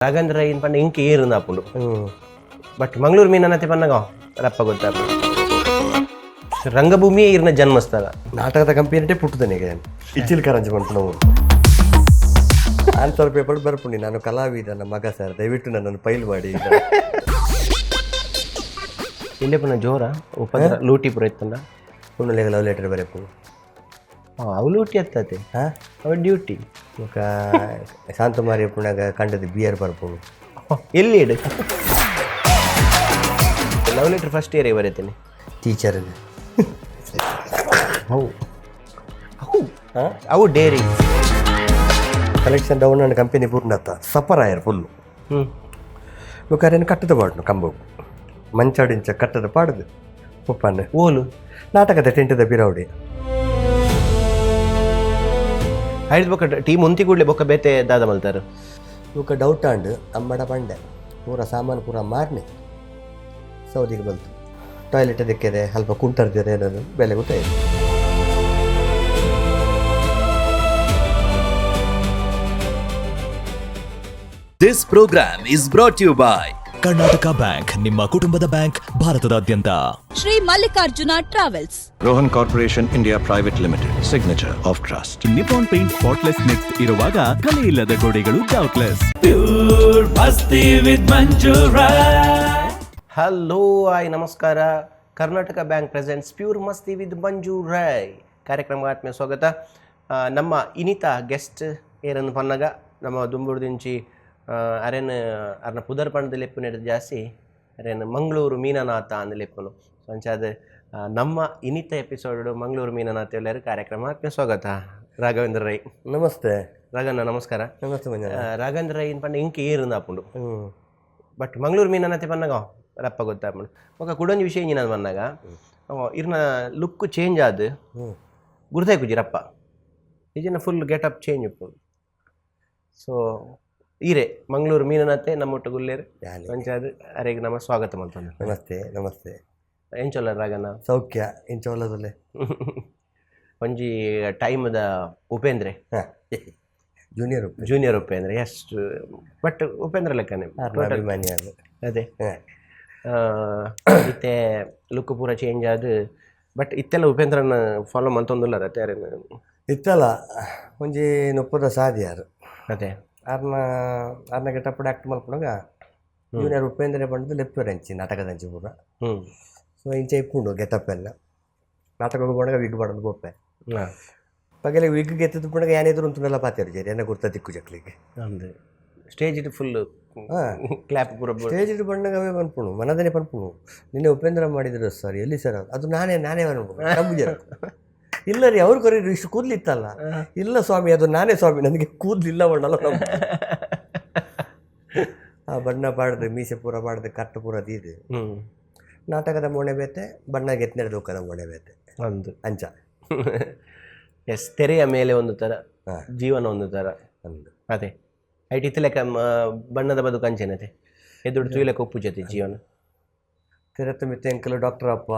ರಾಘವೇಂದ್ರ ರೈ ಪಂಡ ಇಂಕ್ ಏರುಂದು ಆಪುಂಡು. ಬಟ್ ಮಂಗಳೂರು ಮೀನನತೆ ಪನ್ನಗ ರಪ್ಪ ಗೊತ್ತಾಪುಂಡು. ರಂಗಭೂಮಿಯೇ ಇರ್ನ ಜನ್ಮಸ್ಥಳ. ನಾಟಕದ ಕಂಪನಿಟೇ ಪುಟ್ಟದನಿಗೆ ಇಚ್ಚಿಲ್ ಕಾರಂಜಿ ಪನ್ಪುನವು. ಆನ್ಸರ್ ಪೇಪರ್ ಬರ್ಪುಂಡಿ, ನಾನು ಕಲಾವಿದನ ಮಗ ಸರ್, ದಯವಿಟ್ಟು ನನ್ನನ್ನು ಫೈಲ್ ಮಾಡಿ. ಇಲ್ಲೇ ಪುನಃ ಜೋರ ಉಪದ್ರ ಲೂಟಿ ಪೂರ ಇತ್ತಂಡ. ಪುಣ್ಣಲೆಗ ಲವ್ ಲೆಟರ್ ಬರೆಪು. ಅವು ಲೂಟಿ ಅತ್ತದೆ. ಹಾ. ಅವು ಡ್ಯೂಟಿ. ಬೊಕ ಶಾಂತಮಾರಿ ಪುಣಗ ಕಂಡದ ಬಿಯರ್ ಬರ್ಪುಂಡು. ಎಲ್ಲಿ ಇಡು ಲವ್ ಲೆಟರ್ ಫಸ್ಟ್ ಇಯರ್ ಬರೀತೀನಿ. ಟೀಚರ್. ಅವು ಅವು ಅವು ಡೇರಿ. ಕಲೆಕ್ಷನ್ ಡೌನ್ ಅಂಡ್ ಕಂಪನಿ ಪೂರ್ಣತ್ತ ಸಫರ್ ಆಯರ್ ಫುಲ್ಲು. ಬೊಕ ಅರೇನು ಕಟ್ಟದ ಪಾಡ್ನು ಕಂಬ ಮಂಚಾಡಿಂಚ ಕಟ್ಟದ ಪಾಡುದು ಪೊಪ್ಪನ್. ಓಲು? ನಾಟಕದ ಟೆಂಟದ ಬಿರೌಡಿ. ಐದು ಬೊಕ್ಕ ಟೀಮ್ ಒಂತಿ ಕೂಡಲೇ ಬೊಕ್ಕ ಬೇತೆ ದಾದ ಮಲ್ತಾರು? ಬೊಕ ಡೌಟ್ ಆಂಡ್ ಅಮ್ಮಡ ಪಂಡೆ, ಪೂರ ಸಾಮಾನು ಪೂರ ಮಾರ್ನೆ ಸೌದಿಗೆ ಬಂತು. ಟಾಯ್ಲೆಟ್ ದಿಕ್ಕಿದೆ ಅಲ್ಪ ಕುಂಟರ್ದಿದೆ, ಏನಾದ್ರು ಬೆಲೆ ಗೊತ್ತಾಯಿತು. This program is brought you by Karnataka bank, ನಿಮ್ಮ ಕುಟುಂಬದ ಬ್ಯಾಂಕ್ ಭಾರತದಾದ್ಯಂತ. Shri Mallikarjuna travels. Rohan Corporation India Private Limited, signature of trust. Nippon Paint spotless next ಇರುವಾಗ ಕಲೆ ಇಲ್ಲದ ಗೋಡೆಗಳು ಡೌಟ್ಲೆಸ್. ಹಲೋ ಆಯ್ ನಮಸ್ಕಾರ. ಕರ್ನಾಟಕ ಬ್ಯಾಂಕ್ ಪ್ರೆಸೆಂಟ್ಸ್ ಪ್ಯೂರ್ ಮಸ್ತಿ ವಿತ್ ಮಂಜು ರೈ ಕಾರ್ಯಕ್ರಮ ಆತ್ಮೀಯ ಸ್ವಾಗತ. ನಮ್ಮ ಇನಿತ ಗೆಸ್ಟ್ ಏರನ್ನು ಪನ್ನಗ ನಮ್ಮ ದುಂಬುಡ್ದಿಂಚಿ ಅರೆನ್ ಅರ್ನ ಪುದರ್ ಪಂಡದ ಲೆಪ್ಪು ನೆಡ್ದು ಜಾಸ್ತಿ ಅರೆನ್ ಮಂಗಳೂರು ಮೀನನಾಥ ಅಂದ್ ಲೆಪ್ಪುನು. ಸೊ ಅಂಚಾದ ನಮ್ಮ ಇನಿತ ಎಪಿಸೋಡ್ ಮಂಗಳೂರು ಮೀನನಾಥ ಎಲ್ಲರೂ ಕಾರ್ಯಕ್ರಮ ಆತ್ಮೀಯ ಸ್ವಾಗತ ರಾಘವೇಂದ್ರ ರೈ. ನಮಸ್ತೆ. ರಾಘಣ್ಣ, ನಮಸ್ಕಾರ. ನಮಸ್ತೆ ಮಂಜ. ರಾಘವೇಂದ್ರ ರೈ ಪಂಡ ಇಂಕ್ ಏರುಂದು ಆಪುಂಡು. ಹ್ಞೂ. ಬಟ್ ಮಂಗಳೂರು ಮೀನನತೆ ಪನ್ನಗ ರಪ್ಪ ಗೊತ್ತಾಪುಂಡು. ಬೊಕ ಕುಡೊಂಜಿ ವಿಷಯ ಇಂಜಿನ ಪನ್ನಗ ಇರ್ನ ಲುಕ್ ಚೇಂಜ್ ಆದ್ ಗುರ್ತಾಯ್ಪುಜಿ ರಪ್ಪ. ಇಜಿನ ಫುಲ್ ಗೆಟಪ್ ಚೇಂಜ್ ಉಪ್ಪುಂಡು. ಸೊ ಈರೆ ಮಂಗಳೂರು ಮೀನನತೆ ನಮ್ಮೊಟ್ಟು ಗುಲ್ಲೇರು. ಯಾನೆ. ಅಂಚಾದ್ ಅರೆಗ್ ನಮ್ಮ ಸ್ವಾಗತ ಮಲ್ತೊಂದು. ನಮಸ್ತೆ, ನಮಸ್ತೆ. ಎಂಚೊಲ್ಲ ರಾಗನ? ಸೌಖ್ಯ, ಇಂಚ ಒಲ್ಲದಲ್ಲೇ. ಒಂಜಿ ಟೈಮ್ದ ಉಪೇಂದ್ರೆ. ಹಾಂ, junior. Junior Upendra, yes. But Upendra ಲೆಕ್ಕನೆ total. ಅಭಿಮಾನಿ ಅದು. ಅದೇ. ಹಾಂ. ಇತ್ತೆ ಲುಕ್ ಪೂರ ಚೇಂಜ್ ಆದ್, ಬಟ್ ಇತ್ತೆಲ್ಲ ಉಪೇಂದ್ರನ ಫಾಲೋ ಮಲ್ತೊಂದುಲ್ಲ ಅತ್ತೆ. ಇತ್ತಲ್ಲ ಒಂಜಿ ನೊಪ್ಪದ ಸಾದಿ ಯಾರು. ಅದೇ. ಆರ್ನ ಆರ್ನ ಗೆಟಪ್ ಆಕ್ಟ್ ಮಲ್ಪುನಗ ಜೂನಿಯರ್ ಉಪೇಂದ್ರ ಪಂಡದು ಲೆಪ್ಪುರಂಚಿ ನಾಟಕದಂಚಿ ಪೂರ. ಸೊ ಇಂಚ ಇಪ್ಪುಂಡು ಗೆಟಪ್ ಎಲ್ಲ. ನಾಟಕ ಪೋಣಗ ವಿಗ್ ಪಾಡೊಂದು ಪೋಪೆ. ಪಗಲೆ ವಿಗ್ ಗೆತ್ತದ ಪುಣಗ ಯಾನೇದ್ರು ಉಂತುನೆಲ್ಲ ಪಾತೆರು ಜೇರಿ ಎನ್ನ ಗುರ್ತ ದಿಕ್ಕು ಜಕ್ಲಿಗೆ. ಅಂದ್ ಸ್ಟೇಜ್ it full clap ಪೂರ. ಸ್ಟೇಜ್ ಬಣ್ಣಗ ಅವೇ ಪನ್ಪುಣು, ಮನದನೆ ಪನ್ಪುಣು, ನಿನ್ನೆ ಉಪೇಂದ್ರ ಮಾಡಿದ್ರು ಸರ್, ಎಲ್ಲಿ ಸರ್ ಅದು? ಅದು ನಾನೇ ನಾನೇ ಅನ್ಬೋದು ನಂಬುಜರ. ಇಲ್ಲ ರೀ, ಅವ್ರು ಕರೀರಿ, ಇಷ್ಟು ಕೂದಲಿತ್ತಲ್ಲ. ಇಲ್ಲ ಸ್ವಾಮಿ, ಅದು ನಾನೇ ಸ್ವಾಮಿ, ನನಗೆ ಕೂದಲಿಲ್ಲ ಬಣ್ಣಲ್ಲ. ಆ ಬಣ್ಣ ಪಾಡ್ದು, ಮೀಸೆ ಪೂರ ಪಾಡ್ದು, ಕಟ್ಟು ಪೂರ ದೀದು. ನಾಟಕದ ಮೊಣೆ ಬೇತೆ, ಬಣ್ಣ ಗೆತ್ನೆಡ್ ದೂಕದ ಮೊಣೆ ಬೇತೆ. ಅಂದು. ಅಂಚ. ಎಸ್, ತೆರೆಯ ಮೇಲೆ ಒಂದು ತರ, ಜೀವನ ಒಂದು ತರ. ಅಂದು. ಅದೇ, ಐಟ್ ಇತ್ತಲೆಕ್ಕ ಬಣ್ಣದ ಬದುಕು ಅಂಚೆನತೆ ಎದುರು ತೂಯ್ಲೆಕ್ಕ ಉಪ್ಪು ಜೊತೆ ಜೀವನ. ತಿರತ್ತ ಮಿತ್ತೆ ಅಂಕಲ್ ಡಾಕ್ಟರ್ ಅಪ್ಪ,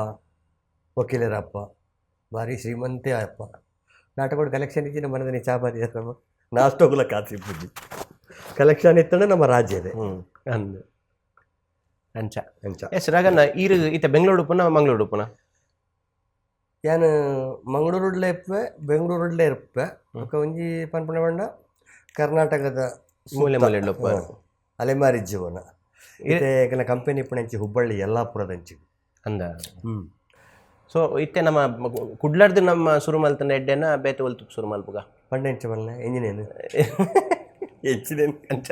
ವಕೀಲರಪ್ಪ, ಭಾರಿ ಶ್ರೀಮಂತೆ ಅಪ್ಪ. ನಾಟಕದ ಕಲೆಕ್ಷನ್ ಇದ್ದಿ ನಮ್ಮ ಮನದಲ್ಲಿ ಚಾಪಾತಿ ನಮ್ಮ ನಾಷ್ಟೋಗುಲ ಕಾಸಿ ಪೂಜಿ ಕಲೆಕ್ಷನ್ ಇತ್ತಂದ್ರೆ ನಮ್ಮ ರಾಜ್ಯದೇ. ಅಂದು, ಅಂಚ. ಅಂಚ. ಎಸ್ ರಾಗಣ್ಣ, ಈರು ಇತ್ತ ಬೆಂಗಳೂರು ಉಪ್ಪುನ ಮಂಗಳೂರು ಉಪ್ಪುನ? ಯಾನ್ ಮಂಗಳೂರುಡ್ಲೇ ಇಪ್ಪೆ, ಬೆಂಗಳೂರುಡ್ಲೇ ಇರ್ಪೆ. ಬೊಕ ಒಂಜಿ ಪನ್ಪುನ ಬಣ್ಣ ಕರ್ನಾಟಕದ ಮೂಲೆ ಸುತ್ತ. ಮೂಲೆ ಉಪ್ಪು. ಅಲೆಮಾರಿ ಜೀವನ. ಇತ್ತೆ ಎಂಕಲ್ನ ಕಂಪೆನಿ ಇಪ್ಪುನಂಚಿ ಹುಬ್ಬಳ್ಳಿ ಯಲ್ಲಾಪುರದಂಚಿ. ಅಂದ. ಸೊ ಇತ್ತೆ ನಮ್ಮ ಕುಡ್ಲರ್ದು ನಮ್ಮ ಸುರು ಮಲ್ತನ ಎಡ್ಡೆನ ಬೇತೆ ಒಲ್ತು ಸುರು ಮಲ್ಪುಗ? ಪಂಡ ಎಂಚ ಬಲ್ಲೆ ಎಂಜಿನೇನು ಎಂಚಿನೇನು? ಅಂಚ.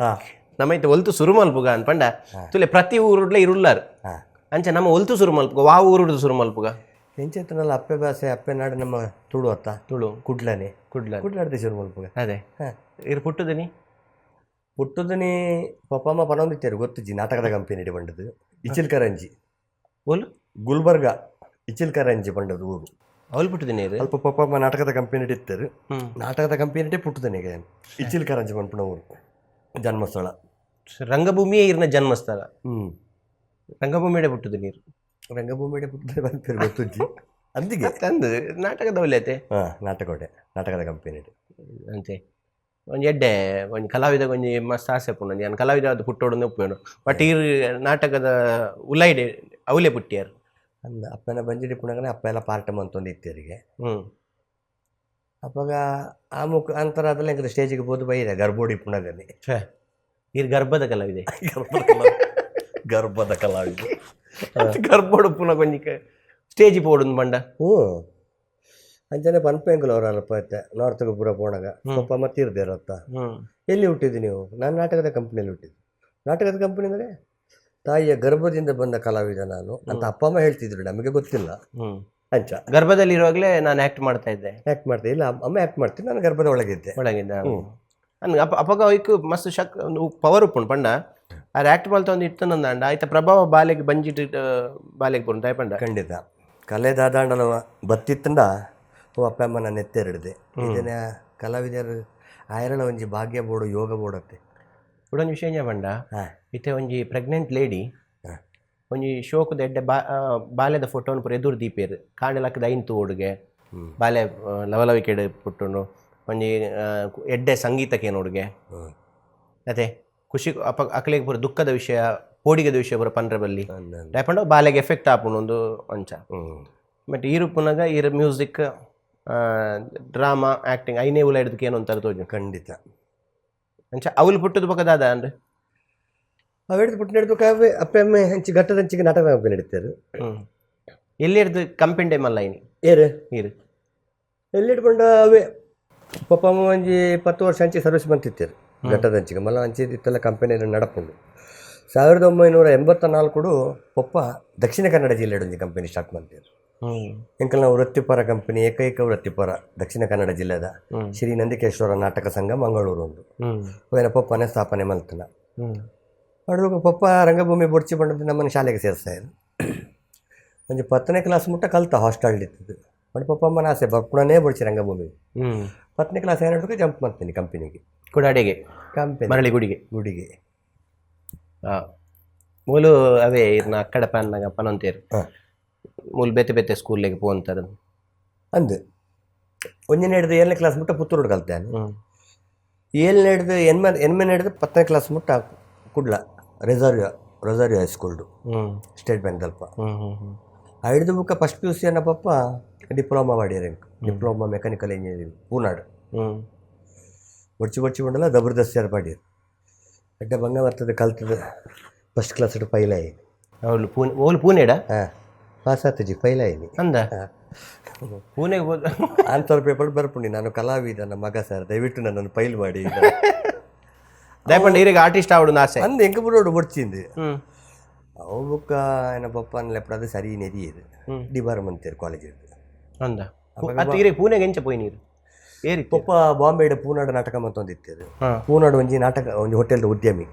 ಹಾಂ. ನಮ್ಮ ಇತ್ತೆ ಒಲ್ತು ಸುರು ಮಲ್ಪುಗ ಅನ್ಪಂಡ ತುಲೆ ಪ್ರತಿ ಊರುಡ್ಲೆ ಇರುಲ್ಲಾರ್. ಅಂಚ ನಮ್ಮ ಒಲ್ತು ಸುರು ಮಲ್ಪುಗ, ವಾ ಊರುಡ್ದು ಸುರು ಮಲ್ಪುಗ? ಎಂಚೆತ್ತನಲ್ಲ, ಅಪ್ಪೆ ಭಾಷೆ ಅಪ್ಪೆ ನಾಡು ನಮ್ಮ ತುಳು ಅತ್ತ? ತುಳು. ಕುಡ್ಲನೆ. ಕುಡ್ಲ. ಕುಡ್ಲಾಡ್ದೆ ಶುರು ಮಲ್ಪುಗ. ಅದೇ. ಇರು ಪುಟ್ಟುದನಿ? ಪುಟ್ಟುದನಿ ಪಪ್ಪಮ್ಮ ಪನೊಂದಿತ್ತೇರು ಗೊತ್ತುಜಿ. ನಾಟಕದ ಕಂಪನಿ ಬಂಡದು ಇಚಿಲ್ಕರಂಜಿ. ಓಲು? ಗುಲ್ಬರ್ಗ ಇಚಿಲ್ಕರಂಜಿ ಪಂಡದು ಊರು. ಅವಳು ಪುಟ್ಟುದಿನಿ ಇರು? ಅಲ್ಪ ಪಪ್ಪಮ್ಮ ನಾಟಕದ ಕಂಪನಿ ಇತ್ತರು. ನಾಟಕದ ಕಂಪನಿ ಪುಟ್ಟುದನಿಗೆ ಇಚಿಲ್ಕರಂಜಿ ಪನ್ಪುನ ಊರು ಜನ್ಮಸ್ಥಳ. ರಂಗಭೂಮಿಯೇ ಇರ್ನ ಜನ್ಮಸ್ಥಳ. ರಂಗಭೂಮಿಯಡೆ ಪುಟ್ಟುದು ನೀರು. ರಂಗಭೂಮಿ ಪುಟ್ಟದ ಪನ್ಪೇರು ಗೊತ್ತುಜ್ಜಿ ಅಂದಿಗೆ. ತಂದು ನಾಟಕದ ಒಳ್ಳೆತೆ. ಹಾಂ, ನಾಟಕೋಟೆ ನಾಟಕದ ಕಂಪನಿ. ಅಂತೆ. ಒಂಜಿ ಎಡ್ಡೆ ಒಂಜಿ ಕಲಾವಿದ ಒಂಜಿ ಮಸ್ತ್ ಆಸೆ ಪುಂಡು ಯಾನ್ ಕಲಾವಿದ ಆದ್ ಪುಟ್ಟೋಡು ಉಪ್ಪೇನು ಬಟ್ ಈರ್ ನಾಟಕದ ಉಲೈಡೆ ಅವಲೆ ಪುಟ್ಟಿಯರ್. ಅಂದ್ ಅಪ್ಪನ ಬಂಜಿಡಿ ಪುಣಗನೆ ಅಪ್ಪ ಎಲ್ಲ ಪಾರ್ಟ ಮಂತೊಂದು ಇತ್ತೇರಿಗೆ. ಅಪ್ಪಗ ಆ ಮುಖ ಅಂತರ ಅದೆಲ್ಲ ಎಂಕದ ಸ್ಟೇಜಿಗೆ ಪೋದು ಬೈದೆ ಗರ್ಭೋಡಿ ಪುಣಗನೆ. ಈರ್ ಗರ್ಭದ ಕಲಾವಿದೆ. ಗರ್ಭದ ಕಲಾವಿದೆ. ಗರ್ಭೋಡು ಪುನಗ ಒಂಜಿ ಸ್ಟೇಜ್ ಪೋಡುಂದು ಪಂಡ. ಹ್ಞೂ ಅಂಚನೆ ಪನ್ಪೆಂಕುಲು ಅವರಲ್ಲ ಇತ್ತೆ ನಾರ್ತ್ಗೆ ಪೂರ ಪೋಣಗ ಪಪ್ಪ ಮತ್ತೆ ಇರ್ದೇರತ್ತ. ಎಲ್ಲಿ ಹುಟ್ಟಿದ್ದು ನೀವು? ನಾನು ನಾಟಕದ ಕಂಪ್ನಿಯಲ್ಲಿ ಹುಟ್ಟಿದ್ದು. ನಾಟಕದ ಕಂಪನಿ ಅಂದರೆ ತಾಯಿಯ ಗರ್ಭದಿಂದ ಬಂದ ಕಲಾವಿದ ನಾನು ಅಂತ ಅಪ್ಪ ಅಮ್ಮ ಹೇಳ್ತಿದ್ರು, ನಮಗೆ ಗೊತ್ತಿಲ್ಲ. ಅಂಚ ಗರ್ಭದಲ್ಲಿ ಇರುವಾಗಲೇ ನಾನು ಆಕ್ಟ್ ಮಾಡ್ತಾ ಇದ್ದೆ. ಆ್ಯಕ್ಟ್ ಮಾಡ್ತೆ ಇಲ್ಲ, ಅಮ್ಮ ಆ್ಯಕ್ಟ್ ಮಾಡ್ತೀನಿ, ನಾನು ಗರ್ಭದ ಒಳಗಿದ್ದೆ. ಒಳಗಿದ್ದ ನನ್ಗೆ ಅಪ್ಪ ಅಪ್ಪಗ ಐಕ್ ಮಸ್ತ್ ಶಕ್ ಪವರ್ ಉಪ್ಪುಂಡು ಪಂಡ ಆರ್ ಆಕ್ಟ್ ಮಲ್ತ ಒಂದು ಇತ್ತು ನಂದಾಂಡ ಆಯ್ತ ಪ್ರಭಾವ ಬಾಲೆಗೆ ಬಂಜಿಟ್ ಬಾಲೆಗೆ ಪುಂಡು ಪಂಡ. ಖಂಡಿತ ಕಲೆ ದಾದಾಂಡಲ ಬತ್ತಿತ್ತಂಡ ಓ ಅಪ್ಪ ಅಮ್ಮ ನನ್ನ ಎತ್ತೆರಡಿದೆ ಇದನ್ನ ಕಲಾವಿದರು ಆಯರಳ ಒಂಜಿ ಭಾಗ್ಯ ಬೋಡು ಯೋಗ ಬೋಡತ್ತೆ. ಉಡೊಂಜಿ ವಿಷಯ ಪಂಡ ಇತ್ತೆ ಒಂಜಿ ಪ್ರೆಗ್ನೆಂಟ್ ಲೇಡಿ ಒಂಜಿ ಶೋಕದ ಎಡ್ಡೆ ಬಾಲೆದ ಫೋಟೋನ್ ಪೂರ ಎದುರು ದೀಪೇರು ಕಾಂಡೆ ಲಕ್ಕದ ಐನ್ ತೋಡುಗೆ ಬಾಲೆ ಲವಲವಿಕೆಡ್ ಪುಟ್ಟುಂಡು ಒಂಜಿ ಎಡ್ಡೆ ಸಂಗೀತಕ್ಕೆ ನೋಡುಗೆ ಅದೇ ಖುಷಿ ಅಪ್ಪ ಅಕ್ಲೆಗ್ ಪೂರ ದುಃಖದ ವಿಷಯ ಪೋಡಿಗೆದ ವಿಷಯ ಪೂರ ಪನ್ರೆ ಬಲ್ಲಿ ದಾಯೆ ಬಾಲೆಗೆ ಎಫೆಕ್ಟ್ ಆಪುಂಡು ಒಂದು ಅಂಚ. ಬಟ್ ಈರು ಪುನಗ ಈರ್ music drama acting ಐನೇ ಉಲ ಹಿಡ್ದಕ್ಕೆ ಏನು ಅಂತಾರೆ ತೋಜು. ಖಂಡಿತ. ಅಂಚ ಅವಳು ಪುಟ್ಟದ ಪಕ್ಕ ದಾದ ಅಂದ್ರೆ ಅವು ಹಿಡಿದು ಪುಟ್ಟ ಹಿಡಿದು ಅಪ್ಪ ಅಮ್ಮ ಹಂಚಿ ಘಟ್ಟದ ಹಂಚಿಗೆ ನಾಟಕ ಕಂಪನಿ ನಡೀತಾರೆ. ಎಲ್ಲಿ ಹಿಡ್ದು ಕಂಪಿಂಡೆ ಮಲ್ಲ ಐನಿ? ಏರು? ಈರು. ಎಲ್ಲಿ ಹಿಡ್ಕೊಂಡು ಅವೇ ಪಪ್ಪ ಅಮ್ಮ ಒಂಜಿ 10 ವರ್ಷ ಹಂಚಿ ಸರ್ವಿಸ್ ಬಂತಿತ್ತಾರೆ ಘಟ್ಟದ ಹಂಚಿಗೆ ಮಲ್ಲ ಹಂಚಿ ಇತ್ತೆಲ್ಲ ಕಂಪನಿಯಲ್ಲಿ ನಡಪುಂಡು. 1984 ಪಪ್ಪ ದಕ್ಷಿಣ ಕನ್ನಡ ಜಿಲ್ಲೆ ಒಂಜಿ ಕಂಪನಿ ಸ್ಟಾರ್ಟ್ ಮಾಡ್ತೀರು. ಎಂಕಲ್ನ ವೃತ್ತಿಪರ ಕಂಪನಿ, ಏಕೈಕ ವೃತ್ತಿಪರ ದಕ್ಷಿಣ ಕನ್ನಡ ಜಿಲ್ಲೆದ ಶ್ರೀ ನಂದಿಕೇಶ್ವರ ನಾಟಕ ಸಂಘ ಮಂಗಳೂರು ಒಂದು ಅವೇನ ಪಪ್ಪನೇ ಸ್ಥಾಪನೆ ಮಲ್ತನ. ಅಡುಗ ಪಪ್ಪ ರಂಗಭೂಮಿ ಬೊಡ್ಚಿ ಬಂದದ್ದು ನಮ್ಮನ್ನು ಶಾಲೆಗೆ ಸೇರಿಸ್ತಾ ಇದ್ರು. ಒಂಜಿ 10ನೇ ಕ್ಲಾಸ್ ಮುಟ್ಟ ಕಲ್ತ ಹಾಸ್ಟೆಲ್ ಇತ್ತಿದ್ದು. ಬಟ್ ಪಪ್ಪ ಅಮ್ಮನ ಆಸೆ ಬಪ್ಪಣನೇ ಬೊಡ್ಚಿ ರಂಗಭೂಮಿ. 10ನೇ ಕ್ಲಾಸ್ ಏನಾದ್ರು ಜಂಪ್ ಮಾಡ್ತೀನಿ ಕಂಪನಿಗೆ. ಕುಡಾಡೆಗೆ? ಕಂಪನಿ. ಮರಳಿ ಗುಡಿಗೆ. ಗುಡಿಗೆ. ಮೂಲು ಅವೇ ಇರ್ನ ಅಕ್ಕಡ ಪನ್ನಾಗ ಪನೊಂತೇರು ಮೂಲು ಬೇತೆ ಬೇತೆ ಸ್ಕೂಲ್ಗೆ ಪೋಂತಾರೆ. ಅಂದು ಒಂದನೇ ಹಿಡಿದು 7ನೇ ಕ್ಲಾಸ್ ಮುಟ್ಟ ಪುತ್ತೂರು ಕಲ್ತೆ. ಏಳನೇ ಹಿಡಿದು ಎನ್ಮ ಎನ್ಮನೆ ಹಿಡಿದು 10ನೇ ಕ್ಲಾಸ್ ಮುಟ್ಟ ಕುಡ್ಲ ರೆಸರ್ವ್ ರೊಸಾರಿಯೋ ಹೈಸ್ಕೂಲ್ಡು ಸ್ಟೇಟ್ ಬ್ಯಾಂಕ್ ದಲ್ಪ. ಆ ಹಿಡಿದು ಬುಕ್ಕ first P U C ಅನ್ನ ಪಪ್ಪ ಡಿಪ್ಲೊಮಾ ಮಾಡ್ಯಾರ, diploma mechanical engineering Poonad. ಬೊಡ್ಚಿ ಬೊಡ್ಚಿ ಬಂಡಲ ಜಬರ್ದಸ್ತ್ ಪಾಡ್ಯಾರ. ಅಡ್ಡ ಬಂಗ ಬರ್ತದೆ ಕಲ್ತದೆ ಫಸ್ಟ್ ಕ್ಲಾಸ್ ಫೈಲ್ ಆಯಿ. ಅವಳು ಪೂನೆ ಓಲು ಪೂನೆಡ? ಹಾಂ, ಪಾಸ್ ಆತಜಿ ಫೈಲ್ ಆಯಿನಿ. ಅಂದ ಪೂನೆಗೆ ಹೋದ. ಆನ್ಸರ್ ಪೇಪರ್ ಬರ್ಪುಂಡಿ ನಾನು ಕಲಾವಿದ ಮಗ ಸರ್, ದಯವಿಟ್ಟು ನನ್ನನ್ನು ಫೈಲ್ ಮಾಡಿ. ದಯಪಂಡ ಈರಿಗೆ ಆರ್ಟಿಸ್ಟ್ ಆವಡು ಆಸೆ. ಅಂದು ಎಂಕ ಬರೋಡು ಬೊಡ್ಚಿಂದು ಅವು ಬುಕ್ಕ ಏನ ಪಪ್ಪ ಲೆಪ್ಪಡದು ಸರಿ ನೆದಿ ಇದು ಡಿಬಾರ್ ಮಂತೇರು ಕಾಲೇಜ್. ಅಂದ ಅತ್ತ ಈರಿಗೆ ಪೂನೆಗೆ ಎಂಚ ಪೋಯಿ ನೀರು ಏರಿ? ಪಪ್ಪ ಬಾಂಬೆಡ್ ಪೂನಾಡು ನಾಟಕ ಮತ್ತೊಂದು ಇತ್ತೇರು. ಪೂನಾಡು ಒಂಜಿ ನಾಟಕ ಒಂಜಿ ಹೋಟೆಲ್ದ ಉದ್ಯಮಿ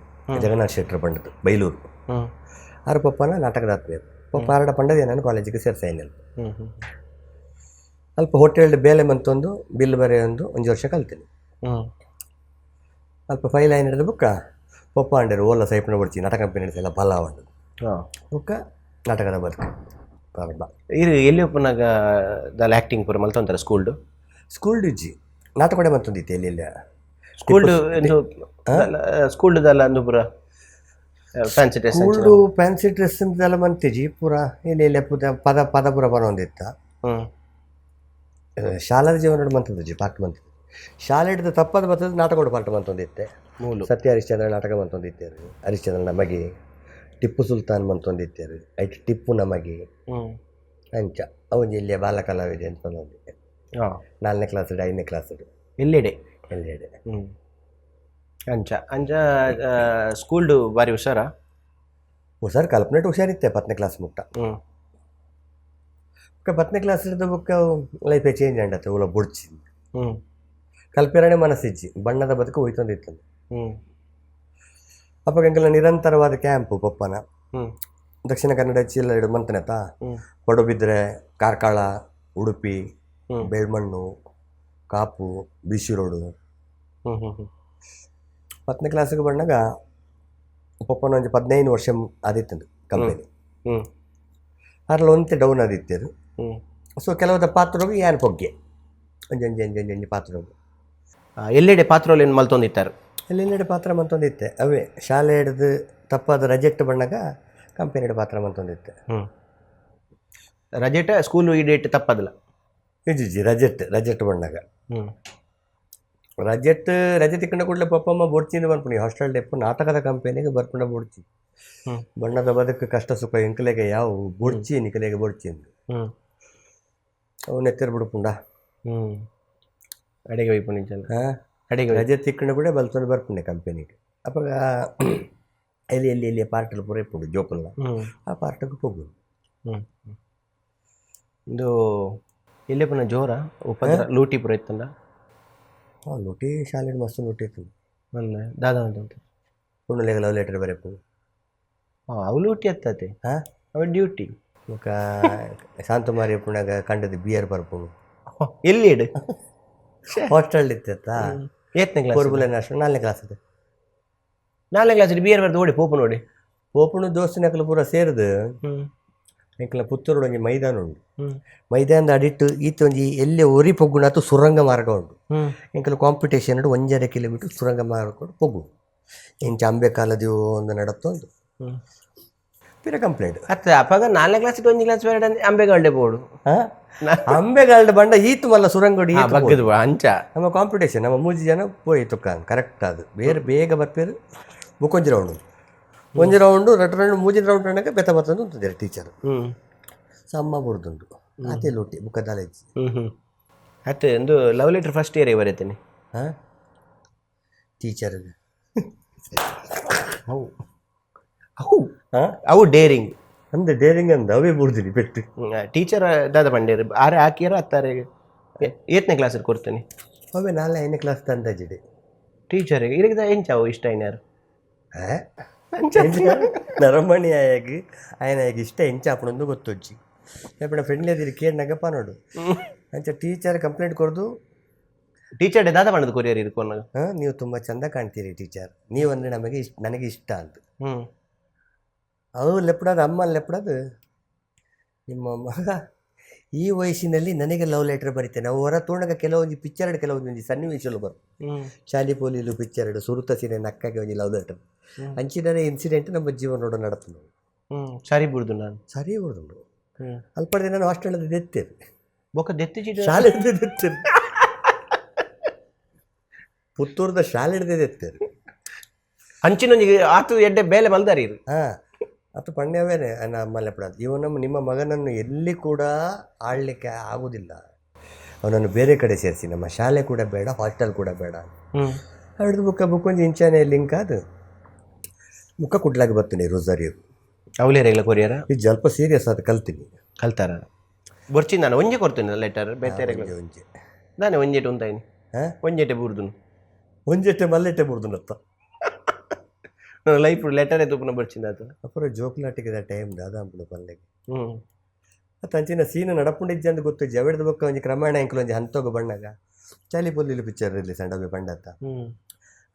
ಜಗನ್ನಾಥ್ ಶೆಟ್ಟರ್ ಪಂಡದು ಬೈಲೂರು. ಆರು ಪಪ್ಪನ ನಾಟಕದ ಆತ್ಮೀಯರು. ಪಪ್ಪ ಆರಡ ಪಂಡದ ನಾನು ಕಾಲೇಜಿಗೆ ಸೇರ್ಸಾಯಿನ. ಅಲ್ಪ ಹೋಟೆಲ್ ಬೇಲೆ ಮಂತೊಂದು ಬಿಲ್ ಬರೆಯೊಂದು ಒಂಜಿ ವರ್ಷ ಕಲ್ತೀನಿ. ಅಲ್ಪ ಫೈಲ್ ಆಯ್ನ ಹಿಡಿದು ಬುಕ್ಕ ಪಪ್ಪ ಅಂಡೇರು ಓಲ ಸೈಪಣ ಬಡ್ಚಿ ನಾಟಕ ಕಂಪನಿ ಎಲ್ಲ ಬಲ ಉಂಡು ಬುಕ್ಕ ನಾಟಕದ ಬದುಕು ಪ್ರಾರಂಭ. ಇರು ಎಲ್ಲಿ ಒಪ್ಪನಾಗ ದಾಲ ಆ್ಯಕ್ಟಿಂಗ್ ಪೂರ ಮಲ್ತೊಂತಾರೆ ಸ್ಕೂಲ್ಡು? ಸ್ಕೂಲ್ ಡಿಜ್ಜಿ ನಾಟಕ ಮಂತೊಂದಿತ್ತು ಎಲ್ಲಿ ಎಲ್ಲ. ಸ್ಕೂಲ್ಡು ಸ್ಕೂಲ್ಡು ದಾಲ ಅಂದು ಪೂರ fancy dress? School fancy dress ಅಂತೆಲ್ಲ ಮಂತಿಜಿ ಪೂರ ಎಲ್ಲಿ ಎಲ್ಲ ಪೂರ ಪದ ಪದ ಪೂರ ಬರೋಂದಿತ್ತ. ಶಾಲಾ ಜೀವನ ಮಂತದ್ದು ಪಾಠ ಮಂತದ್ದು ಶಾಲೆ ಹಿಡಿದು ತಪ್ಪದ ಬರ್ತದೆ ನಾಟಕ ಪಾಠ ಮಂತೊಂದಿತ್ತೆ. ಮೂಲು ಸತ್ಯ ಹರಿಶ್ಚಂದ್ರ ನಾಟಕ ಮಂತೊಂದಿತ್ತೇರು, ಹರಿಶ್ಚಂದ್ರ ನಮಗೆ ಟಿಪ್ಪು ಸುಲ್ತಾನ್ ಮಂತೊಂದಿತ್ತೇರು, ಐಟ್ ಟಿಪ್ಪು ನಮಗೆ ಅಂಚ ಅವನ್ ಜಿಲ್ಲೆಯ ಬಾಲ ಕಲಾವಿದೆ ಅಂತ ಬಂದಿದ್ದೆ. 4ನೇ ಕ್ಲಾಸ್ 5ನೇ ಕ್ಲಾಸ್. ಎಲ್ಲೆಡೆ? ಎಲ್ಲೆಡೆ. ಅಂಚ ಅಂಚ ಸ್ಕೂಲ್ಡು ಬಾರಿ ಹುಷಾರಾ? ಹುಷಾರು ಕಲ್ಪನೆಟ್ ಹುಷಾರಿತ್ತೆ 10ನೇ ಕ್ಲಾಸ್ ಮುಟ್ಟ. 10ನೇ ಕ್ಲಾಸ್ ಹಿಡಿದು ಬುಕ್ಕ ಲೈಫೇ ಚೇಂಜ್ ಅಂಡತ್ತೆ ಉಲ ಬುಡ್ಚಿ ಕಲ್ಪಿರಣೆ ಮನಸ್ಸಿಜ್ಜಿ ಬಣ್ಣದ ಬದುಕು ಹೋಯ್ತೊಂದಿತ್ತು. ಅಪ್ಪಗಂಗೆಲ್ಲ ನಿರಂತರವಾದ ಕ್ಯಾಂಪು ಪಪ್ಪನ ದಕ್ಷಿಣ ಕನ್ನಡ ಜಿಲ್ಲೆ ಹಿಡಿದು ಮಂತನೆತ ಪಡುಬಿದ್ರೆ ಕಾರ್ಕಳ ಉಡುಪಿ ಬೇಳ್ಮಣ್ಣು ಕಾಪು ಬಿಸಿ ರೋಡು. 10ನೇ ಕ್ಲಾಸಿಗೆ ಬಂದಾಗ ಪಪ್ಪನ ಒಂಜಿ 15 ವರ್ಷ ಆದಿತ್ತು ಕಂಪನಿ ಅದ್ರಲ್ಲಿ ಒಂತೆ ಡೌನ್ ಆದಿತ್ತು. ಸೊ ಕೆಲವದ ಪಾತ್ರಗೆ ಯಾನ್ ಪೊಗ್ಗೆ ಒಂಜಿ ಒಂಜಿ ಒಂಜಿ ಒಂಜಿ ಒಂಜಿ ಪಾತ್ರಗೆ. ಎಲ್ಲೆಡೆ ಪಾತ್ರೊಲೆನ್ ಮಲ್ತೊಂದಿತ್ತಾರೆ. ಎಲ್ಲೆಲ್ಲೆಡೆ ಪಾತ್ರ ಮಂತೊಂದಿತ್ತೆ. ಅವೇ ಶಾಲೆ ಹಿಡ್ದು ತಪ್ಪಾದ ರಜೆಟ್ ಬಣ್ಣಗ ಕಂಪೆನಿಡ್ ಪಾತ್ರ ಮಂತೊಂದಿತ್ತೆ. ರಜೆಟ ಸ್ಕೂಲ್ ಈ ಡೇಟ್ ತಪ್ಪದಲ್ಲ? ಇಜ್ಜಿ, ರಜೆಟ್ ರಜೆಟ್ ಬಣ್ಣಗ. ರಜೆಟ್ ರಜೆ ತಿಕ್ಕಂಡ ಕೂಡಲೇ ಪಪ್ಪಮ್ಮ ಬೋಡ್ಚಿಂದ ಬರ್ಪುಣಿ ಹಾಸ್ಟೆಲ್ ಡೆಪ್ಪು ನಾಟಕದ ಕಂಪೆನಿಗೆ ಬರ್ಪುಂಡ ಬೋಡ್ಚಿ. ಬಣ್ಣದ ಬದುಕು ಕಷ್ಟ ಸುಖ ಎಂಕಲೆಗೆ ಯಾವ ಬೋಡ್ಚಿ ನಿಕಲೆಗೆ ಬೋಡ್ಚಿ ಅಂದು. ಅವು ನೆತ್ತೆರ್ ಬಿಡ್ಪುಂಡ. ಅಡೆಗೆ ಒಯ್ಪುಂಡು ಇಂಚನ? ಹಾಂ. ಅಡೆಗೆ. ರಜೆ ತಿಕ್ಕಂಡ ಕೂಡ ಬಲ್ತೊಂದು ಬರ್ಪುಂಡೆ ಕಂಪೆನಿಗೆ. ಅಪಗ ಎಲ್ಲಿ ಎಲ್ಲಿ ಎಲ್ಲಿ ಪಾರ್ಟಲ್ಲಿ ಪೂರ ಇಪ್ಪುಂಡು ಜೋಕುಲ್ಲ, ಆ ಪಾರ್ಟಿಗೆ ಹೋಗುದು. ಇಂದು ಎಲ್ಲೇ ಪುನಃ ಜೋರ ಉಪದ್ರ ಲೂಟಿ ಪೂರ ಇತ್ತಂಡ? ಹಾಂ, ಲೂಟಿ ಶಾಲೆ ಮಸ್ತ್ ಲೂಟಿ ಇತ್ತು. ಒಂದ ದಾದ ಅಂತ? ಪುಣ್ಣಲೆಗೆ ಲವ್ ಲೆಟರ್ ಬರೆಪು. ಹಾಂ, ಅವು ಲೂಟಿ ಅತ್ತದೆ. ಹಾಂ. ಅವು ಡ್ಯೂಟಿ. ಬೊಕ ಶಾಂತಮಾರಿ ಪುಣಗ ಕಂಡದ ಬಿಯರ್ ಬರ್ಪುಂಡು. ಎಲ್ಲಿ ಇಡು? ಹಾಸ್ಟೆಲ್ ಇತ್ತ. ಏತ್ನೇ ಕ್ಲಾಸ್? ಪೊರ್ಬುಲೆ ಅಷ್ಟು ನಾಲ್ಕನೇ ಕ್ಲಾಸ್ ಇದೆ. ನಾಲ್ಕನೇ ಕ್ಲಾಸ್ ಬಿಯರ್ ಬರ್ದು ಓಡಿ ಪೋಪು ನೋಡಿ. ಪೋಪುಣು ದೋಸ್ತಿನಕಲು ಪೂರ ಸೇರಿದು ಎಂಕಲ ಪುತ್ತೂರು ಒಂಜಿ ಮೈದಾನ ಉಂಡು. ಮೈದಾನದ ಅಡಿಟ್ಟು ಈತ ಒಂಜಿ ಎಲ್ಲಿ ಒರಿ ಪೊಗ್ಗುಣಾತು ಸುರಂಗ ಮಾರ್ಗ ಉಂಡು. ಎಂಕಲ ಕಾಂಪಿಟೇಷನ್ 1.5 ಕಿಲೋಮೀಟರ್ ಸುರಂಗ ಮಾರ್ಗ ಪೊಗ್ಗು ಎಂಚ ಅಂಬೆ ಕಾಲದಿವು ಒಂದು ನಡತ್ತೊಂದು ಪಿರ ಕಂಪ್ಲೇಂಟ್. ಅತ್ತ, ಅಪ್ಪಾಗ ನಾಲ್ಕನೇ ಕ್ಲಾಸ್ ಒಂಜಿ ಕ್ಲಾಸ್ ಬೇರೆ ಅಂಬೆಗಾಲ್ಡೆ ಬೋಡು. ಅಂಬೆಗಾಲ್ಡ್ ಬಂಡ ಈತು ಮಲ್ಲ ಸುರಂಗೋಡಿ. ಬಗ್ಗದು ಅಂಚ. ನಮ್ಮ ಕಾಂಪಿಟೇಷನ್ ನಮ್ಮ ಮೂಜಿ ಜನ ಪೋಯಿ ತುಕ್ಕ ಕರೆಕ್ಟ್ ಅದು ಬೇರೆ ಬೇಗ ಬರ್ಪೇರು. ಬುಕ್ಕೊಂಜಿ ರೌಂಡ್ ಒಂಜಿ ರೌಂಡು ರಡ್ಡು ರೌಂಡ್ ಮೂಜಿ ರೌಂಡ್ ಅನ್ನಕ ಬೆತ್ತ ಬತ್ತಂದು ಉಂತಿದ್ದಾರೆ ಟೀಚರ್. ಸಮ್ಮ ಬುಡ್ದುಂಡು ಆತೆ ಲೂಟಿ ಬುಕ್ಕ ದಾಲೇಜ್. ಹ್ಮ್ ಹ್ಮ್ ಅತ್ತೆ, ಒಂದು love letter first year ಬರೀತೀನಿ. ಹಾಂ, ಟೀಚರ್ಗೆ. ಅವು ಅವು ಹಾಂ. ಅವು ಡೇರಿಂಗ್. ಅಂದೆ ಡೇರಿಂಗ್ ಅಂದ ಅವೇ ಬುಡ್ದಿನಿ ಪೆಟ್ಟು. ಟೀಚರ್ ದಾದ ಪಂಡೇರು ಆರೆ ಹಾಕಿಯರ ಅತ್ತಾರೆ? ಏತ್ನೇ ಕ್ಲಾಸ್ ಕೊಡ್ತೇನೆ? ಅವೇ ನಾಳೆ ಐದನೇ ಕ್ಲಾಸ್ ತಂದಾಜಿಡೆ. ಟೀಚರಿಗೆ ಇರಗಿದ ಎಂಚ ಅವು ಇಷ್ಟ ಐನಾರು? ನರಮಣಿ ಆಯಾಗಿ ಆಯನಾಗಿ ಇಷ್ಟ ಎಂಚ ಆಪಣೊಂದು ಗೊತ್ತೊಜ್ಜಿ. ಎಪ್ಪಡ ಫ್ರೆಂಡ್ಲಿ ಅದಿರಿ ಕೇಳಿನಾಗಪ್ಪ ನೋಡು ಅಂಚ ಟೀಚರ್ ಕಂಪ್ಲೇಂಟ್ ಕೊಡ್ದು. ಟೀಚರ್ ದಾದ ಪಂಡದು ಕೊರಿಯರ್ ಇರ್ಕೊನ್ನ? ಹಾಂ, ನೀವು ತುಂಬ ಚಂದ ಕಾಣ್ತೀರಿ ಟೀಚರ್, ನೀವಂದರೆ ನಮಗೆ ಇಷ್ಟ, ನನಗೆ ಇಷ್ಟ ಅಂತ. ಅವು ಲೆಪ್ಪಡೋದು ಅಮ್ಮ ಲೆಪ್ಪಡೋದು ನಿಮ್ಮ ಮಗ ಈ ವಯಸ್ಸಿನಲ್ಲಿ ನನಗೆ ಲವ್ ಲೆಟರ್ ಬರೀತೇನೆ. ಅವು ಹೊರ ತೋಣಗ ಕೆಲವೊಂದು ಪಿಕ್ಚರ್ ಕೆಲವೊಂದು ಸನ್ನಿವೇಶಗಳು ಬರು ಚಾಲಿ ಪೋಲಿಲು ಪಿಕ್ಚರ್ ಸುರುತ ಸೀನೆ ನಕ್ಕಾಗೆ ಒಂಜಿ ಲವ್ ಲೆಟರ್ ಅಂಚಿನ ಇನ್ಸಿಡೆಂಟ್ ನಮ್ಮ ಜೀವನೋಡ ನಡತು. ಹ್ಮ್ ಸರಿ ಬಿಡುದು ನಾನು. ಸರಿ ಬಿಡುದುಂಡು. ಅಲ್ಪಡೆ ನಾನು ಹಾಸ್ಟೆಲ್ ದೆತ್ತೇನೆ. ಬೊಕ್ಕ ದೆತ್ತಿ ಚೀಟಿ? ಶಾಲೆ ದೆತ್ತೇನೆ, ಪುತ್ತೂರ್ದ ಶಾಲೆ ದೆತ್ತೇನೆ. ಅಂಚಿನೊಂಜಿಗೆ ಆತು ಎಡ್ಡೆ ಬೇಲೆ ಮಲ್ದಾರಿ ಇದು. ಹಾಂ, ಅದು ಪಣ್ಯವೇನೆ ನಮ್ಮಲ್ಲಿ ಪಡ ಇವನ ನಿಮ್ಮ ಮಗನನ್ನು ಎಲ್ಲಿ ಕೂಡ ಆಡಲಿಕ್ಕೆ ಆಗುವುದಿಲ್ಲ, ಅವನನ್ನು ಬೇರೆ ಕಡೆ ಸೇರಿಸಿ, ನಮ್ಮ ಶಾಲೆ ಕೂಡ ಬೇಡ, ಹಾಸ್ಟೆಲ್ ಕೂಡ ಬೇಡ. ಹಿಡಿದು ಬುಕ್ಕ ಬುಕ್ ಒಂಜಿ ಇಂಚಾನೆ ಲಿಂಕ್ ಅದು ಮುಖ ಕುಡ್ಲಾಗಿ ಬರ್ತೀನಿ ರೋಸಾರಿಯೋ. ಅವಲೇರೆಲ್ಲ ಕೊರಿಯರ? ಇದು ಸ್ವಲ್ಪ ಸೀರಿಯಸ್ ಅದು ಕಲ್ತೀನಿ. ಕಲ್ತಾರ ಬೊರ್ಚಿ ನಾನು ಒಂಜೆ ಕೊಡ್ತೇನೆ ಲೆಟರ್ ಬೇತೆ. ಒಂಜೆ ಒಂಜೆ. ನಾನೇ ಒಂಜೆಟೆ ಉಂತಾಯಿನಿ. ಹಾಂ. ಒಂಜೆಟೆ ಬೂರ್ದುನು. ಒಂಜೆಟ್ಟೆ ಮಲ್ಲೆಟ್ಟೆ ಬುಡ್ದುನತ್ತ. ನನ್ನ ಲೈಫ್ ಲೆಟರ್ ತುಪ್ಪನ ಬರ್ಚಿಂದ ಆತು. ಅಪುರ ಜೋಕ್ಲಾಟಿಗೆ ಟೈಮ್ ದಾದ ಅಂಪುಡು ಪಲ್ಲೆಗೆ. ಮತ್ತು ಅಂಚಿನ ಸೀನ್ ನಡಪುಂಡಿಜ್ಜಿ ಅಂತ ಗೊತ್ತು. ಜವೆಡ್ದ ಬೊಕ್ಕ ಒಂಜಿ ಕ್ರಮೇಣ ಎಂಕುಲು ಒಂಜಿ ಹಂತೋಗ ಬಣ್ಣಗ ಚಾಲಿ ಪೊಲ್ಲಿಲು ಪಿಕ್ಚರ್ ರಿಲೀಸ್ ಅಂಡ ಅವೆ ಪಂಡತ್ತ.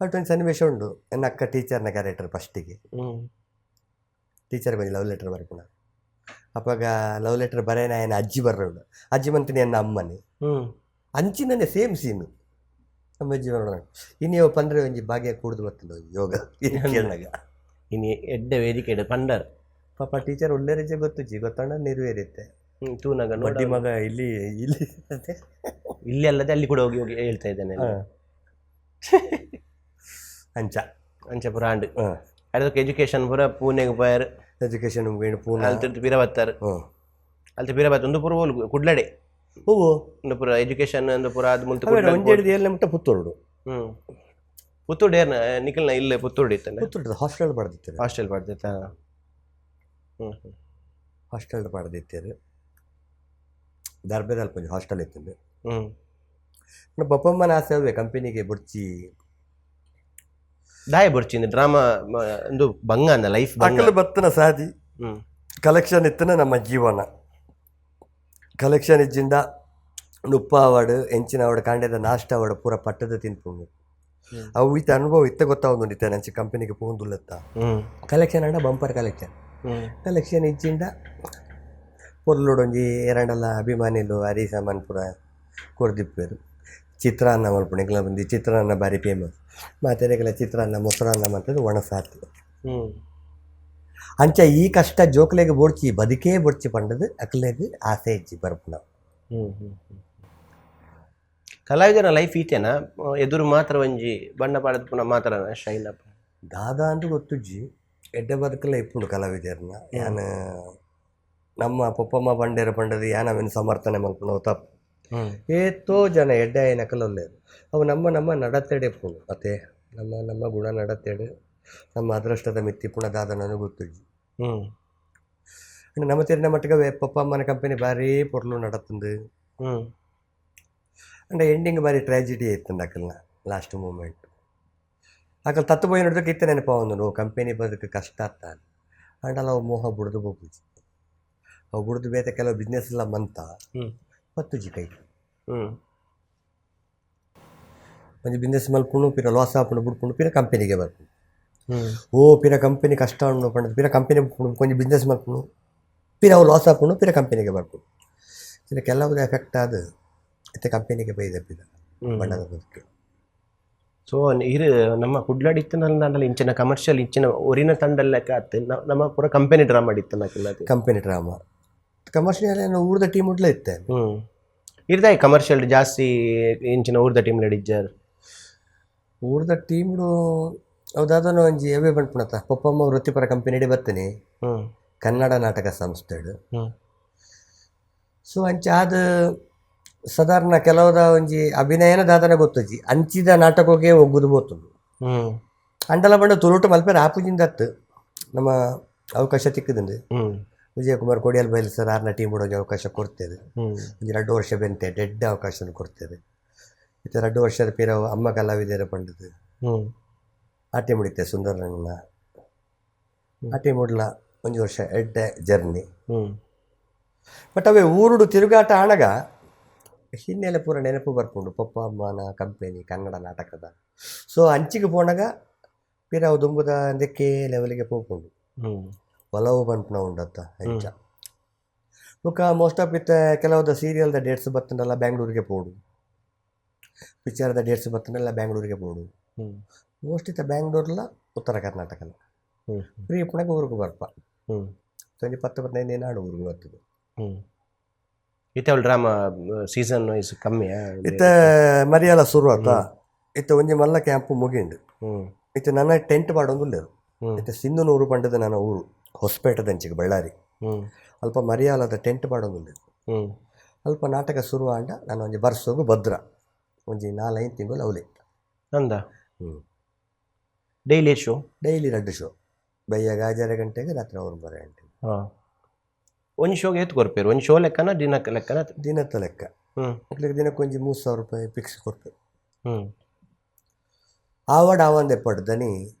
ಅಟ್ ಒಂದು ಸನ್ನಿವೇಶ ಉಂಡು, ನನ್ನ ಅಕ್ಕ ಟೀಚರ್ನ ಕ್ಯಾರೆಕ್ಟರ್ ಫಸ್ಟಿಗೆ. ಟೀಚರ್ಗೆ ಒಂಜಿ ಲವ್ ಲೆಟರ್ ಬರ್ಪುಣ. ಅಪ್ಪಗ ಲವ್ ಲೆಟರ್ ಬರೇನ ఆయన ಅಜ್ಜಿ ಬರ್ರೋಡು ಅಜ್ಜಿ ಮಂತಿನಿ ಎನ್ನ ಅಮ್ಮನೆ. ಅಂಚಿನನೆ ಸೇಮ್ ಸೀನು ನಮ್ಮ ಜೀವನ ಇನ್ನು ಪಂದ್ರೆ ಒಂಜಿ ಭಾಗ್ಯ ಕೂಡ್ದು ಬರ್ತದೆ ಒಂಜಿ ಯೋಗ ಕೇಳಿನಾಗ. ಇನ್ನು ಎಡ್ಡೆ ವೇದಿಕೆ ಎಡ್ಡೆ ಪಂಡರ್. ಪಾಪ ಟೀಚರ್ ಒಳ್ಳೆ ರಜೆ ಗೊತ್ತುಜಿ ಗೊತ್ತಣ್ಣ ನೆರವೇರಿತ್ತೆ. ತೂನಾಗ ಬಡ್ಡಿ ಮಗ ಇಲ್ಲಿ ಇಲ್ಲಿ. ಇಲ್ಲಿ ಅಲ್ಲದೆ ಅಲ್ಲಿ ಕೂಡ ಹೋಗಿ ಹೋಗಿ ಹೇಳ್ತಾ ಇದ್ದಾನೆ. ಅಂಚ. ಅಂಚ ಪುರ ಆಂಡ್. ಅದಕ್ಕೆ ಎಜುಕೇಶನ್ ಪೂರ ಪೂನೆಗೆ ಪೋಯರ್? ಎಜುಕೇಶನ್ ಮುಗಿಂಡು ಪೂನಾ. ಅಲ್ತಿರ್ತು ಪಿರ ಬತ್ತಾರೆ. ಅಲ್ತ ಪಿರ ಬತ್ತ ಒಂದು ಪೂರ ಹೋಲು ಕುಡ್ಲಡೆ. ಹೂವು. ಒಂದು ಪೂರ ಎಜುಕೇಶನ್ ಒಂದು ಪೂರ ಅದು ಮುಲ್ತು. ಒಂಜೆಡ್ದು ಏಳನೇ ಮುಟ್ಟ ಪುತ್ತೂರುಡು. ಪುತ್ತೂರು ಏರ್ನ ನಿಖಲ್ನ ಇಲ್ಲೇ ಪುತ್ತೂರು ಇತ್ತಲ್ಲ? ಪುತ್ತೂರು ಹಾಸ್ಟೆಲ್ ಪಡೆದಿತ್ತು. ಹಾಸ್ಟೆಲ್ ಪಡ್ದಿತ್ತ ಹ್ಮ್ ಹ್ಮ್. ಹಾಸ್ಟೆಲ್ ಪಡೆದಿತ್ತೇರು ದರ್ಬೆದಲ್ಪ ಒಂಜಿ ಹಾಸ್ಟೆಲ್ ಇತ್ತು. ಬಪ್ಪಮ್ಮನ ಆಸೆ ಅವೇ ಕಂಪನಿಗೆ ಬುಡ್ಚಿ. ದಾಯ ಬೊರ್ಚಿಂದ ಡ್ರಾಮಾ ಒಂದು ಬಂಗ ಅಂದ ಲೈಫ್. ಅಕಲು ಬತ್ತನ ಸಾದಿ. ಕಲೆಕ್ಷನ್ ಇತ್ತನ ನಮ್ಮ ಜೀವನ ಕಲೆಕ್ಷನ್ ಇಜ್ಜಿಂದ ನುಪ್ಪ ಅವಾಡು ಎಂಚಿನ ಅವಾಡು ಕಾಂಡೆದ ನಾಷ್ಟ ಅವಾಡು ಪೂರ ಪಟ್ಟದ ತಿನ್ಪುಂಡು. ಅವು ಇತ್ತ ಅನುಭವ ಇತ್ತ ಗೊತ್ತಾವೊಂದುಂಡು ಇತ್ತೆ ನಂಚಿ ಕಂಪನಿಗೆ ಪೋಂದುಲ್ಲತ್ತ. ಕಲೆಕ್ಷನ್ ಅಂಡ bumper collection. Collection ಇಜ್ಜಿಂಡ ಪೊರ್ಲುಡೊಂಜಿ ಎರಡಲ್ಲ ಅಭಿಮಾನಿಲು ಅರಿ ಸಾಮಾನ್ ಪೂರ ಕೊರ್ದಿಪ್ಪೇರು. ಚಿತ್ರಾನ್ನ ಮಲ್ಪುಂಡು ಎಂಕ್ಲ ಬಂದು ಚಿತ್ರಾನ್ನ ಬಾರಿ ಫೇಮಸ್ ಮಾತೆರೆಗೆಲ್ಲ ಚಿತ್ರಾನ್ನ ಮೊಸರಾನ್ನ ಮಂತದ್ದು ಒಣಸಾತು. ಅಂಚ ಈ ಕಷ್ಟ ಜೋಕ್ಲೆಗ್ ಬೋಡ್ಚಿ, ಬದುಕೇ ಬೋಡ್ಚಿ ಪಂಡದು ಅಕ್ಲೆಗ್ ಆಸೆ ಇಜ್ಜಿ ಬರ್ಪುನ. ಹ್ಮ್ ಹ್ಮ್ ಹ್ಮ್. ಕಲಾವಿದನ ಲೈಫ್ ಈತೆನಾ? ಎದುರು ಮಾತ್ರ ಒಂಜಿ ಬಣ್ಣ ಪಾಡದ ಪುನ ಮಾತ್ರ ಶೈನ್ ಅಪ್? ದಾದಾ ಅಂದ್ ಗೊತ್ತುಜ್ಜಿ, ಎಡ್ಡೆ ಬದುಕಲ್ಲ ಇಪ್ಪುಂಡು ಕಲಾವಿದರ್ನ. ಯಾನ್ ನಮ್ಮ ಪೊಪ್ಪಮ್ಮ ಬಂಡೇರ ಪಂಡದು ಯಾನ್ ಅವೆನ್ ಸಮರ್ಥನೆ ಮಲ್ಪುನವು ತಪ್ಪು. ಏತೋ ಜನ ಎಡ್ಡೆ ಆಯಿನಕಲು ಉಲ್ಲೆರ್. ಅವು ನಮ್ಮ ನಮ್ಮ ನಡತೆಡೆ ಇಪ್ಪುಂಡು ಅತೆ, ನಮ್ಮ ನಮ್ಮ ಗುಣ ನಡತೆಡು, ನಮ್ಮ ಅದೃಷ್ಟದ ಮಿತ್ತ್ ಇಪ್ಪುನ ದಾದ ನನಗೆ ಗೊತ್ತುಜ್ಜಿ. ಅಂಡ ನಮ್ಮ ತೆರಿನ ಮಟ್ಟಿಗೆ ಪೊಪ್ಪಮ್ಮನ ಕಂಪೆನಿ ಬಾರಿ ಪೊರ್ಲು ನಡತುಂಡು. ಅಂಡ ಎಂಡಿಂಗ್ ಬಾರಿ ಟ್ರಾಜಿಡಿ ಇತ್ತುಂಡು ಅಕಲ್ನ ಲಾಸ್ಟ್ ಮೂಮೆಂಟ್. ಅಕಲ್ ತತ್ತು ಪೋಯಿ ನೋಡಿದಕ್ಕೆ ಇತ್ತೆ ನೆನಪಾವೊಂದುಂಡು, ಕಂಪೆನಿ ಬದುಕು ಕಷ್ಟ ಅತ್ತ. ಅಂಡಲ ಅವು ಮೋಹ ಬುಡ್ದು ಪೋಪುಜಿ. ಅವು ಬುಡ್ದು ಬೇತೆ ಕೆಲವು ಬಿಸ್ನೆಸ್ ಎಲ್ಲ ಮಂತ ಪತ್ತುಜಿ ಕೈ. ಒಂಜಿ ಬಿಸ್ನೆಸ್ ಮಲ್ಪುಂಡು, ಪಿರ ಲಾಸ್ ಆಪುಂಡು, ಬುಡ್ಪುಂಡು, ಪಿರ ಕಂಪೆನಿಗೆ ಬರ್ಪುಂಡು. ಓ ಪಿರ ಕಂಪೆನಿ ಕಷ್ಟ ಉಂಡು ಪಂಡದು ಪಿರ ಕಂಪೆನಿ ಬುಡ್ಪುಂಡು, ಒಂಜಿ ಬಿಸ್ನೆಸ್ ಮಲ್ಪುಂಡು, ಪಿರ ಅವು ಲಾಸ್ ಆಪುಂಡು, ಪಿರ ಕಂಪೆನಿಗೆ ಬರ್ಪುಂಡು. ಇನ್ನು ಕೆಲವು ಎಫೆಕ್ಟ್ ಆದ್ ಇತ್ತೆ ಕಂಪೆನಿಗೆ ಬೈದ ಪಿರ ಬಣ್ಣದ ಬದುಕು. ಸೊ ಇರು ನಮ್ಮ ಕುಡ್ಲಾಡ್ ಇತ್ತಿನಲ್ಲ ಇಂಚಿನ ಕಮರ್ಷಿಯಲ್ ಇಂಚಿನ ಒರಿನ ತಂಡ ಲೆಕ್ಕ ಅತ್ತೆ, ನಮ್ಮ ಪೂರ ಕಂಪೆನಿ ಡ್ರಾಮಾ ಇತ್ತನ. Company drama commercial ಏನು ಊರ್ದ ಟೀಮ್ ಉಡ್ಲ ಇತ್ತೆ. ಇರ್ದಾಯಿ ಕಮರ್ಷಿಯಲ್ ಜಾಸ್ತಿ ಇಂಚಿನ ಊರ್ದ ಟೀಮ್ ನಡಿಜ್ಜಾರ್? ಊರ್ದ ಟೀಮ್ಡು ಅವು ದಾದನ ಒಂಜಿ ಅವೇ ಬಂದ್ಪುಣತ ಪೊಪ್ಪಮ್ಮ ವೃತ್ತಿಪರ ಕಂಪೆನಿ ಬರ್ತೇನೆ ಕನ್ನಡ ನಾಟಕ ಸಂಸ್ಥೆಡ್. ಸೊ ಅಂಚ ಆದ್ ಸಾಧಾರಣ ಕೆಲವದ ಒಂಜಿ ಅಭಿನಯನ ದಾದನ ಗೊತ್ತುಜಿ, ಅಂಚಿದ ನಾಟಕೋಗೆ ಒಗ್ಗುದು ಬೋತುಂಡು. ಅಂಡಲ ಬಂಡ ತುಳುಟು ಮಲ್ಪೆರ ಆಪುಜಿಂದತ್ತು ನಮ್ಮ ಅವಕಾಶ ತಿಕ್ಕುದುಂಡು. ವಿಜಯಕುಮಾರ್ ಕೊಡಿಯಲ್ ಬೈಲ್ ಸರ್ ಆರ್ನ ಟೀಮ್ ಒಂಜಿ ಅವಕಾಶ ಕೊಡ್ತೇವೆ. ಒಂಜಿ 2 ವರ್ಷ ಬೆಂತೆ ಡೆಡ್ ಅವಕಾಶ ಕೊಡ್ತೇವೆ. ಇತ್ತೆ 2 ವರ್ಷದ ಪಿರ ಅಮ್ಮ ಕಲಾವಿದರ ಪಂಡದು ಆ ಟೀಮ್ ಉಡಿತೆ ಸುಂದರಣ್ಣ ಆ ಟೀಮ್ ಉಡ್ಲ ಒಂಜಿ ವರ್ಷ ಎಡ್ಡೆ ಜರ್ನಿ. ಬಟ್ ಅವೇ ಊರುಡು ತಿರುಗಾಟ ಆಣಗ ಹಿನ್ನೆಲೆ ಪೂರ ನೆನಪು ಬರ್ಪುಂಡು ಪಪ್ಪ ಅಮ್ಮನ ಕಂಪೆನಿ ಕನ್ನಡ ನಾಟಕದ. ಸೊ ಅಂಚಿಗೆ ಪೋಣಗ ಪಿರ ಅವು ದುಂಬುದ ಅಂದಕ್ಕೆ ಲೆವೆಲ್ಗೆ ಪೋಪುಂಡು. ಒಲವು ಪನ್ಪುನ ಉಂಡತ್ತ ಅಂಚ. ಬೊಕ್ಕ ಮೋಸ್ಟ್ ಆಫ್ ಇತ್ತೆ ಕೆಲವುದ ಸೀರಿಯಲ್ದ ಡೇಟ್ಸ್ ಬತ್ತಂಡಲ್ಲ ಬ್ಯಾಂಗ್ಳೂರಿಗೆ ಪೋಡು, ಪಿಕ್ಚರ್ದ ಡೇಟ್ಸ್ ಬತ್ತಂಡಲ್ಲ ಬ್ಯಾಂಗ್ಳೂರಿಗೆ ಪೋಡು. ಮೋಸ್ಟ್ ಇತ್ತೆ ಬ್ಯಾಂಗ್ಳೂರ್ಲ ಉತ್ತರ ಕರ್ನಾಟಕಲ ಫ್ರೀ ಇಪ್ಪುನಗ ಊರುಗು ಬರ್ಪ. ಒಂಜಿ 10 15 ದಿನ ಆಂಡ್ ಊರುಗು ಬರ್ತದೆ. ಇತ್ತೆ ಅವಳು drama season wise ಕಮ್ಮಿ. ಇತ್ತೆ ಮರಿಯಲ ಶುರು ಆತ. ಇತ್ತೆ ಒಂಜಿ ಮಲ್ಲ ಕ್ಯಾಂಪ್ ಮುಗಿಂಡು. ಇತ್ತೆ ನನ್ನ ಟೆಂಟ್ ಪಾಡೊಂದುಲ್ಲೆರ್. ಇತ್ತೆ ಸಿಂಧನೂರು ಪಂಡದ ನನ್ನ ಊರು ಹೊಸಪೇಟೆದಂಚಿಗೆ ಬಳ್ಳಾರಿ ಅಲ್ಪ ಮರಿಯಾಲದ ಟೆಂಟ್ ಪಾಡೊಂದುಲ್ಲೆರ್. ಅಲ್ಪ ನಾಟಕ ಶುರು ಆಂಡ ನಾನು ಒಂಜಿ ಬರ್ಸೋಗು ಭದ್ರ ಒಂಜಿ 4-5 ತಿಂಗಳು ಅವಲೆ. ಅಂದ? Daily show? Daily 2 show, ಬಯ್ಯಾಗ 5:30 ಗಂಟೆಗೆ, ರಾತ್ರಿ 9 ಗಂಟೆಗೆ. ಒಂಜಿ ಶೋಗೆ ಏತ್ ಕೊರ್ಪೇರು? ಒಂಜಿ ಶೋ ಲೆಕ್ಕನ ದಿನಕ್ಕೆ ಲೆಕ್ಕನ? ದಿನತ್ತ ಲೆಕ್ಕ. ಅಕ್ಲೆಗ್ ದಿನಕ್ಕೆ ಒಂಜಿ 3000 ರೂಪಾಯಿ ಫಿಕ್ಸ್ ಕೊರ್ಪೇರು. ಆವಡ್ ಆವಂದೆ ಪಡ್ ದನಿ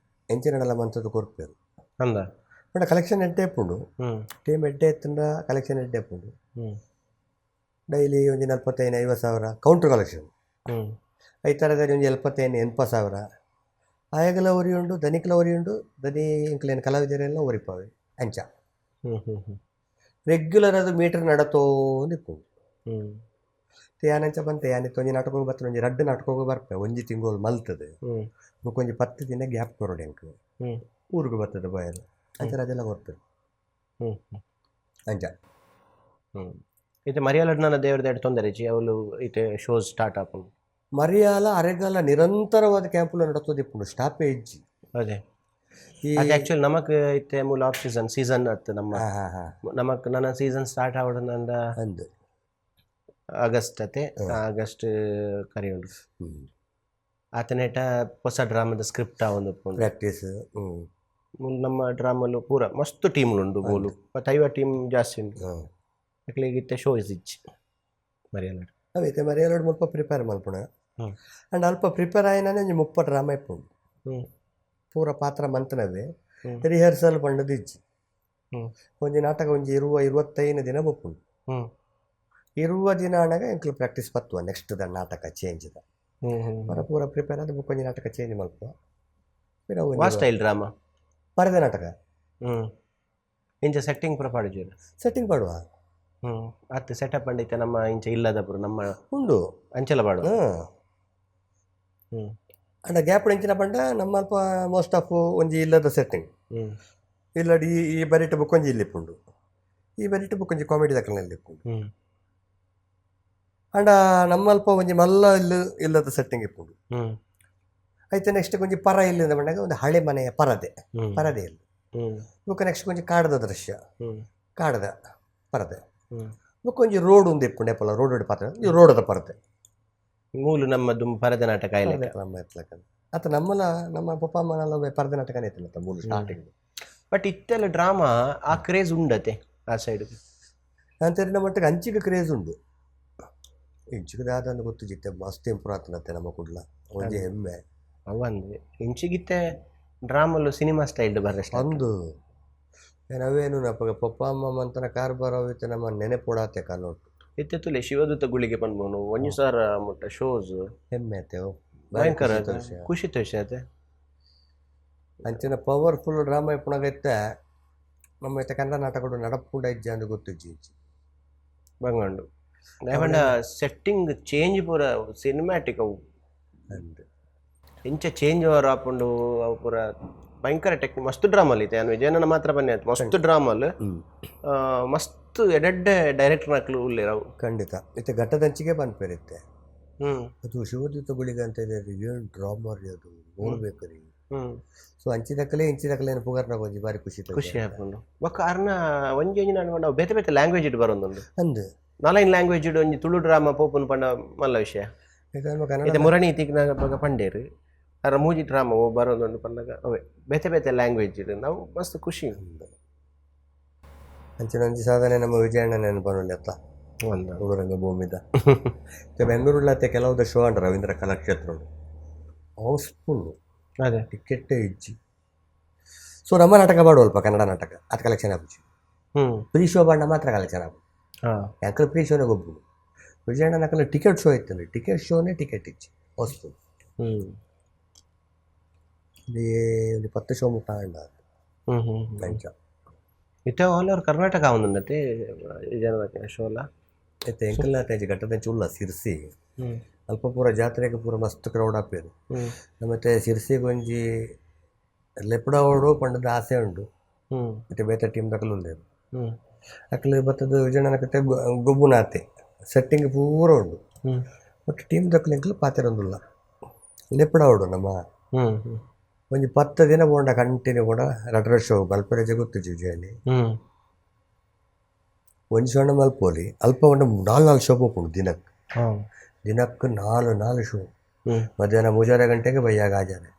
ಎಂಚಿನಡಲ ಮಂತದ್ದು ಕೊರ್ಪೇರು. ಅಂದ? ಬಟ್ ಕಲೆಕ್ಷನ್ ಎಡ್ಡೆ ಇಪ್ಪುಂಡು. ಟೀಮ್ ಎಡ್ಡೆ ಇತ್ತಂಡ ಕಲೆಕ್ಷನ್ ಎಡ್ಡೆ ಇಪ್ಪುಂಡು. ಡೈಲಿ ಒಂಜಿ 45-50 ಸಾವಿರ ಕೌಂಟ್ರ್ ಕಲೆಕ್ಷನ್. ಐತಾರದಲ್ಲಿ ಒಂಜಿ 75-80 ಸಾವಿರ ಆಯಗಲ ಒರಿ ಉಂಡು, ದನಿಕ್ಲ ಒರಿ ಉಂಡು, ದನಿ ಎಂಕ್ಲೇನು ಕಲಾವಿದರೆಲ್ಲ ಒರಿಪಾವೆ ಅಂಚ. ಹ್ಮ್ ಹ್ಮ್ ಹ್ಮ್ ರೆಗ್ಯುಲರ್ ಅದು ಮೀಟರ್ ನಡತೋಂದು ಇಪ್ಪುಂಡು. ಯಾನಂಚ ಬಂತೆ ಯಾನಿತ್ತು ಒಂಜಿ ನಾಟಕ ಬರ್ತದೆ, ಒಂಜಿ 2 ನಾಟಕ ಬರ್ಪೆ ಒಂಜಿ ತಿಂಗಳು ಮಲ್ತದೆ. ಬೊಕ್ಕ ಒಂಜಿ 10 ದಿನ ಗ್ಯಾಪ್ ಕೊರೊಡು ಎಂಕ್. ಊರುಗು ಬರ್ತದೆ ಬಾಯಲ್ ಅಂಚ ರಜೆಲ್ಲ ಕೊರ್ಪೆರ್. ಹ್ಮ್ ಹ್ಮ್ ಅಂಚ. ಇತ್ತೆ ಮರಿಯಾಲಡ್ ನನ್ನ ದೇವರದ ತೊಂದರೆ ಇಜ್ಜಿ, ಅವಳು ಇತ್ತೆ ಶೋಸ್ ಸ್ಟಾರ್ಟ್ ಆಪುಂಡು. ಮರಿಯಾಲ ಅರೆಗಾಲ ನಿರಂತರವಾದ ಕ್ಯಾಂಪುಲ ನಡತೋದು ಇಪ್ಪುಂಡು, ಸ್ಟಾಪೇ ಇಜ್ಜಿ. ಅದೇ. ಈ ಅದು ಆಕ್ಚುಲಿ ನಮಕ್ ಇತ್ತೆ ಮೂಲ of season season ಅತ್ತು ನಮ್ಮ. ಹಾ ಹಾ ಹಾ ನಮಕ್ ನನ್ನ ಸೀಸನ್ ಸ್ಟಾರ್ಟ್ ಆವಡನಂದ ಅಂದ್ ಆಗಸ್ಟ್ ಅತೆ, ಆಗಸ್ಟ್ ಕರಿಯುಂಡು. ಆತನೇಟ ಹೊಸ ಡ್ರಾಮದ ಸ್ಕ್ರಿಪ್ಟ್ ಆವೊಂದು ಉಪ್ಪುಂಡು. ಪ್ರಾಕ್ಟೀಸ್. ನಮ್ಮ ಡ್ರಾಮಲು ಪೂರ ಮಸ್ತ್ ಟೀಮ್ಲು ಉಂಡು ಬೋಲು, ಐವ ಟೀಮ್ ಜಾಸ್ತಿ ಉಂಡು. ಅಕ್ಲೆಗ್ ಇತ್ತೆ ಶೋ is ಇಜ್ಜಿ ಮರಿಯಾಲಡ್. ಅವೈತೆ ಮರಿಯಾಲಡ್ ಮುಲ್ಪ ಪ್ರಿಪೇರ್ ಮಲ್ಪುಣ. ಅಂಡ್ ಅಲ್ಪ ಪ್ರಿಪೇರ್ ಆಯಿನ ಒಂಜಿ 30 ಡ್ರಾಮ ಇಪ್ಪುಂಡು. ಪೂರ ಪಾತ್ರ ಮಂತನವೇ ರಿಹರ್ಸಲ್ ಪಂಡದು ಇಜ್ಜಿ. ಒಂಜಿ ನಾಟಕ ಒಂಜಿ 20-25 ದಿನ ಬಪ್ಪುಂಡು. 20 ದಿನ ಆನಾಗ ಎಂಕ್ಲು ಪ್ರಾಕ್ಟೀಸ್ ಪತ್ತುವ ನೆಕ್ಸ್ಟ್ the ನಾಟಕ ಚೇಂಜ್ ದ. ಪರ ಪೂರ ಪ್ರಿಪೇರ್ ಆದ್ ಬೊಕ್ಕ ಒಂಜಿ ನಾಟಕ ಚೇಂಜ್ ಮಲ್ಪುವ ಪಿರ. ವಾ ಸ್ಟೈಲ್ ಡ್ರಾಮಾ? ಪರದೆ ನಾಟಕ. ಇಂಚ ಸೆಟ್ಟಿಂಗ್ ಪೂರ ಪಾಡುಜೆರ್? ಸೆಟ್ಟಿಂಗ್ ಪಾಡುವ. ಅತ್ತೆ ಸೆಟಪ್ ಪಂಡ ಇತ್ತೆ ನಮ್ಮ ಇಂಚ ಇಲ್ಲದ ಪೂರ ನಮ್ಮ ಉಂಡು. ಅಂಚಲ ಪಾಡುವ? And gap ಎಂಚಿನ ಪಂಡ ನಮ್ಮ ಅಲ್ಪ ಮೋಸ್ಟ್ ಆಫ್ ಒಂಜಿ ಇಲ್ಲದ ಸೆಟ್ಟಿಂಗ್. ಇಲ್ಲಡ್ ಈ ಈ ಬರಿಟ್ ಬುಕ್ಕೊಂಜಿ ಇಲ್ಲಿ ಇಪ್ಪುಂಡು, ಈ ಬರಿಟ್ ಬುಕ್ಕೊಂಜಿ ಕಾಮಿಡಿ ದಕ್ಕನಲ್ಲಿ ಇಪ್ಪುಂಡು. ಅಂಡ ನಮ್ಮಲ್ಪ ಒಂಜಿ ಮಲ್ಲ ಇಲ್ಲು ಇಲ್ಲದ ಸೆಟ್ಟಿಂಗ್ ಇಪ್ಪುಂಡು. ಐತೆ ನೆಕ್ಸ್ಟ್ ಒಂಜಿ ಪರ ಇಲ್ಲಿಂದ ಬಂದಾಗ ಒಂದು ಹಳೆ ಮನೆಯ ಪರದೆ, ಪರದೆ ಇಲ್ಲಿ. ಬೊಕ್ಕ ನೆಕ್ಸ್ಟ್ ಒಂಜಿ ಕಾಡದ ದೃಶ್ಯ, ಕಾಡದ ಪರದೆ. ಬೊಕ್ಕ ಒಂಜಿ ರೋಡ್ ಒಂದು ಇಪ್ಪುಂಡು, ಎಪ್ಪಲ ರೋಡ್ ಪಾತ್ರ, ಈ ರೋಡದ ಪರದೆ. ಮೂಲು ನಮ್ಮ ದುಂಬು ಪರದೆ ನಾಟಕ ಆಯ್ಲೆ. ಪರದೆ ನಮ್ಮ ಎತ್ಲಕ್ಕ ಅತ್ತ ನಮ್ಮಲ ನಮ್ಮ ಪಪ್ಪ ಅಮ್ಮನೆಲ್ಲ ಪರದೆ ನಾಟಕನೇ ಇತ್ತಿಲ್ಲ ಮೂಲು ಸ್ಟಾರ್ಟಿಂಗ್. ಬಟ್ ಇತ್ತೆಲ್ಲ ಡ್ರಾಮಾ ಆ ಕ್ರೇಜ್ ಉಂಡತೆ ಆ ಸೈಡ್? ನಾನು ತೆರಿನ ಮಟ್ಟಿಗೆ ಅಂಚಿಗೆ ಕ್ರೇಜ್ ಉಂಡು, ಇಂಚಿಗೆ ದಾದ ಗೊತ್ತು ಜಿತ್ತೆ ಮಸ್ತ್ ಇಂಪ್ರೂವ್ ಆತನತ್ತೆ ನಮ್ಮ ಕುಡ್ಲ ಒಂಜಿ ಹೆಮ್ಮೆ. ಅವಂದು ಇಂಚಿಗಿತ್ತೆ ಡ್ರಾಮಲ್ಲು ಸಿನಿಮಾ ಸ್ಟೈಲ್ ಬರ್ರೆ. ಅಂದು ನಾವೇನು ನಪ್ಪಗ ಪಪ್ಪ ಅಮ್ಮ ಮಂತನ ಕಾರ್ಬಾರ ಇತ್ತೆ ನಮ್ಮ ನೆನೆಪೊಡಾತೆ ಕನ್ನೋಟು. ಇತ್ತೆ ತುಲೆ ಶಿವದೂತ ಗುಳಿಗೆ ಪನ್ಬೋನು ಒಂಜಿ ಸಾರ ಮುಟ್ಟ ಶೋಸ್. ಹೆಮ್ಮೆ ಆತೆ ಅವು. ಭಯಂಕರ ಖುಷಿತ ವಿಷಯ. ಖುಷಿ ವಿಷಯ ಅತೆ. ಅಂಚಿನ ಪವರ್ಫುಲ್ ಡ್ರಾಮಾ ಇಪ್ಪುನಗ ಇತ್ತೆ ನಮ್ಮ ಇತ್ತೆ ಕನ್ನಡ ನಾಟಕಡು ನಡಪುಂಡ ಇಜ್ಜೆ ಅಂದ್ ಗೊತ್ತಿಜ್ಜಿ ಇಂಚಿ. ಬಂಗಂಡು ಪಂಡ ಸೆಟ್ಟಿಂಗ್ ಚೇಂಜ್ ಪೂರ ಸಿನಿಮ್ಯಾಟಿಕ್ ಅವು. ಅಂದ್. ಇಂಚ ಚೇಂಜ್ ಓವರ್ ಆಪುಂಡು ಅವು ಪೂರ ಭಯಂಕರ ಟೆಕ್ ಮಸ್ತ್ ಡ್ರಾಮಲ್ ಇತ್ತೆ ಯಾನ್ ವಿಜಯನನ ಮಾತ್ರ ಬನ್ನಿ ಆಯ್ತು ಮಸ್ತ್ ಡ್ರಾಮಲ್, ಮಸ್ತ್ ಎಡೆಡ್ಡೆ ಡೈರೆಕ್ಟರ್ ನಕ್ಲು ಉಲ್ಲೇರ್ ಅವು. ಖಂಡಿತ ಇತ್ತೆ ಘಟ್ಟದಂಚಿಗೆ ಪನ್ಪೆರ್ ಇತ್ತೆ. ಅದು ಶಿವದೂತ ಗುಳಿಗ ಅಂತ ಇದೆ, ಏನು ಡ್ರಾಮಾ ರೀ ಅದು, ನೋಡ್ಬೇಕು ರೀ. ಸೊ ಅಂಚಿದಕ್ಕಲೇ ಇಂಚಿದಕ್ಕಲೇ ಪುಗರ್ನಾಗ ಒಂಜಿ ಬಾರಿ ಖುಷಿ. ಖುಷಿ ಆಪುಂಡು. ಬೊಕ್ಕ ಅರ್ನ ಒಂಜಿ ಒಂಜಿ ನಾನು ನಾವು ಬೇತೆ ಬೇತೆ ಲ್ಯಾಂಗ್ವೇಜ್ it ಬರೊಂದುಂಡು. ಅಂದ್. ನಾಲೈನ್ ಲ್ಯಾಂಗ್ವೇಜ್ ಇಡ್ ಒಂಜಿ ತುಳು ಡ್ರಾಮಾ ಪೋಪುನು ಪಂಡ ಮಲ್ಲ ವಿಷಯ. ಇತ್ತೆ ನಮ್ಮ ಇತ್ತೆ ಕನ್ನಡ ಮುರಣಿ ತಿಕ್ನಾಗ ಬೊಕ ಪಂಡೇರು ಅರ ಮೂಜಿ ಡ್ರಾಮಾ ಓ ಬರೊಂದುಂಡು ಪನ್ನಗ ಅವೇ ಬೇತೆ ಬೇತೆ ಲ್ಯಾಂಗ್ವೇಜ್ ಇಡ್ ನಾವು ಮಸ್ತ್ ಖುಷಿ. ಅಂಚಿನ ಒಂಜಿ ಸಾಧನೆ ನಮ್ಮ ವಿಜಯಣ್ಣ ನೆನಪನಲ್ಲಿ ಅತ್ತ. ಒಂದು ತುಳು ಭೂಮಿದ ಇತ್ತೆ ಬೆಂಗಳೂರುಲಾತೆ ಕೆಲವುದ ಶೋ ಅಂಡ ರವೀಂದ್ರ ಕಲಾಕ್ಷೇತ್ರ ಹೌಸ್ಫುಲ್. ಅದೇ. ಟಿಕೆಟ್ ಇಜ್ಜಿ. ಸೊ ನಮ್ಮ ನಾಟಕ ಮಾಡುವಲ್ಪ ಕನ್ನಡ ನಾಟಕ ಅದು ಕಲೆಕ್ಷನ್ ಆಪುಜಿ. ಪ್ರೀ ಶೋ ಬಾಂಡ ಮಾತ್ರ ಕಲೆಕ್ಷನ್ ಆಪು. ಯಾಕಂದ್ರೆ ಪ್ರೀ ಶೋನೇ ಗೊಬ್ಬು ವಿಜಯಣ್ಣ ನಕಲ ಟಿಕೆಟ್ ಶೋ ಇತ್ತು, ಟಿಕೆಟ್ ಶೋನೇ ಟಿಕೆಟ್ ಇಜ್ಜಿ, ಹೌಸ್ಫುಲ್. ಒಂದು 10 ಶೋ ಮುಟ್ಟ ಅಂಡ. ಹ್ಮ್ ಹ್ಮ್ ಹ್ಮ್. ಅಂಚ. ಇತ್ತೆ ಆಲ್ ಓವರ್ ಕರ್ನಾಟಕ ಆವೊಂದುಂಡತೆ ಜನರ ಶೋ ಲ. ಇತ್ತೆ ಎಂಕಲ್ನಾತೆ ಘಟ್ಟದಂಚಿ ಉಲ್ಲ ಸಿರ್ಸಿ ಅಲ್ಪ ಪೂರ ಜಾತ್ರೆಗೆ ಪೂರ ಮಸ್ತ್ ಕ್ರೌಡ್ ಆಪೇರು. ಮತ್ತೆ ಸಿರ್ಸಿಗೆ ಒಂಜಿ ಲೆಪ್ಡಾವೋಡು ಪಂಡದ ಆಸೆ ಉಂಡು. ಮತ್ತೆ ಬೇತೆ ಟೀಮ್ ದಕಲು ಉಲ್ಲೇರು. ಅಕ್ಲು ಬತ್ತದ ವಿಜಯಣ್ಣನ ಗೊಬ್ಬುನಾತೆ ಸೆಟ್ಟಿಂಗ್ ಪೂರ ಉಂಡು. ಬಟ್ ಟೀಮ್ ದಕಲು ಎಂಕಲು ಪಾತೆರೊಂದುಲ್ಲ ಲೆಪ್ಡಾವೋಡು ನಮ್ಮ. ಹ್ಮ್ ಹ್ಮ್. ಒಂಜಿ 10 ದಿನ ಪೋಂಡ ಕಂಟಿನ್ಯೂ ಕೂಡ ರಡ್ರ ಶೋ ಮಲ್ಪೆರೆ ಗೊತ್ತಿಜ್ಜಿ ವಿಜಯಣ್ಣಿ. ಒಂಜಿ ಸಣ್ಣ ಮಲ್ಪೋಲಿ ಅಲ್ಪ ಒಂದು ನಾಲ್ ನಾಲ್ ಶೋ ಪೋಪುಂಡು ದಿನಕ್ಕೆ. ದಿನಕ್ಕೆ ನಾಲ್ ನಾಲ್ ಶೋ. ಮಧ್ಯಾಹ್ನ 3:30 ಗಂಟೆಗೆ ಬಯ್ಯಾಗ ಆಜಾರೆ,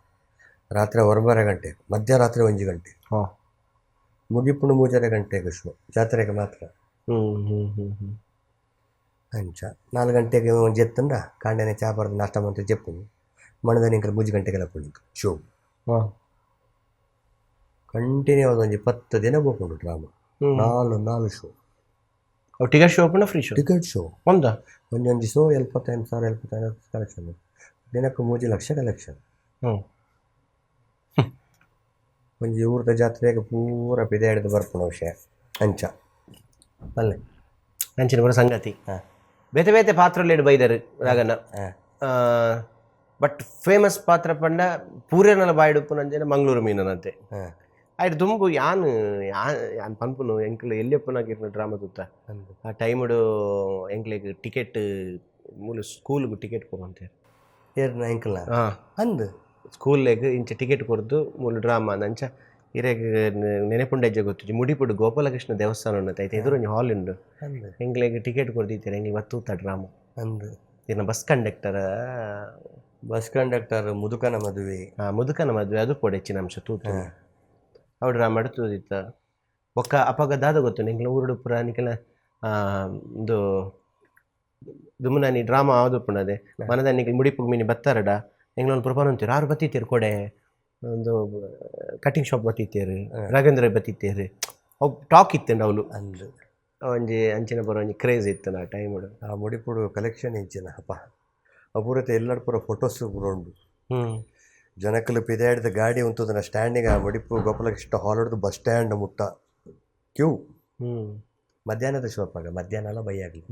ರಾತ್ರಿ 9:30 ಗಂಟೆಗೆ, ಮಧ್ಯರಾತ್ರಿ 1 ಗಂಟೆ. ಮುಗಿಪುಂಡು 3:30 ಗಂಟೆಗೆ ಶೋ ಜಾತ್ರೆಗೆ ಮಾತ್ರ. ಹ್ಮ್ ಹ್ಮ್ ಹ್ಮ್ ಹ್ಮ್. ಅಂಚ 4 ಗಂಟೆಗೆ ಒಂಜಿ ಎತ್ತಂಡ ಕಾಂಡೆನೆ ಚಾ ಬರೆದು ನಾಷ್ಟ ಮಂತ್ ಜೆಪ್ಪುಂಡು ಮಣದ ನಿಂಕಲ್ 3 ಗಂಟೆಗೆಲ್ಲ ಪುಂಡು ಶೋ. ಕಂಟಿನ್ಯೂ ಒಂಜಿ 10 ದಿನ ಪೋಪುಂಡು ಡ್ರಾಮಾ. ನಾಲ್ ನಾಲ್ ಶೋ. ಅವು ಟಿಕೆಟ್ ಶೋ ಪಂಡ free show? Ticket show. ಒಂದಾ? ಒಂಜೊಂಜಿ ಶೋ 75,000 75 ಕಲೆಕ್ಷನ್, ದಿನಕ್ಕೆ 3 ಲಕ್ಷ ಕಲೆಕ್ಷನ್. ಒಂಜಿ ಊರದ ಜಾತ್ರೆಗೆ ಪೂರ ಪಿದೆ ಹಿಡಿದು ಬರ್ಪುನ ವಿಷಯ ಅಂಚ ಅಲ್ಲೇ. ಅಂಚಿನ ಪೂರ ಸಂಗತಿ. ಬೇತೆ ಬೇತೆ ಪಾತ್ರಲೆಡ್ ಬೈದರು ರಾಗನ. ಬಟ್ ಫೇಮಸ್ ಪಾತ್ರ ಪಂಡ ಪೂರೇನಲ ಬಾಯಿಡುಪ್ಪುನಂಚನೆ ಮಂಗಳೂರು ಮೀನನಂತೆ. ಆಯ್ತು ದುಂಬು ಯಾನ್ ಯಾನ್ ಯಾನ್ ಪನ್ಪುನು ಎಂಕ್ಲು ಎಲ್ಲಿಯಪ್ಪನಾಗಿರ್ನ ಡ್ರಾಮಾ ತೂತ. ಆ ಟೈಮುಡು ಎಂಕ್ಲೆಗ್ ಟಿಕೆಟ್ ಮೂಲು ಸ್ಕೂಲ್ಗ್ ಟಿಕೆಟ್ ಕೊರಂತೆ. ಏರ್ನ ಎಂಕಲ್ನ? ಅಂದ್. ಸ್ಕೂಲ್ಲೆಗ್ ಇಂಚ ಟಿಕೆಟ್ ಕೊರ್ದು ಮೂಲು ಡ್ರಾಮಾ ಅಂಚ ಇರೆಗ್ ನೆನೆಪುಂಡೆಜ್ಜ ಗೊತ್ತುಜಿ ಮುಡಿಪುಡು ಗೋಪಾಲಕೃಷ್ಣ ದೇವಸ್ಥಾನ ಉಂಡು ಐತೆ ಎದುರು ಒಂಜಿ ಹಾಲ್ ಉಂಡು. ಎಂಕ್ಲೆಗ್ ಟಿಕೆಟ್ ಕೊರ್ದಿತ್ತೆರ್ ಎಂಕ್ಲೆಗ್ ಬತ್ತೂತ ಡ್ರಾಮಾ. ಅಂದ್. ಇರ್ನ bus conductor. Bus conductor, ಮುದುಕನ ಮದುವೆ. ಮುದುಕನ ಮದುವೆ ಅದು ಪೋಡೆ ಹೆಚ್ಚಿನ ಅಂಶ ತೂತು ಅವು ಡ್ರಾಮಾ ತೂದಿತ್ತ. ಬೊಕ್ಕ ಅಪಗ ದಾದ ಗೊತ್ತು ನಿಂಕ್ಲ ಊರುಡು ಪೂರ ನಿಕಲ ಇಂದು ದುಮುನಾನಿ ಡ್ರಾಮಾ ಆವದುಪ್ಪುಂಡದೆ ಮನದ ನಿಕಲ್ ಮುಡಿಪುಗ್ ಮಿನಿ ಬತ್ತಾರಡ ಎಂಗ್ಲ ಒಂದು ಪೂರ ಪನೊಂತೀರು ಆರು ಬತ್ತಿತ್ತೀರು ಕೊಡೆ ಒಂದು ಕಟಿಂಗ್ ಶಾಪ್ ಬತ್ತಿತ್ತೇರು ರಾಘವೇಂದ್ರ ಬತ್ತಿತ್ತೇರು ಅವು ಟಾಕ್ ಇತ್ತಂಡ ಅವಳು. ಅಂದ್. ಒಂಜಿ ಅಂಚಿನ ಪೂರ ಒಂಜಿ ಕ್ರೇಜ್ ಇತ್ತು ಆ ಟೈಮುಡು. ಆ ಮುಡಿಪುಡು ಕಲೆಕ್ಷನ್ ಇಂಚಿನ ಅಪ್ಪ ಅಪೂರತೆ ಎಲ್ಲರ ಪೂರ ಫೋಟೋಸ್ ಪೂರ ಉಂಡು. ಜನಕಲು ಪಿದಾಡಿದ ಗಾಡಿ ಉಂತುದನ ಸ್ಟ್ಯಾಂಡಿಗೆ ಆ ಮುಡಿಪು ಗೋಪಾಲಕೃಷ್ಣ ಹಾಲ್ ಹಿಡಿದು ಬಸ್ ಸ್ಟ್ಯಾಂಡ್ ಮುಟ್ಟ ಕ್ಯೂ. ಮಧ್ಯಾಹ್ನದ ಶೋ ಅಪ್ಪಾಗ ಮಧ್ಯಾಹ್ನ ಅಲ್ಲ ಬೈಯಾಗಲಿ.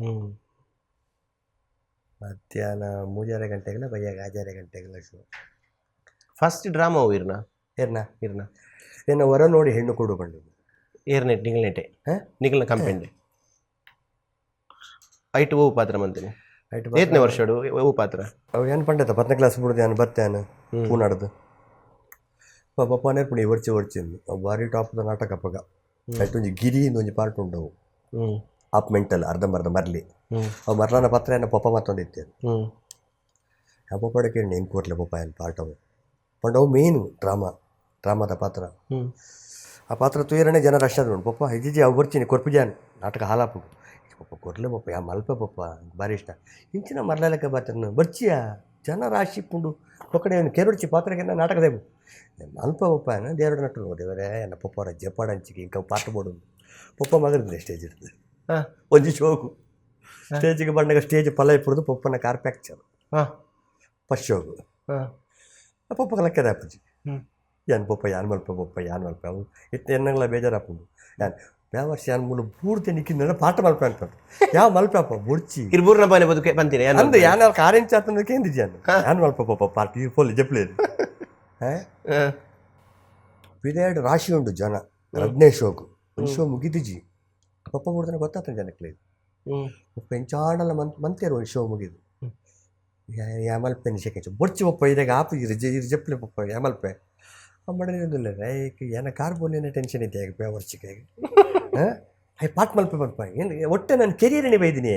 ಮಧ್ಯಾಹ್ನ 3:30 ಗಂಟೆಗೆಲ್ಲ ಬಯ್ಯಾಗ 5:30 ಗಂಟೆಗೆಲ್ಲ show. First drama ಇರ್ನ? ಏರ್ನ? ಇರ್ನ. ಏನ ಹೊರ ನೋಡಿ ಹೆಣ್ಣು ಕೊಡು ಬಂಡು. ಏರ್ನೆಟ್ ನಿಗಲ್ನೆಟೆ? ಹಾ? ನಿಗಲ್ನ ಕಂಪೆಂಡೆ ಐಟು ಓ ಪಾತ್ರ ಮಂತೀನಿ? ಐಟ್. ಏತ್ನೇ ವರ್ಷಡು ಓ ಪಾತ್ರ? ಅವು ಏನು ಪಂಡತ 10ನೇ ಕ್ಲಾಸ್ ಬಿಡುದು ಏನು ಬರ್ತೇನೆ ಪೂನಾಡ್ದು ಪಾಪ ನೇರ್ಪುಣಿ ಒರ್ಚಿ ಒರ್ಚಿ ಅವು ಭಾರಿ ಟಾಪ್ದ ನಾಟಕ ಅಪ್ಪಗ. ಐಟ್ ಒಂಜಿ ಗಿರಿ ಒಂಜಿ ಪಾರ್ಟ್ ಉಂಡವು. ಆಪ್ ಮೆಂಟಲ್ ಅರ್ಧಂಬರ್ಧ ಮರ್ಲಿ. ಅವು ಮರ್ಲನ ಪತ್ರ ಏನ ಪಪ್ಪ ಮತ್ತೊಂದು ಇತ್ತೆ. ಆ ಪಪ್ಪ ಕೇಳಿ ಹೆಂಗೆ ಕೂರ್ಲೆ ಪಪ್ಪ ಏನು ಪಾರ್ಟ್ ಅವು ಪಂಡ ಅವು ಮೇನ್ ಡ್ರಾಮಾ ಡ್ರಾಮಾದ ಪಾತ್ರ. ಆ ಪಾತ್ರ ತುಯರನೆ ಜನ ರಶ್ ಆದ್ರು. ಪಪ್ಪ ಹೆಜ್ಜೆ ಅವು ಬರ್ತೀನಿ ಕೊರ್ಪುಜಾನ್ ನಾಟಕ ಹಾಲಾಪುಡು ಪಪ್ಪ ಕೊರ್ಲೆ ಪಪ್ಪ ಯಾ ಮಲ್ಪೆ ಪಪ್ಪ ಭಾರಿ ಇಷ್ಟ ಇಂಚಿನ ಮರ್ಲಲೆಕ್ಕ ಬಾತ್ರನ ಬರ್ಚಿಯಾ ಜನ ರಾಶಿ ಪುಂಡು ಒಕ್ಕಡೆ ಕೆರೊಡ್ಚಿ ಪಾತ್ರಕ್ಕೆ ನಾಟಕದೇವು ಮಲ್ಪ ಪಪ್ಪ ಏನ ದೇವರ ನಟರು ದೇವರೇ ಎನ್ನ ಪಪ್ಪ ಜಪಾಡಂಚಿಗೆ ಇಂಕ ಪಾಠ ಬೋಡು ಪಪ್ಪ ಮಗರ್ದಿಲ್ಲ ಸ್ಟೇಜ್ ಇರ್ತದೆ. ಒಂಜಿ ಶೋಕು ಸ್ಟೇಜಿಗೆ ಬಂದಾಗ ಸ್ಟೇಜ್ ಫಲ ಇಪ್ಪುದು ಪಪ್ಪನ ಕಾರ್ ಪ್ಯಾಕ್ಚರ್. ಫಸ್ಟ್ ಶೋಕು. ಆ ಪಪ್ಪ ಲಕ್ಕದ ಅಪ್ಪುಜಿ. ಯಾನ್ ಪಪ್ಪ ಯಾನ್ ಮಲ್ಪ ಪಪ್ಪ ಯಾನ್ ಮಲ್ಪ ಅವು ಇತ್ತೆ ಎನ್ನಂಗ್ಲ ಬೇಜಾರಾಪುಂಡು ಯಾನ್ ಬ್ಯಾವರ್ಸ್ ಯಾನ್ ಮೂಲು ಪೂರ್ತಿ ನಿಕ್ಕಿಂದ ಪಾಠ ಮಲ್ಪ ಅಂತ ಯಾವ ಮಲ್ಪ ಅಪ್ಪ ಬುಡ್ಚಿ. ಇರ್ಬೂರ್ನ ಬಾನೆ ಬದುಕೆ ಬಂತೀನಿ. ಅಂದು ಯಾನ್ ಕಾರೆಂಚ ಆತಂದ ಕೇಂದ್ರಿ ಯಾನ್ ಯಾನ್ ಮಲ್ಪ ಪಪ್ಪ ಪಾರ್ಟಿ ಫುಲ್ ಜಪ್ಲೇರು. ಪಿರಿಯಡ್ ರಾಶಿ ಉಂಡು ಜನ 2ನೇ ಶೋಕು ಒಂದು ಶೋ ಮುಗಿದಿಜಿ ಪಪ್ಪ ಬುಡ್ದನ ಗೊತ್ತಾತನ ಜನಕ್ಕೆ. ಪಪ್ಪ ಎಂಚಾಡಲ ಮಂತ್ ಮಂತೇರು ಒಂದು ಶೋ ಮುಗಿದು ಯಾ ಮಲ್ಪೆ ಶೆಕೆಂಚ ಬೊಡ್ಚಿ ಪಪ್ಪ ಇದಾಗ ಆಪು ಇರು ಇರು ಜಪ್ಲೆ ಪಪ್ಪ ಯಾ ಮಲ್ಪೆ ಅಮ್ಮಡನಿಲ್ಲ ಏಕ ಏನ ಕಾರ್ ಬೋಲಿನ ಟೆನ್ಷನ್ ಐತೆ ಈಗ ವರ್ಷಕ್ಕೆ ಹಾಂ I ಪಾಟ್ ಮಲ್ಪೆ ಮಲ್ಪ ಏನು ಒಟ್ಟೆ ನಾನು ಕೆರಿಯರ್ನೇ ಬೈದಿನಿ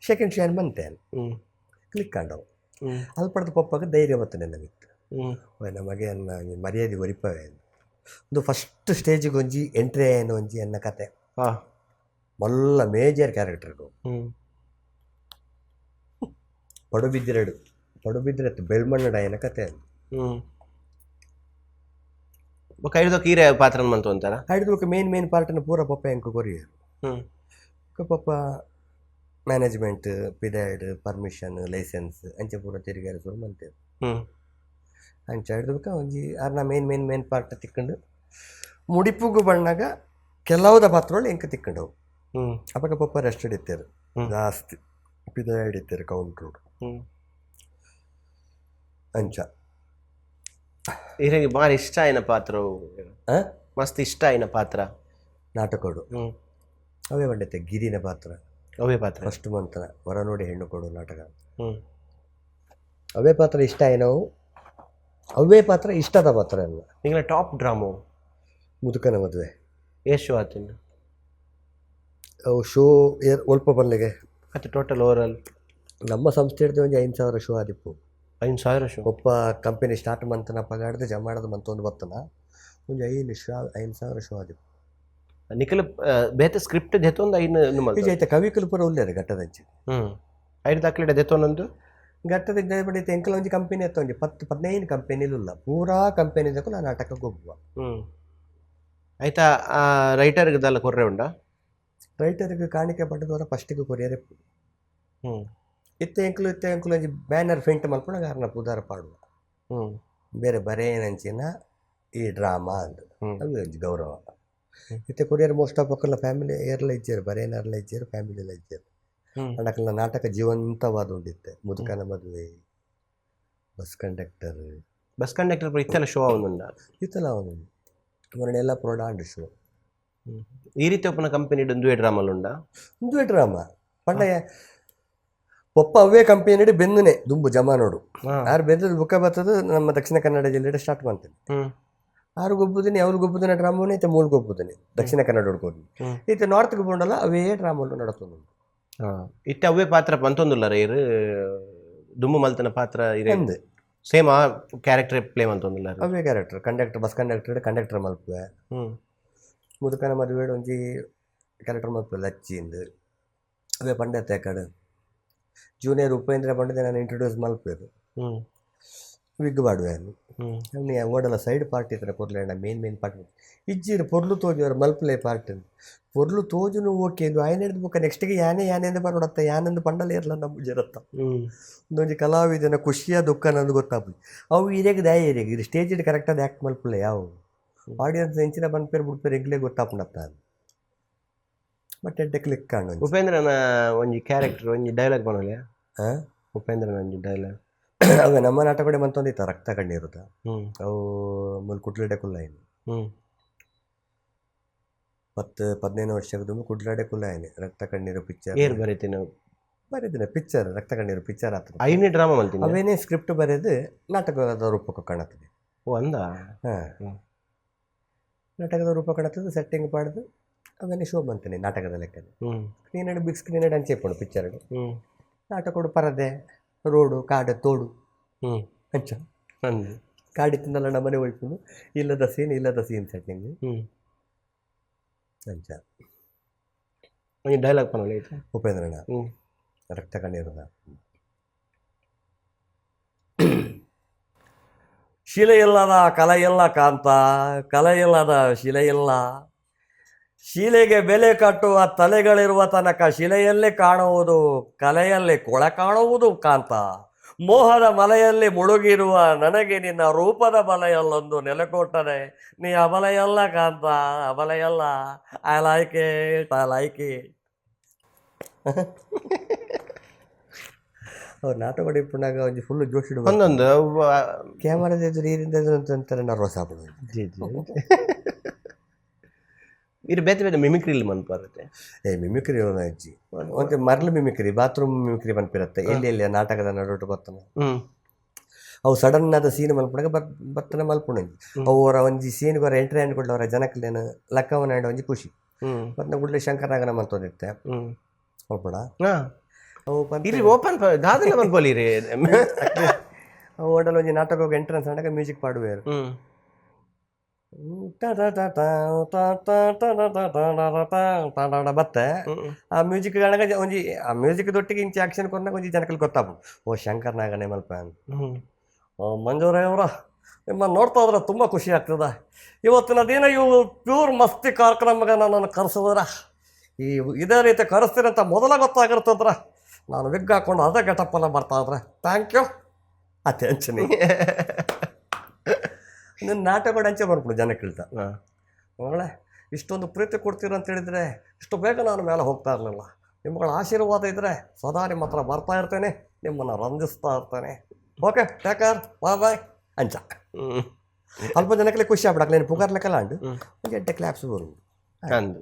ಸೆಕೆಂಡ್ ಶೋ ಏನು ಮಂತೆ ಕ್ಲಿಕ್ ಆಂಡವು. ಅಲ್ಪಡ್ದ ಪಪ್ಪಾಗ ಧೈರ್ಯ ಬರ್ತದೆ ನಮಿತ್ತು. ನಮಗೆ ಅನ್ನ ಮರ್ಯಾದೆ ಒರಿಪವೆ ಒಂದು ಫಸ್ಟ್ ಸ್ಟೇಜಿಗೆ ಒಂಜಿ ಎಂಟ್ರಿ ಏನು ಒಂಜಿ ಎನ್ನ ಕತೆ. ಮಲ್ಲ ಮೇಜರ್ ಕ್ಯಾರೆಕ್ಟರ್ಗೂ ಪಡುಬಿದ್ರೆಡು ಪಡುಬಿದ್ರೆ ಬೆಳ್ಮಣ್ಣಡ ಏನ ಕತೆ. ಬೊಕ ಐಡ್ದೊಕ ಈರೆ ಪಾತ್ರ ಮಂತು ಅಂತಾರ? ಹಿಡಿದು ಮೇನ್ ಮೇನ್ ಪಾರ್ಟನ್ನು ಪೂರ ಪಪ್ಪ ಎಂಕು ಕೊರಿಯರು. ಪಪ್ಪ ಮ್ಯಾನೇಜ್ಮೆಂಟ್ ಪಿಡೈಡ್ ಪರ್ಮಿಷನ್ ಲೈಸೆನ್ಸ್ ಅಂಚೆ ಪೂರ ತಿರುಗಾರ ಶುರು ಮಂತೇವೆ. ಅಂಚ ಹಿಡಿದು ಒಂಜಿ ಆರ್ನ main main main part ತಿಕ್ಕೊಂಡು ಮುಡಿಪುಗು ಬಣ್ಣಾಗ ಕೆಲವುದ ಪಾತ್ರಗಳು ಎಂಕ ತಿಕ್ಕಂಡವು. ಅಪ್ಪಗ ಪಪ್ಪ ರೆಸ್ಟ್ ಹಿಡಿತಾರೆ ಜಾಸ್ತಿ ಪಿದಾಯ ಹಿಡಿತಾರೆ ಕೌಂಟ್ರು. ಅಂಚ. ಈರೆಗೆ ಭಾರಿ ಇಷ್ಟ ಆಯ್ನ ಪಾತ್ರ? ಆ? ಮಸ್ತ್ ಇಷ್ಟ ಆಯ್ನ ಪಾತ್ರ? ನಾಟಕಡು ಅವೇ ಬಂಡೈತೆ ಗಿರಿನ ಪಾತ್ರ. ಅವೇ ಪಾತ್ರ? ಫಸ್ಟ್ ಮಂತನ ಹೊರ ನೋಡಿ ಹೆಣ್ಣು ಕೊಡು ನಾಟಕ. ಅವೇ ಪಾತ್ರ ಇಷ್ಟ ಏನವು ಅವೇ ಪಾತ್ರ ಇಷ್ಟದ ಪಾತ್ರ ಅಲ್ಲ. ನಿಂಗಳ ಟಾಪ್ ಡ್ರಾಮು? ಮುದುಕನ ಮದುವೆ. ಎಷ್ಟು ಆತನ? ಅವು ಶೋ ಏರ್ ಒಲ್ಪ ಬಲ್ಲೆಗೆ. ಅದು ಟೋಟಲ್ ಓವರಾಲ್? ನಮ್ಮ ಸಂಸ್ಥೆ ಹಿಡಿದು ಒಂದು 5,000 ಶೋ ಆದಿಪ್ಪು. 5,000 ಶೋ? ಒಪ್ಪ ಕಂಪನಿ ಸ್ಟಾರ್ಟ್ ಮಂತನ ಪಗಾಡ್ದು ಜಮಾಡೋದು ಮಂತೊಂದು ಬತ್ತನ ಒಂದು 5,000 ಶೋ ಆದಿಪ್ಪು. ನಿಖಲ್ ಬೇತೆ ಸ್ಕ್ರಿಪ್ಟ್ ದೆತ್ತೊಂದು ಐನು ಈಗ ಐತೆ ಕವಿಕುಲು ಪೂರ ಉಲ್ಲೇರು ಘಟ್ಟದಂಚಿ. ಐದು ದಾಖಲೆ ದೆತ್ತೊಂದು. ಘಟ್ಟದ ಬಡಿತೆ ಎಂಕಲ ಒಂಜಿ ಕಂಪನಿ ಎತ್ತ ಒಂಜಿ 10-15 ಕಂಪನಿ ಇಲ್ಲ ಪೂರಾ ಕಂಪನಿ ನಾನು ನಾಟಕ ಗೊಬ್ಬುವ. ಆಯ್ತಾ ಆ ರೈಟರ್ಗೆ ದಲ್ಲ ಕೊರ್ರೆ ಉಂಡಾ? ರೈಟರ್ಗೆ ಕಾಣಿಕೆ ಪಡೆದವರ ಫಸ್ಟಿಗೆ ಕೊರಿಯರ್. ಇತ್ತೆ ಎಂಕಲು ಇತ್ತೆ ಎಂಕಲು ಒಂಜಿ ಬ್ಯಾನರ್ ಫೆಂಟ್ ಮಲ್ಪುನ ಅರ್ನ ಪುದಾರ ಪಾಡುವ. ಬೇರೆ ಬರೇನಂಚಿನ ಈ ಡ್ರಾಮಾ ಅಂದ್ ಅದು ಒಂಜಿ ಗೌರವ. ಇತ್ತೆ courier most of ಅಕ್ಕಲ್ಲ family ಏರ್ಲ ಇಜ್ಜೇರು ಬರೇನಾರ್ಲ ಇಜ್ಜೇರು ಫ್ಯಾಮಿಲಿ ಎಲ್ಲ ಇಜ್ಜೇರು. ಅಂಡಕಲ್ನ ನಾಟಕ ಜೀವಂತವಾದ ಉಂಡಿತ್ತೆ ಮುದುಕನ ಮದುವೆ bus conductor. Bus conductor ಇತ್ತೆಲ್ಲ ಶೋ ಅವನುಂಡ? ಇತ್ತಲ್ಲ ಅವನು ಮೊನ್ನೆ ಎಲ್ಲ ಪ್ರೊಡ ಆಂಡ್ ಶೋ. ಈ ರೀತಿ ಒಪ್ಪನ ಕಂಪನಿ ಒಂದುವೆ ಡ್ರಾಮಲ್ ಉಂಡಾ? ಒಂದುವೆ ಡ್ರಾಮಾ ಪಂಡ ಒಪ್ಪ ಅವೇ ಕಂಪನಿ ಬೆನ್ನುನೆ ದುಂಬು ಜಮಾನೋಡು. ಆರು ಬೆಂದದ ಬುಕ್ಕ ಬರ್ತದ ನಮ್ಮ ದಕ್ಷಿಣ ಕನ್ನಡ ಜಿಲ್ಲೆ ಸ್ಟಾರ್ಟ್ ಮಾಡ್ತೇನೆ. ಆರು ಗೊಬ್ಬುದಿನಿ ಅವ್ರು ಗೊಬ್ಬುದಿನ ಡ್ರಾಮೋನೆ ಇತ್ತೆ ಮೂರು ಗೊಬ್ಬುದಿನಿ ದಕ್ಷಿಣ ಕನ್ನಡ ಹುಡ್ಕೋದು. ಇತ್ತೆ ನಾರ್ತ್ ಗೊಬ್ಬುಂಡಲ್ಲ ಅವೇ ಡ್ರಾಮೋಲು ನಡತೊಂದು. ಇತ್ತೆ ಅವೇ ಪಾತ್ರ ಪಂತೊಂದುಲ್ಲ ಇರು ದುಂಬು ಮಲ್ತನ ಪಾತ್ರ ಇರೆ? ಅಂದ್. ಸೇಮ್ ಆ ಕ್ಯಾರೆಕ್ಟರ್ ಪ್ಲೇ ಮಂತೊಂದುಲ್ಲ? ಅವೇ character conductor bus conductor conductor ಮಲ್ಪುವೆ. ಮುದುಕನ ಮದುವೆ ಒಂಜಿ ಕ್ಯಾರೆಕ್ಟರ್ ಮಲ್ಪುವೆ ಲಚ್ಚಿಂದು ಅವೇ ಪಂಡತ್ತೆ ಕಡೆ ಜೂನಿಯರ್ ಉಪೇಂದ್ರ ಪಂಡತೆ ನಾನು ಇಂಟ್ರೊಡ್ಯೂಸ್ ಮಲ್ಪೇರು. ವಿಗ್ ಬಾಡುವೆ ಓಡಲ ಸೈಡ್ ಪಾರ್ಟ್ ಇತರ ಕೊರ್ಲೇಣ main main part ಇಜ್ಜಿರು ಪೊರ್ಲು ತೋಜುವರು ಮಲ್ಪಲೆ ಪಾರ್ಟ್ ಪೊರ್ಲು ತೋಜುನು ಓಕೆ ಇದು ಆಯನ ಹಿಡಿದು ಬೊಕ್ಕ ನೆಕ್ಸ್ಟ್ಗೆ ಯಾನೇ ಯಾನೆಂದು ಬರೋಡತ್ತ ಯಾನೆಂದು ಪಂಡಲ ಇರಲ್ಲ ನಮ್ಮ ಜರತ್ತ. ಒಂದೊಂಜಿ ಕಲಾವಿದನ ಖುಷಿಯ ದುಃಖ ನಂದು ಗೊತ್ತಾಪುಜಿ ಅವು ಇರೇಗ ದಾಯ ಇರೇಗ ಇದು ಸ್ಟೇಜ್ ಕರೆಕ್ಟಾದ ಆ್ಯಕ್ಟ್ ಮಲ್ಪಲೆ ಯಾವ ಆಡಿಯನ್ಸ್ ಎಂಚಿನ ಬಂದ್ಪೇರು ಬಿಡ್ಪೇರು ಎಂಗ್ಲೇ ಗೊತ್ತಾಪುಂಡತ್ತ ಬಟ್ ಎಡ್ಡೆ ಕ್ಲಿಕ್ ಕಾಣು. ಉಪೇಂದ್ರನ ಒಂಜಿ ಕ್ಯಾರೆಕ್ಟರ್ ಒಂಜಿ ಡೈಲಾಗ್ ಬನ್ನೋಲೆ. ಹಾಂ. Upendra ನಂಜಿ dialogue. ಅವೆ ನಮ್ಮ ನಾಟಕಡೆ ಮಂತೊಂದಿತ್ತ ರಕ್ತ ಕಣ್ಣೀರುದ. ಅವು ಮುಲ್ ಕುಡ್ಲಡೆ ಕುಲ್ಲಾಯಿನಿ. 10-15 ವರ್ಷದ ಕುಡ್ಲಾಡೆ ಕುಲ್ಲಾಯಿನಿ ರಕ್ತ ಕಣ್ಣೀರು ಪಿಕ್ಚರ್. ಏರ್ ಬರೀತೀನಿ? ಬರೆದಿನ ಪಿಕ್ಚರ್, ರಕ್ತ ಕಣ್ಣೀರು ಪಿಕ್ಚರ್ ಆತ. ಐನೇ ಡ್ರಾಮಾ ಮಲ್ತೀನಿ. ಅವೇನೇ ಸ್ಕ್ರಿಪ್ಟ್ ಬರೆದು ನಾಟಕದ ರೂಪಕ್ಕೆ ಕಾಣುತ್ತದೆ. ಓ ಅಂದ. ಹಾಂ, ನಾಟಕದ ರೂಪ ಕಾಣುತ್ತದೆ, ಸೆಟ್ಟಿಂಗ್ ಪಾಡ್ದು ಅವೇನೇ ಶೋ ಬಂತೀನಿ ನಾಟಕದ ಲೆಕ್ಕನೆ. Screen big screen ಅಂಚೆ ಪಿಕ್ಚರ್. ನಾಟಕಡು ಪರದೆ, ರೋಡು, ಕಾಡು, ತೋಡು. ಅಂಚ ಅಂದು ಕಾಡಿತ್ತಿನಲ್ಲ ನಮ್ಮನೆ ಹೋಯ್ಪುಂಡು, ಇಲ್ಲದ ಸೀನ್, ಇಲ್ಲದ ಸೀನ್ ಸೆಟ್ಟಿಂಗ್. ಅಂಚ. ಒಂಜಿ ಡೈಲಾಗ್ ಪನೊಲಿ ಐತೆ. ಉಪೇಂದ್ರನ ರಕ್ತ ಕಣ್ಣೀರುದ. ಶಿಲೆಯಿಲ್ಲದ ಕಲೆಯಿಲ್ಲ ಕಾಂತ, ಕಲೆಯಿಲ್ಲದ ಶಿಲೆಯಿಲ್ಲ. ಶಿಲೆಗೆ ಬೆಲೆ ಕಟ್ಟುವ ತಲೆಗಳಿರುವ ತನಕ ಶಿಲೆಯಲ್ಲಿ ಕಾಣುವುದು ಕಲೆಯಲ್ಲಿ ಕೊಳ ಕಾಣುವುದು ಕಾಂತ. ಮೋಹದ ಮಲೆಯಲ್ಲಿ ಮುಳುಗಿರುವ ನನಗೆ ನಿನ್ನ ರೂಪದ ಬಲೆಯಲ್ಲೊಂದು ನೆಲೆಕೊಟ್ಟರೆ ನೀ ಅಬಲೆಯಲ್ಲ ಕಾಂತ, ಅಬಲೆಯಲ್ಲ. I like it, I like it. ಅವ್ರು ನಾಟಕ ಇಪ್ಪುನಾಗ ಒಂಜಿ ಫುಲ್ ಜೋಶ್. ಒಂದೊಂದು ಕ್ಯಾಮರಾದ ಎದುರು ನೀರಿಂದ ಎದುರು ಅಂತ ಅಂತಾರೆ, ನರ್ವಸ್ ಆಪುಂಡು. ಜಿ ಜಿ ಇರು ಬೇತೆ ಬೇತೆ ಮಿಮಿಕ್ರಿಲಿ ಮನ್ಪಾರುತ್ತೆ. ಏ ಮಿಮಿಕ್ರಿ ಅಜ್ಜಿ ಒಂತೆ ಮರ್ಲು mimicry, bathroom mimicry ಪನ್ಪಿರತ್ತೆ. ಎಲ್ಲಿ ಎಲ್ಲಿ ನಾಟಕದ ನಡುಟು ಬತ್ತನ. ಅವು ಸಡನ್ ಆದ ಸೀನ್ ಮಲ್ಪುನಗ ಬತ್ತನ ಮಲ್ಪುಣ. ಅವು ಅವರ ಒಂಜಿ ಸೀನ್ ಅವರ ಎಂಟ್ರಿ ಆಂಡ್ ಕೊಡ್ಲ ಅವರ ಜನಕ್ಲೇನು ಲಕ್ಕವನ ಒಂಜಿ ಖುಷಿ. ಮತ್ತೆ ಗುಡ್ಲೆ ಶಂಕರನಾಗನ ಮಂತೊಂದಿತ್ತೆ ಮಲ್ಪುಣ. ಅವು ಇರಿ ಓಪನ್ ದಾದಲ ಮನ್ಪೊಲಿ ರೀ. ಅವು ಓಡಲ್ ಒಂಜಿ ನಾಟಕ ಎಂಟ್ರೆನ್ಸ್ ಆಂಡಗ ಮ್ಯೂಸಿಕ್ ಪಾಡುವೇರು. ಬತ್ತೆ ಆ ಮ್ಯೂಸಿಕ್ ಕಾಣಗ ಒಂಜಿ ಆ ಮ್ಯೂಸಿಕ್ ದೊಟ್ಟಿಗೆ ಇಂಚಿ ಆಕ್ಷನ್ ಕೊರ್ನಾಗ ಒಂಜಿ ಜನಕಲ್ಲಿ ಗೊತ್ತಾಪು, ಓ ಶಂಕರ್ ನಾಗನೇ ಮಲ್ಪ. ಮಂಜೂರಯ್ಯವರ ನಿಮ್ಮನ್ನು ನೋಡ್ತಾ ಇದ್ರೆ ತುಂಬ ಖುಷಿ ಆಗ್ತದೆ. ಇವತ್ತಿನ ದಿನ ಇವು ಪ್ಯೂರ್ ಮಸ್ತಿ ಕಾರ್ಯಕ್ರಮಕ್ಕೆ ನನ್ನನ್ನು ಕರೆಸಿದ್ರ, ಈ ಇದೇ ರೀತಿ ಕರೆಸ್ತೀನಿ ಅಂತ ಮೊದಲ ಗೊತ್ತಾಗಿರ್ತದ್ರ ನಾನು ವಿಗ್ ಹಾಕೊಂಡು ಅದೇ ಗೆಟಪ್ಪಲ್ಲ ಬರ್ತಾ ಇದ್ರೆ. Thank you. ಅದೇ ಅಂಚನೆ ನಿನ್ನ ನಾಟಕ ಅಂಚೆ ಬರ್ಬಿಡು ಜನಕ್ಕೆ. ಮಗಳೇ ಇಷ್ಟೊಂದು ಪ್ರೀತಿ ಕೊಡ್ತೀರ ಅಂತ ಹೇಳಿದರೆ ಇಷ್ಟು ಬೇಗ ನಾನು ಮೇಲೆ ಹೋಗ್ತಾ ಇರಲಿಲ್ಲ. ನಿಮ್ಮಗಳ ಆಶೀರ್ವಾದ ಇದ್ದರೆ ಸದಾ ನಿಮ್ಮ ಹತ್ರ ಬರ್ತಾ ಇರ್ತೇನೆ, ನಿಮ್ಮನ್ನು ರಂಜಿಸ್ತಾ ಇರ್ತೇನೆ. Okay, take care, bye bye ಅಂಚ. ಅಲ್ಪ ಜನಕ್ಕೆ ಖುಷಿ ಆಗ್ಬಿಡಕ್ಕೆ ನೀನು ಪುಗಾರ್ಲಕ್ಕಲ್ಲ ಅಂಡು ಒಂದು ಎಡ್ಡೆ ಕ್ಲಾಪ್ಸ್ ಬರು ಅಂದು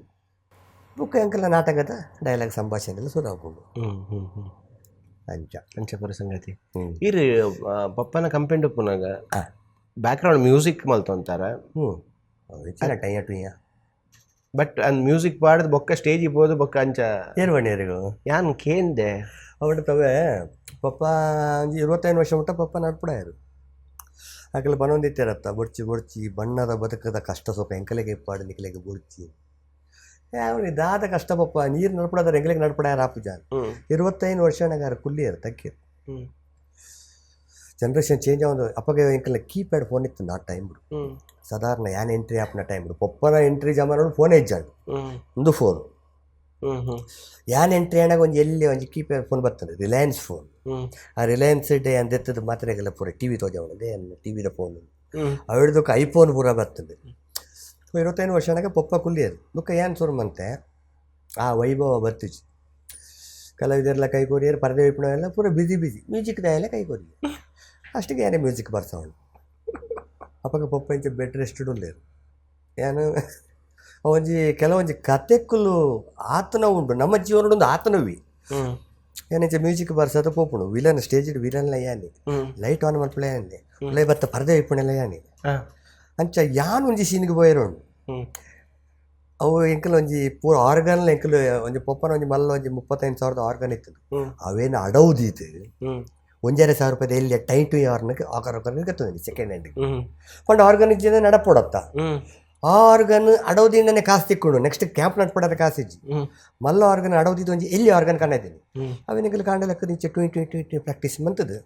ಬುಕ್ ಅಂಕಲ ನಾಟಕದ ಡೈಲಾಗ್ ಸಂಭಾಷಣೆ ಎಲ್ಲ ಶುರು ಆಗ್ಬೋದು ಅಂಚ. ಅಂಚ ಪರ ಸಂಗತಿ. ಇರು ಪಪ್ಪನ ಕಂಪೆಂಡ್ ಉಪ್ಪುನಾಗ ಬ್ಯಾಕ್ಗ್ರೌಂಡ್ ಮ್ಯೂಸಿಕ್ ಮಲ್ತೊಂತಾರ. ಹೆಚ್ಚಿನ ಟೈಯ ಟುಯ್ಯ. ಬಟ್ ಅಂದ್ ಮ್ಯೂಸಿಕ್ ಪಾಡ್ದು ಬೊಕ್ಕ ಸ್ಟೇಜ್ ಇರ್ಬೋದು ಬೊಕ್ಕ ಅಂಚ. ಏರ್ವಣಿಯರಿಗೂ ಯಾನ್ ಕೇಂದೆ. ಅವಳು ತವೆ ಪಪ್ಪ ಒಂಜಿ 25 ವರ್ಷ ಮುಟ್ಟ ಪಪ್ಪ ನಡ್ಪುಡಾಯರು. ಅಕಲ್ ಬನೊಂದಿತ್ತಿರತ್ತ ಬೊಡ್ಚಿ ಬೊಡ್ಚಿ ಬಣ್ಣದ ಬದುಕದ ಕಷ್ಟ ಸೊಪ ಎಂಕಲೆಗೆ ಇಪ್ಪಾಡು ನಿಕಲೆಗೆ ಬೊಡ್ಚಿ ಅವನಿಗೆ ದಾದ ಕಷ್ಟ ಪಪ್ಪ ನೀರು ನಡ್ಪಡಾದ್ರೆ ಎಂಕಲೆಗೆ ನಡ್ಪಡಾರ ಆಪುಜ. 25 ವರ್ಷ ನಗಾರ ಕುಲ್ಲಿಯರು ತಕ್ಕಿರು. ಜನರೇಷನ್ ಚೇಂಜ್ ಆವೊಂದು ಅಪ್ಪಗೆ ಎಂಕಲ್ನ ಕೀಪ್ಯಾಡ್ ಫೋನ್ ಇತ್ತು ಆ ಟೈಮ್. ಸಾಧಾರಣ ಯಾನ್ ಎಂಟ್ರಿ ಆಪ್ನ ಟೈಮ್ ಪಪ್ಪನ ಎಂಟ್ರಿ ಜಮಾನ ಫೋನ್ ಇಜ್ಜಾಂಡ್ ಒಂದು ಫೋನ್. ಯಾನ್ ಎಂಟ್ರಿ ಆನಾಗ ಒಂಜಿ ಎಲ್ಲಿ ಒಂಜಿ ಕೀಪ್ಯಾಡ್ ಫೋನ್ ಬರ್ತದೆ, ರಿಲಯನ್ಸ್ ಫೋನ್. ಆ ರಿಲಯನ್ಸ್ ಡೇ ಅಂದೆತ್ತದ ಮಾತ್ರೆಗೆಲ್ಲ ಪೂರ ಟಿ ವಿ ತೋಜವಣದೆ ಟಿ ವಿದ ಫೋನ್. ಅವಿಡ್ದಕ್ಕೆ ಐಫೋನ್ ಪೂರ ಬರ್ತದೆ. 25 ವರ್ಷ ಆನಾಗ ಪಪ್ಪ ಕುಲ್ಲಿಯರು ಬೊಕ್ಕ ಯಾನ್ ಸುರುಮಂತೆ ಆ ವೈಭವ ಬರ್ತಿಜಿ. ಕಲಾವಿದರೆಲ್ಲ ಕೈ ಕೊರಿಯರು, ಪರದೆ ವಿಪಣ ಎಲ್ಲ ಪೂರ ಬಿಸಿ ಬಿಸಿ ಮ್ಯೂಸಿಕ್ ಎಲ್ಲ ಕೈ ಕೊರಿ ಅಷ್ಟಿಗೆ ಯಾನೇ ಮ್ಯೂಸಿಕ್ ಬರ್ಸವಳು. ಅಪ್ಪಗ ಪಪ್ಪ ಇಂಚ ಬೆಡ್ ರೆಸ್ಟ್ ಉಲ್ಲೇರು ಯಾನು ಒಂಜಿ ಕೆಲವೊಂಜಿ ಕತೆಕ್ಕುಲು ಆತನ ಉಂಟು ನಮ್ಮ ಜೀವನದ ಒಂದು ಆತನವಿ. ಏನಿಂಚ ಮ್ಯೂಸಿಕ್ ಬರ್ಸದ ಪೋಪುಂಡು ವಿಲನ್ ಸ್ಟೇಜ್ ವಿಲನ್ಲ ಯಾನಿ ಲೈಟ್ ಆನ್ ಮಲ್ಪಲೆ ಯಾನಿ ಲೈ ಬತ್ತ ಪರದೆ ಇಪ್ಪುಣೆಲ್ಲ ಯಾನಿ ಅಂಚ ಯಾನ್ ಒಂಜಿ ಸೀನ್ಗೆ ಪೋಯೆರ್. ಅವು ಎಂಕಲ್ ಒಂಜಿ ಪೂರ ಆರ್ಗನ್ ಎಂಕಲ್ ಒಂಜಿ ಪೊಪ್ಪನ ಒಂಜಿ ಮಲ್ಲ ಒಂಜಿ 35,000 ಆರ್ಗನ್ ಇತ್ತು. ಅವೇನು ಅಡವು ದೀತು 1,500 ರೂಪಾಯಿ ಎಲ್ಲಿ ಟೈ ಟು ಯಾರ್ನಕ್ಕೆ ಆಕರ್ ಗೊತ್ತುಂದಿ ಸೆಕೆಂಡ್ ಹ್ಯಾಂಡ್ ಪಂಡ ಆರ್ಗನ್ ಇಜ್ಜಿಂದ ನಡಪೊಡತ್ತ ಆ ಆರ್ಗನ್ ಅಡವದಿಂದನೇ ಕಾಸು ತಿಕ್ಕೊಂಡು ನೆಕ್ಸ್ಟ್ ಕ್ಯಾಂಪ್ ನಡ್ಪಡೋದ ಕಾಸು ಇಜ್ಜಿ ಮಲ್ಲ ಆರ್ಗನ್ ಅಡವದಿದ್ದು ಒಂಜಿ ಎಲ್ಲಿ ಆರ್ಗನ್ ಕಾಣಿದ್ದೀನಿ ಅವೇನಿಗೆಲ್ಲ ಕಾಂಡಲಕ್ಕ ನಿಂಚೆ ಟ್ವಿ ಟ್ವಿ ಟ್ವಿ ಟ್ವಿ ಪ್ರಾಕ್ಟೀಸ್ ಮಂತದ್ದು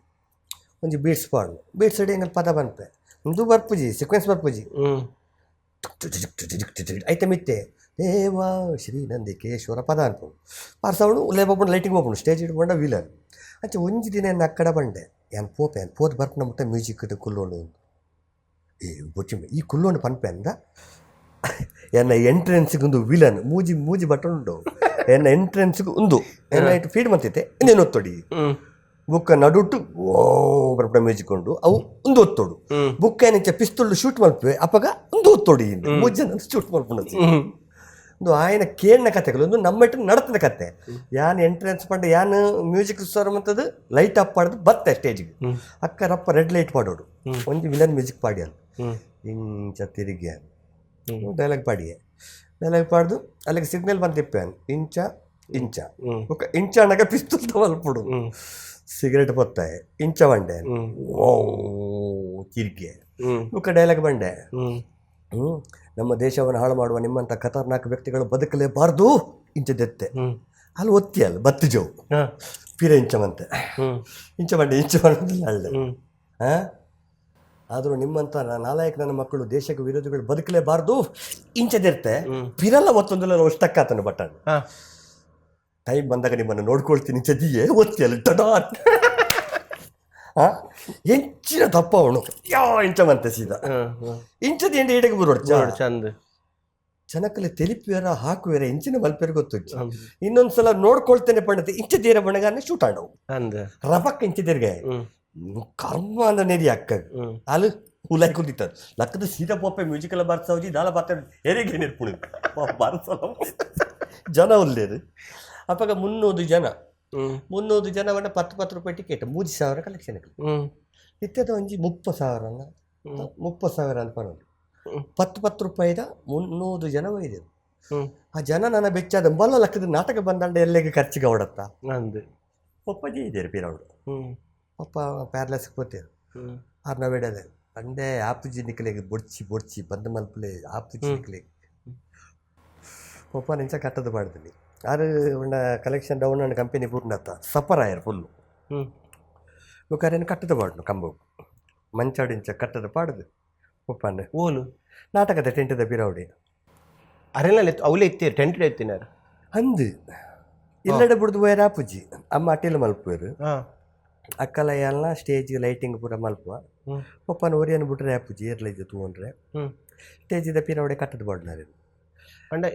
ಒಂಜಿ ಬೀಟ್ಸ್ ಪಾಡು ಬೀಟ್ಸ್ ಅಡಿ ಎಂಗಲ್ ಪದ ಬಂತೆ ಒಂದು ಬರ್ಪುಜಿ ಸೀಕ್ವೆನ್ಸ್ ಬರ್ಪುಜಿ ಐತೆ ಮಿತ್ತೆ ದೇವ ಶ್ರೀ ನಂದಿಕೇಶ್ವರ ಪದ ಅನ್ಪುಂಡು ಪಾರ್ಸವಳು ಉಲ್ಲೇ ಬಪ್ಪುಂಡು ಲೈಟಿಂಗ್ ಹೋಗ್ಪುಂಡು ಸ್ಟೇಜ್ ಇಟ್ಕೊಂಡ ವಿಲನ್ ಅಂಚೆ ಒಂಜಿ ದಿನ ಎನ್ನ ಅಕ್ಕಡ ಬಂಡೆ ಯಾನ್ ಪೋಪೆ ಯಾನ್ ಪೋದು ಬರ್ಪುನ ಮುಟ್ಟ ಮ್ಯೂಸಿಕ್ ಕುಲ್ಲೋಂಡು ಏ ಬೊಚ್ಚಿ ಈ ಕುಲ್ಲೋಂಡು ಪನ್ಪೆ ಅಂದ ಎನ್ನ ಎಂಟ್ರೆನ್ಸ್ಗೆ ಒಂದು ವಿಲನ್ ಮೂಜಿ ಮೂಜಿ ಬಟನ್ ಉಂಡು ಎನ್ನ ಎಂಟ್ರೆನ್ಸ್ಗೆ ಒಂದು ಎನ್ನ ಇಟ್ಟು ಫೀಡ್ ಮಂತಿತ್ತೆ ಇನ್ನೇನು ಒತ್ತೊಡಿ ಬುಕ್ಕ ನಡುಟು ಓ ಬರ್ಪಡ ಮ್ಯೂಸಿಕ್ ಉಂಡು ಅವು ಒಂದು ಒತ್ತೋಡು. ಬುಕ್ಕ ಏನಿಂಚ ಪಿಸ್ತೂಲ್ ಶೂಟ್ ಮಲ್ಪುವೆ ಅಪಗ ಒಂದು ಒತ್ತೋಡು. ಇಂದು ಮೂಜಿ ಜನ ಶೂಟ್ ಮಲ್ಪುಂಡು. ಒಂದು ಆಯನ ಕೇಳಿನ ಕತೆಗಳು, ಒಂದು ನಮ್ಮ ಇಟ್ಟು ನಡತದ ಕತೆ. ಯಾನ್ ಎಂಟ್ರೆನ್ಸ್ ಪಂಡ ಯಾನ್ ಮ್ಯೂಸಿಕ್ ಸರ್ ಮಂತದ್ದು ಲೈಟ್ ಅಪ್ ಪಾಡ್ದು ಬತ್ತೆ ಸ್ಟೇಜ್ಗೆ. ಅಕ್ಕ ರಪ್ಪ ರೆಡ್ ಲೈಟ್ ಪಾಡೋಡು, ಒಂಜಿ ವಿಲನ್ ಮ್ಯೂಸಿಕ್ ಪಾಡಿ ಅಲ್ಲಿ. ಇಂಚ ತಿರುಗಿ ಡೈಲಾಗ್ ಪಾಡಿಯೆ. ಡೈಲಾಗ್ ಪಾಡ್ದು ಅಲ್ಲಿಗೆ ಸಿಗ್ನಲ್ ಬಂದಿಪ್ಪೆ. ಇಂಚ ಇಂಚ ಬೊಕ್ಕ ಇಂಚ ಅಣ್ಣಗ ಪಿಸ್ತೂಲ್ ಮಲ್ಪುಡು, ಸಿಗರೇಟ್ ಪೊತ್ತಾಯ ಇಂಚ ಬಂಡೆ ಓ ತಿರ್ಗೆ ಬೊಕ್ಕ ಡೈಲಾಗ್ ಬಂಡೆ. ನಮ್ಮ ದೇಶವನ್ನು ಹಾಳು ಮಾಡುವ ನಿಮ್ಮಂಥ ಖತರ್ನಾಕ್ ವ್ಯಕ್ತಿಗಳು ಬದುಕಲೇಬಾರ್ದು ಇಂಚ ದೆತ್ತೆ. ಅಲ್ಲಿ ಒತ್ತಿ ಅಲ್ಲ ಬತ್ತು ಜೋವು ಪಿರ ಇಂಚ ಮಂತೆ ಇಂಚ ಬಂಡೆ ಇಂಚ ಬಂದಿಲ್ಲ ಅಲ್ಲ. ಹಾಂ, ಆದರೂ ನಿಮ್ಮಂಥ ನಾಲಾಯಕ ನನ್ನ ಮಕ್ಕಳು ದೇಶಕ್ಕೆ ವಿರೋಧಿಗಳು ಬದುಕಲೇಬಾರ್ದು ಇಂಚದಿರ್ತೆ. ಪಿರಲ್ಲ ಒತ್ತೊಂದಿಲ್ಲ ಅಷ್ಟಕ್ಕಾತನು ಬಟ್ಟಣ್ಣ. ಟೈಮ್ ಬಂದಾಗ ನಿಮ್ಮನ್ನು ನೋಡ್ಕೊಳ್ತೀನಿ ಚದಿಯೇ ಒತ್ತಿ ಅಲ್ಲಿ ಟಡಾ. ಎಂಚಿನ ತಪ್ಪ ಅವನು ಯಾವ ಇಂಚ ಮಂತೆ ಸೀದಾ ಇಂಚದ ಎಂಡ ಇಡಗೆ ಬರೋಡು ಚಂದ. ಜನಕ್ಕಲ್ಲಿ ತೆಲಿಪಿಯರ ಹಾಕುವೆರ ಇಂಚಿನ ಮಲ್ಪೆರ ಗೊತ್ತು. ಇನ್ನೊಂದ್ಸಲ ನೋಡ್ಕೊಳ್ತೇನೆ ಪಂಡತೆ ಇಂಚ ತೀರ ಬಣ್ಣಗಾನೆ ಶೂಟ್ ಆಡವು. ಅಂದ ರಬಕ್ ಇಂಚ ತಿರ್ಗೆ ಕರ್ಮ ಅಂದ ನೆರಿ ಅಕ್ಕ ಅಲ್ಲಿ ಹುಲಾಯ್ ಕುಂದಿತ್ತದು ಲಕ್ಕದ ಸೀದಾ ಪೋಪೆ ಮ್ಯೂಸಿಕಲ್ ಬರ್ಸವಜಿ ದಾಲ ಬರ್ತಾರೆ ಹೆರಿಗೆ ನೆರ್ಪುಣಿ ಬರ್ಸಲ ಜನ ಉಲ್ಲೇರು. ಅಪ್ಪಗ 300 ಜನ, 300 ಜನ ಪಂಡ 10 10 ರೂಪಾಯಿ ಟಿಕೆಟ್, 3000 ಕಲೆಕ್ಷನ್. ಇತ್ಯದ ಒಂಜಿ 30,000 ಅಲ್ಲ, 30,000 ಅಂತ ಪನೊಲಿ. 10 10 ರೂಪಾಯಿದ 300 ಜನ ಒಯ್ದೆವು. ಆ ಜನ ನನ್ನ ಬೆಚ್ಚಾದ ಬಲ್ಲ ಲಕ್ಕದ ನಾಟಕ ಬಂದಂಡ ಎಲ್ಲೆಗೆ ಖರ್ಚಿಗೆ ಹೊಡತ್ತ. ಅಂದ್ ಪಪ್ಪಾಜಿ ಇದ್ದೀರಿ ಪೀರವಡು. ಪಪ್ಪ ಪ್ಯಾರ್ಲೆಸ್ಗೆ ಪೋತೇರು. ಆರ್ನ ಬೇಡದೆ ಪಂಡೆ ಆಪುಜಿ ನಿಕ್ಲೆಗೆ ಬೊಡ್ಚಿ ಬೊಡ್ಚಿ ಬಂದ್ ಮಲ್ಪಲೆ ಆಪುಜಿ ನಿಕ್ಲೆಗೆ ಪಪ್ಪ ನಿಂಚ ಕಟ್ಟದು ಮಾಡ್ತೀನಿ. ಆರು ಉಂಡ ಕಲೆಕ್ಷನ್ ಡೌನ್ ಅಂಡ್ ಕಂಪೆನಿ ಪೂರ್ಣತ್ತ ಸಫರ್ ಆಯರ್ ಫುಲ್ಲು. ಬೊಕಾರೇನು ಕಟ್ಟದ ಪಾಡ್ನು ಕಂಬ ಮಂಚಾಡಿಂಚ ಕಟ್ಟದ ಪಾಡುದು ಪಪ್ಪನ ಓಲು ನಾಟಕದ ಟೆಂಟದ ಪಿರವಡಿ. ಅರೆಲ್ಲ ಅವಲೇ ಇತ್ತೀರಿ ಟೆಂಟ್ ಎತ್ತಿನಾರ? ಅಂದು ಇಲ್ಲಡೆ ಬಿಡ್ದು ಪೋಯರ್ ಆಪುಜಿ. ಅಮ್ಮ ಅಟ್ಟಿಲ್ ಮಲ್ಪುವೆರು. ಅಕ್ಕಲ ಎಲ್ಲ ಸ್ಟೇಜ್ ಲೈಟಿಂಗ್ ಪೂರ ಮಲ್ಪುವ. ಪಪ್ಪನ ಒರಿಯನ್ ಬಿಟ್ರೆ ಆಪುಜಿ ಏರ್ಲ ಇದ್ದು ತೂವೊಂಡ್ರೆ. ಸ್ಟೇಜಿದ ಪಿರವಡೆ ಕಟ್ಟದ ಪಾಡ್ನಾರೆ. ಪಂಡ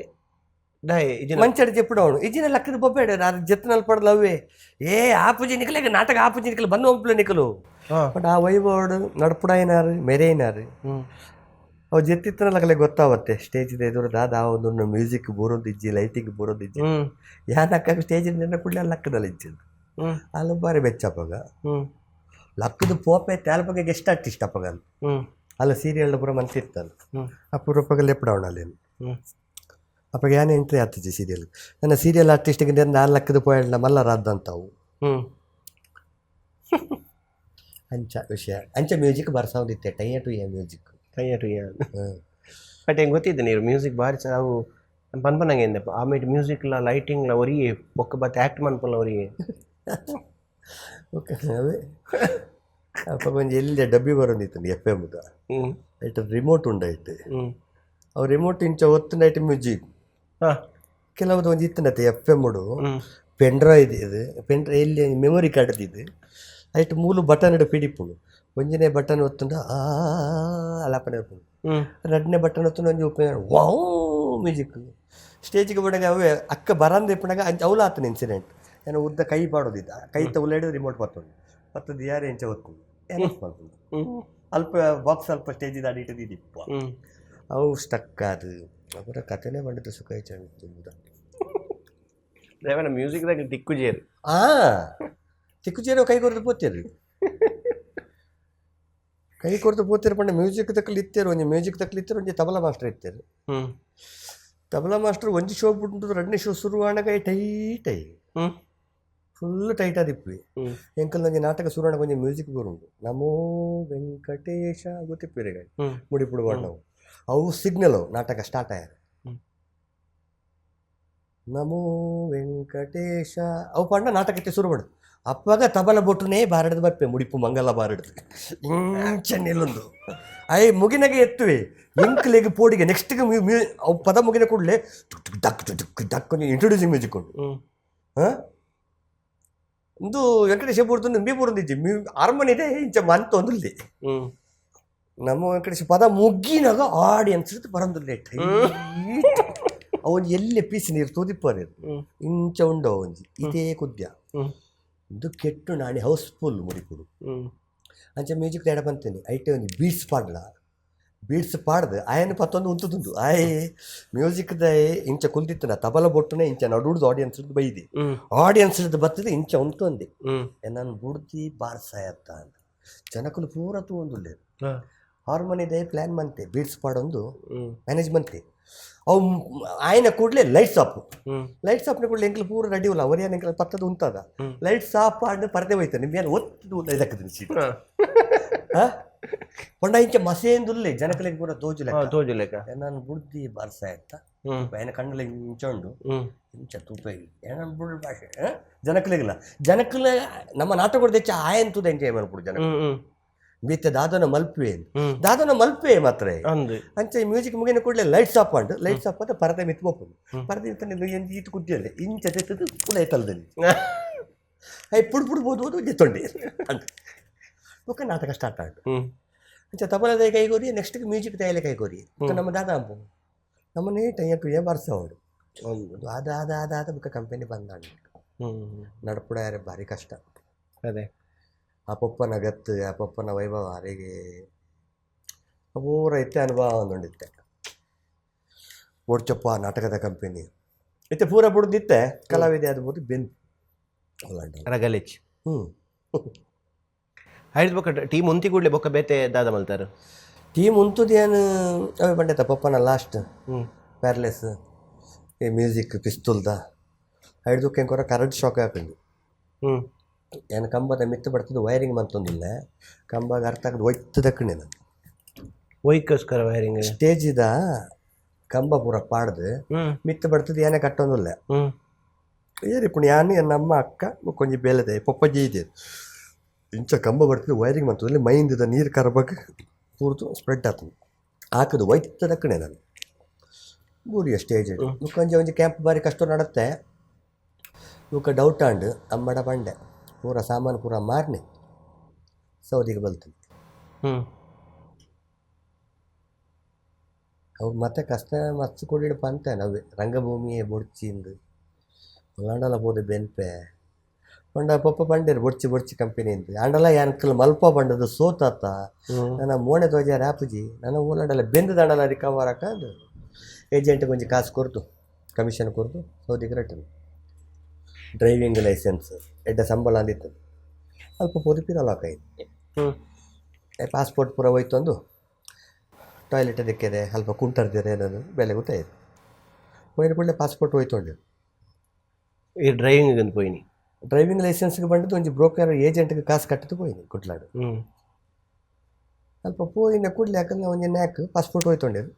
ದಾಯೆ ಇಜಿನ ಮಂಚಡ ಜೆಪ್ಪುಡು ಅವನು ಇಜಿನ ಲಕ್ಕದ ಬೊಬ್ಬೆಡ ಅದು ಜೆತ್ತನಲ್ಲಿ ಪಡಲ ಅವೇ ಏ ಆಪುಜಿ ನಿಕಲೆಗ ನಾಟಕ ಆಪುಜಿ ನಿಕಲು ಬಂದು ಒಂಪ್ಲೆ ನಿಕಲು. ಬಟ್ ಆ ವೈಭವಡು ನಡ್ಪುಡಾಯಿನಾರು ಮೆರೆಯಿನಾರು ಅವು ಜೆತ್ತಿತ್ತನ ಲಕಲೆ ಗೊತ್ತಾವತ್ತೆ ಸ್ಟೇಜ್ ಎದುರು ದಾದ ಒಂದು ಮ್ಯೂಸಿಕ್ ಬೋರೊಂದಿಜ್ಜಿ ಲೈಟಿಂಗ್ ಬೋರೊಂದಿಜ್ಜಿ. ಯಾನಕ್ಕ ಸ್ಟೇಜ್ ನಿನ್ನ ಕೂಡಲೇ ಲಕ್ಕದಲ್ಲಿ ಇಜ್ಜಿದ್ದು. ಅಲ್ಲಿ ಬಾರಿ ಬೆಚ್ಚಪ್ಪಗ ಲಕ್ಕದ ಪೋಪೆ ತ್ಯಾಲ್ಪಗೆ ಗೆಸ್ಟ್ ಆರ್ಟಿಸ್ಟ್ ಅಪ್ಪಗ ಅಲ್ಲಿ. ಅಲ್ಲ ಸೀರಿಯಲ್ ಪೂರ ಮನ್ಸಿತ್ತಲ್ಲ ಅಪರೂಪಗ ಲೆಪ್ಪಡವಣ ಅಲ್ಲಿ. ಅಪ್ಪಗೆ ಯಾನ್ ಎಂಟ್ರಿ ಆಗ್ತದೆ ಸೀರಿಯಲ್ ನನ್ನ ಸೀರಿಯಲ್ ಆರ್ಟಿಸ್ಟ್ಗೆ ನಾಲ್ಕು ಲಕ್ಕದ ಪೋಯಣ್ಣ ಮಲ್ಲ ರಾದ್ದಂತಾವು. ಅಂಚ ವಿಷಯ ಅಂಚ ಮ್ಯೂಸಿಕ್ ಬರ್ಸಾವಂದಿತ್ತೆ ಟೈಯ to A music. ಟೈಯ to A. But ಹೆಂಗೆ ಗೊತ್ತಿದ್ದೆ ನೀರು ಮ್ಯೂಸಿಕ್ ಬಾರಿ ಅವು ಪನ್ಪನಂಗೆ ಎಂದಪ್ಪ ಆಮೇಲೆ ಮ್ಯೂಸಿಕ್ಲ ಲೈಟಿಂಗ್ಲ ಒರಿಯೇ ಬೊಕ್ಕ ಬತ್ತೆ ಆ್ಯಕ್ಟ್ ಮನ್ಪಲ್ಲ ಒರಿಯೇ. ಓಕೆ ಅವೇ ಅಪ್ಪ ಒಂಜಿ ಎಲ್ಲಿ ಡಬ್ಬಿ ಬರೋದಿತ್ತು ಎಫ್ ಎಮ್ದ ಐಟ್ ರಿಮೋಟ್ ಉಂಡೈಟ್. ಅವು ರಿಮೋಟ್ ಇಂಚ ಒತ್ತು ನೈಟ್ ಮ್ಯೂಸಿಕ್. ಕೆಲವ್ದು ಒಂಜಿ ಇತ್ತನತ್ತೆ ಎಫ್ ಎಮ್ ಉಡು ಪೆನ್ ಡ್ರೈವ್ ಇದೆ, ಇದು ಪೆನ್ ಡ್ರೈವ್ ಎಲ್ಲಿ ಮೆಮೊರಿ ಕಾರ್ಡ್ ಇದು ಐಟ್ ಮೂಲು ಬಟನ್ ಇಡು ಪಿಡಿಪುಂಡು. ಒಂಜನೇ ಬಟನ್ ಒತ್ತುಂಡ ಆ ಅಲಾಪನೆ ಇರ್ಪುಂಡು. ರಡ್ಡನೇ ಬಟನ್ ಒತ್ತುಂಡ ಒಂಜಿ ಉಪ್ಪು ವಾವ್ ಮ್ಯೂಸಿಕ್ ಸ್ಟೇಜ್ಗೆ ಬಡಗ ಅವೇ ಅಕ್ಕ ಬರಂದ ಇಪ್ಪಣಗ ಅಂಚ ಅವಲ ಆತನ ಇನ್ಸಿಡೆಂಟ್ ಏನೋ ಉದ್ದ ಕೈ ಪಾಡೋದಿದ್ದ ಕೈ ತಗುಲೇಡು ರಿಮೋಟ್ ಬತ್ತುಂಡು ಬತ್ತದು ಯಾರು ಎಂಚ ಒತ್ತುಂಡು ಏನೋ ಮಾಡ್ಕೊಂಡು ಅಲ್ಪ ಬಾಕ್ಸ್ ಅಲ್ಪ ಸ್ಟೇಜ್ ದಾಡಿ ಇಟ್ಟದಿಪ್ಪ ಅವು ಸ್ಟಕ್ ಅದು ಅವರ ಕಥೆನೇ ಬಂದಿದ್ದು ಸುಖ ಹೆಚ್ಚು. ದೇವನ ಮ್ಯೂಸಿಕ್ದಾಗ ದಿಕ್ಕುಜೇರು. ಆ ತಿಕ್ಕುಜೇರು ಕೈ ಕೊರ್ದು ಪೋತೇರು ಕೈ ಕೊರ್ದು ಪೋತೇರು ಪಂಡ ಮ್ಯೂಸಿಕ್ ತಕ್ಕಲು ಇತ್ತೇರು ಒಂಜಿ ಮ್ಯೂಸಿಕ್ ತಕ್ಕಲು ಇತ್ತೇರು ಒಂಜಿ ತಬಲಾ ಮಾಸ್ಟರ್ ಇತ್ತೇರು. ತಬಲಾ ಮಾಸ್ಟರ್ ಒಂಜಿ ಶೋ ಬಿಟ್ಟು ರಡ್ಡನೇ ಶೋ ಶುರು ಆನಗ tight I full tight ಆದಿಪ್ಪಿ. ಎಂಕಲ್ ಒಂಜಿ ನಾಟಕ ಶುರು ಆನಗ ಒಂಜಿ ಮ್ಯೂಸಿಕ್ ಬರುಂಡು ನಮೋ ವೆಂಕಟೇಶ ಗೊತ್ತಿಪ್ಪಿರೆ ಮುಡಿಪುಡು ನಾವು ಅವು ಸಿಗ್ನಲ್ ಅವು ನಾಟಕ ಸ್ಟಾರ್ಟ್ ಆಯಾರ. ನಮೋ ವೆಂಕಟೇಶ ಅವು ಪಂಡ ನಾಟಕಕ್ಕೆ ಶುರು ಮಾಡುದು. ಅಪ್ಪಾಗ ತಬಲ ಬೊಟ್ಟುನೇ ಬಾರಡ್ದು ಬರ್ಪೆ ಮುಡಿಪು ಮಂಗಲ ಬಾರಡ್ದು ಇಂಚ ನಿಲ್ಲೊಂದು I ಮುಗಿನಾಗೆ ಎತ್ತುವೆ ಎಂಕ್ಲೆಗ್ ಪೋಡಿಗೆ ನೆಕ್ಸ್ಟ್ ಅವು ಪದ ಮುಗಿನ ಕೂಡಲೇ duck duck duck introducing music ಉಂಟು. ಹಾಂ ಒಂದು ವೆಂಕಟೇಶ ಬೂರ್ದು ಮೀ ಬೂರ್ದಿಜ್ಜಿ ಮೀ ಅರಮನೆ ಇದೆ ಇಂಚ ಮಂತ ಒಂದುಲ್ಲಿ ನಮ್ಮ ವೆಂಕಟೇಶ ಪದ ಮುಗ್ಗಿನಾಗ ಆಡಿಯನ್ಸ್ ಬರಂದುಲ್ಲೆ ಟೈಟ್ ಅವನ್ ಎಲ್ಲೆ ಪೀಸ್ ನೀರು ತೂದಿಪ್ಪರೆ ಇಂಚ ಉಂಡು ಒಂಜಿ ಇದೇ ಕುದ್ಯ. ಇಂದು ಕೆಟ್ಟು ನಾಣಿ ಹೌಸ್ಫುಲ್ ಮುಡಿಪುಡು. ಅಂಚ ಮ್ಯೂಸಿಕ್ ತೇಡ ಬಂತೇನೆ ಐಟೆ ಒಂಜಿ ಬೀಟ್ಸ್ ಪಾಡ್ಲ ಬೀಟ್ಸ್ ಪಾಡ್ದು ಆಯನ ಪತ್ತೊಂದು ಉಂತುದುಂಡು ಆಯೆ ಮ್ಯೂಸಿಕ್ ದಾಯೆ ಇಂಚ ಕುಲ್ದಿತ್ತನ ತಬಲ ಬೊಟ್ಟುನೆ ಇಂಚ ನಡುಡ್ದು ಆಡಿಯನ್ಸ್ ಬೈದಿ ಆಡಿಯನ್ಸ್ ಬರ್ತದೆ ಇಂಚ ಉಂತೊಂದೆ ನಾನು ಬುಡ್ತಿ ಬಾರ್ಸಾಯತ್ತ ಅಂತ ಜನಕುಲು ಪೂರ ತೂವೊಂದುಲ್ಲೆರ್. ಹಾರ್ಮೋನಿದೆ ಪ್ಲ್ಯಾನ್ ಮಂತೆ ಬೀಟ್ಸ್ ಪಾಡೊಂದು ಮ್ಯಾನೇಜ್ ಮಂತೆ ಅವು ಆಯ್ನ ಕೂಡಲೇ lights off. Lights ಆಫ್ನ ಕೂಡಲೇ ಎಂಕಲ್ ಪೂರ ರೆಡಿ ಉಲ್ಲ ಒರಿಯನ್ ಎಂಕಲ್ ಪತ್ತದ ಉಂತಾದ ಲೈಟ್ಸ್ ಆಫ್ ಆಡ್ ಪರದೆ ಹೋಯ್ತಾನೆ ನಿಮ್ಗೆ ಒತ್ತು ಇದಕ್ಕದ ಸೀಟ್ ಪಂಡ ಇಂಚ ಮಸೇಂದುಲ್ಲೆ ಜನಕಲಿಗೆ ಪೂರ ತೋಜುಲೆ ತೋಜುಲೆಕ ನಾನು ಬುಡ್ದಿ ಬಾರ್ಸಾಯತ್ತ ఆయన ಕಣ್ಣಲ್ಲಿ ಇಂಚ ಉಂಡು ಇಂಚ ತೂಪ ಏನ ಬುಡ್ ಭಾಷೆ ಜನಕಲಿಗಿಲ್ಲ ಜನಕಲ ನಮ್ಮ ನಾಟಕ ದೆಚ್ಚ ಆಯಂತುದ ಎಂಜಾಯ್ ಮಲ್ಪುಡು ಜನ ಬೇತೆ ದಾದನ ಮಲ್ಪುವೆ ದಾದನ ಮಲ್ಪುವೆ ಮಾತ್ರ. ಅಂಚ ಈ ಮ್ಯೂಸಿಕ್ ಮುಗಿನ ಕೂಡಲೇ ಲೈಟ್ಸ್ ಆಫ್ ಉಂಡು ಲೈಟ್ಸ್ ಆಫ್ ಅಂತ ಪರದೆ ಮಿತ್ ಪೋಪುಂಡು ಪರದೆ ಮಿತ್ತ ಈತು ಕುದ್ದಿಯಲ್ಲೇ ಇಂಚ ತೆತ್ತದು ಪುಲ ತಲ್ದಲ್ಲಿ I ಪುಡ್ ಪುಡ್ ಬೋದು ಬೋದು ಜೆತ್ತೊಂಡೆ ಅಂತ ಬೊಕ್ಕ ನಾಟಕ ಸ್ಟಾರ್ಟ್ ಆಂಡು. ಅಂಚ ತಬಲದ ಕೈಗೋರಿ ನೆಕ್ಸ್ಟ್ ಮ್ಯೂಸಿಕ್ ತಯಾಲೆ ಕೈಗೋರಿ ನಮ್ಮ ದಾದ ಅಂಪು ನಮ್ಮನೆ ಟೈಯಟ್ಟು ಏ ಬಾರ್ಸವಡು ಆದ ಆದ ಆದ ಆದ ಬೊಕ್ಕ ಕಂಪೆನಿ ಬಂದಾಂಡು ನಡಪುಡ ಯಾರೇ ಭಾರಿ ಕಷ್ಟ. ಅದೇ ಆ ಪೊಪ್ಪನ ಗತ್ತು ಆ ಪೊಪ್ಪನ ವೈಭವ ಅರೆಗೆ ಪೂರ ಇತ್ತೆ ಅನುಭವ ಒಂದುಂಡಿತ್ತೆ ಒಡ್ಚಪ್ಪ ನಾಟಕದ ಕಂಪೆನಿ ಇತ್ತೆ ಪೂರ ಬುಡ್ದಿತ್ತೆ ಕಲಾವಿದೆ ಅದು ಬುಡ್ದು ಬೆನ್ ರಗಲಿಚ್ ಹ್ಞೂ ಐದು ಬೊಕ್ಕ ಟೀಮ್ ಉಂತಿ ಕೂಡಲೇ ಬೊಕ್ಕ ಬೇತೆ ದಾದ ಮಲ್ತಾರು ಟೀಮ್ ಉಂತುದೇನು ಅವೇ ಬಂಡೆತ ಪೊಪ್ಪನ ಲಾಸ್ಟ್ ಪ್ಯಾರ್ಲೆಸ್ ಈ ಮ್ಯೂಸಿಕ್ ಪಿಸ್ತೂಲ್ದ ಐಡ್ದಕ್ಕೆ ಎಂಕೊರ ಕರೆಂಟ್ ಶಾಕ್ ಹಾಕೊಂಡು ಏನು ಕಂಬದ ಮಿತ್ತು ಬರ್ತದೆ ವೈರಿಂಗ್ ಮಂತೊಂದಿಲ್ಲ ಕಂಬಾಗ ಅರ್ಥ ಆಗದು ಒಯ್ತು ದಕ್ಕಣೆ ನಾನು ಒಯ್ಕೋಸ್ಕರ ವೈರಿಂಗ್ ಸ್ಟೇಜಿದ ಕಂಬ ಪೂರ ಪಾಡ್ದು ಮಿತ್ತು ಬರ್ತದೆ ಏನೇ ಕಟ್ಟೊಂದಿಲ್ಲ ಏರಿ ಪುಣಿ ಯಾನು ನಮ್ಮ ಅಕ್ಕ ಕೊಂಚ ಬೇಲೆದೆ ಪೊಪ್ಪ ಜೀದೆ ಇಂಚ ಕಂಬ ಬರ್ತದೆ ವೈರಿಂಗ್ ಮಂತದಲ್ಲಿ ಮೈಂದದ ನೀರು ಕರಬಕ್ಕೆ ಪೂರ್ತು ಸ್ಪ್ರೆಡ್ ಆತದೆ ಹಾಕದು ಒಯ್ತು ದಕ್ಕಣೆ ನಾನು ಬೂರಿಯ ಸ್ಟೇಜ್ ಕೊಂಚ ಒಂಜಿ ಕ್ಯಾಂಪ್ ಬಾರಿ ಕಷ್ಟ ನಡತ್ತೆ ಬೊಕ್ಕ ಡೌಟ್ ಆಂಡ್ ಅಮ್ಮಡ ಪಂಡೆ ಪೂರ ಸಾಮಾನು ಪೂರ ಮಾರ್ನೆ ಸೌದಿಗೆ ಬಲ್ತೀನಿ. ಅವು ಮತ್ತೆ ಕಷ್ಟ ಮಸ್ತ್ ಕೊಡಿಡಪ್ಪ ಅಂತ ನಾವೇ ರಂಗಭೂಮಿಯೇ ಬೊಡ್ಚಿಂದು ಉಳ್ಳಾಂಡಲ ಪೋದು ಬೆನ್ಪೆ ಪಂಡ ಪೊಪ್ಪ ಪಂಡೇರು ಬೊಡ್ಚಿ ಬೊಡ್ಚಿ ಕಂಪೆನಿ ಅಂತ ಆಂಡಲ ಯಾನ್ಕಲ್ ಮಲ್ಪ ಪಂಡದು ಸೋತಾತ ನನ್ನ ಮೋಣೆ ತೋಜಾರ ಆಪುಜಿ ನನ್ನ ಓಲಾಂಡಲ ಬೆಂದು ದಾಂಡಲ ರಿಕವರ್ ಹಾಕಂದು ಏಜೆಂಟ್ ಕೊಂಚ ಕಾಸು ಕೊರ್ದು ಕಮಿಷನ್ ಕೊರ್ದು ಸೌದಿಗೆ return driving licence ಎಡ್ಡ ಸಂಬಳ ಅಂದಿತ್ತು ಅಲ್ಪ ಪೋದು ಪಿರಲ್ ಹಾಕಾಯ್ತು ಪಾಸ್ಪೋರ್ಟ್ ಪೂರ ಹೋಯ್ತು ಟಾಯ್ಲೆಟ್ ದಿಕ್ಕಿದೆ ಅಲ್ಪ ಕುಂಟರ್ದಿರೆ ನಾನು ಬೆಲೆ ಗೊತ್ತಾಯ್ತು ಹೋಯ್ನ ಕೂಡಲೇ ಪಾಸ್ಪೋರ್ಟ್ ಹೋಯ್ತು. ಈ ಡ್ರೈವಿಂಗ್ ಅಂತ ಪೋಯಿನಿ ಡ್ರೈವಿಂಗ್ ಲೈಸೆನ್ಸ್ಗೆ ಬಂದದ್ದು ಒಂಜಿ ಬ್ರೋಕರ್ ಏಜೆಂಟ್ಗೆ ಕಾಸು ಕಟ್ಟದು ಪೋಯಿನಿ ಕುಟ್ಲಾಡು. ಅಲ್ಪ ಪೋಯಿನ ಕೂಡಲೇ ಯಾಕಂದ್ರೆ ಒಂಜಿ ನ್ಯಾಕ್ ಪಾಸ್ಪೋರ್ಟ್ ಹೋಯ್ತೊಂಡೇರು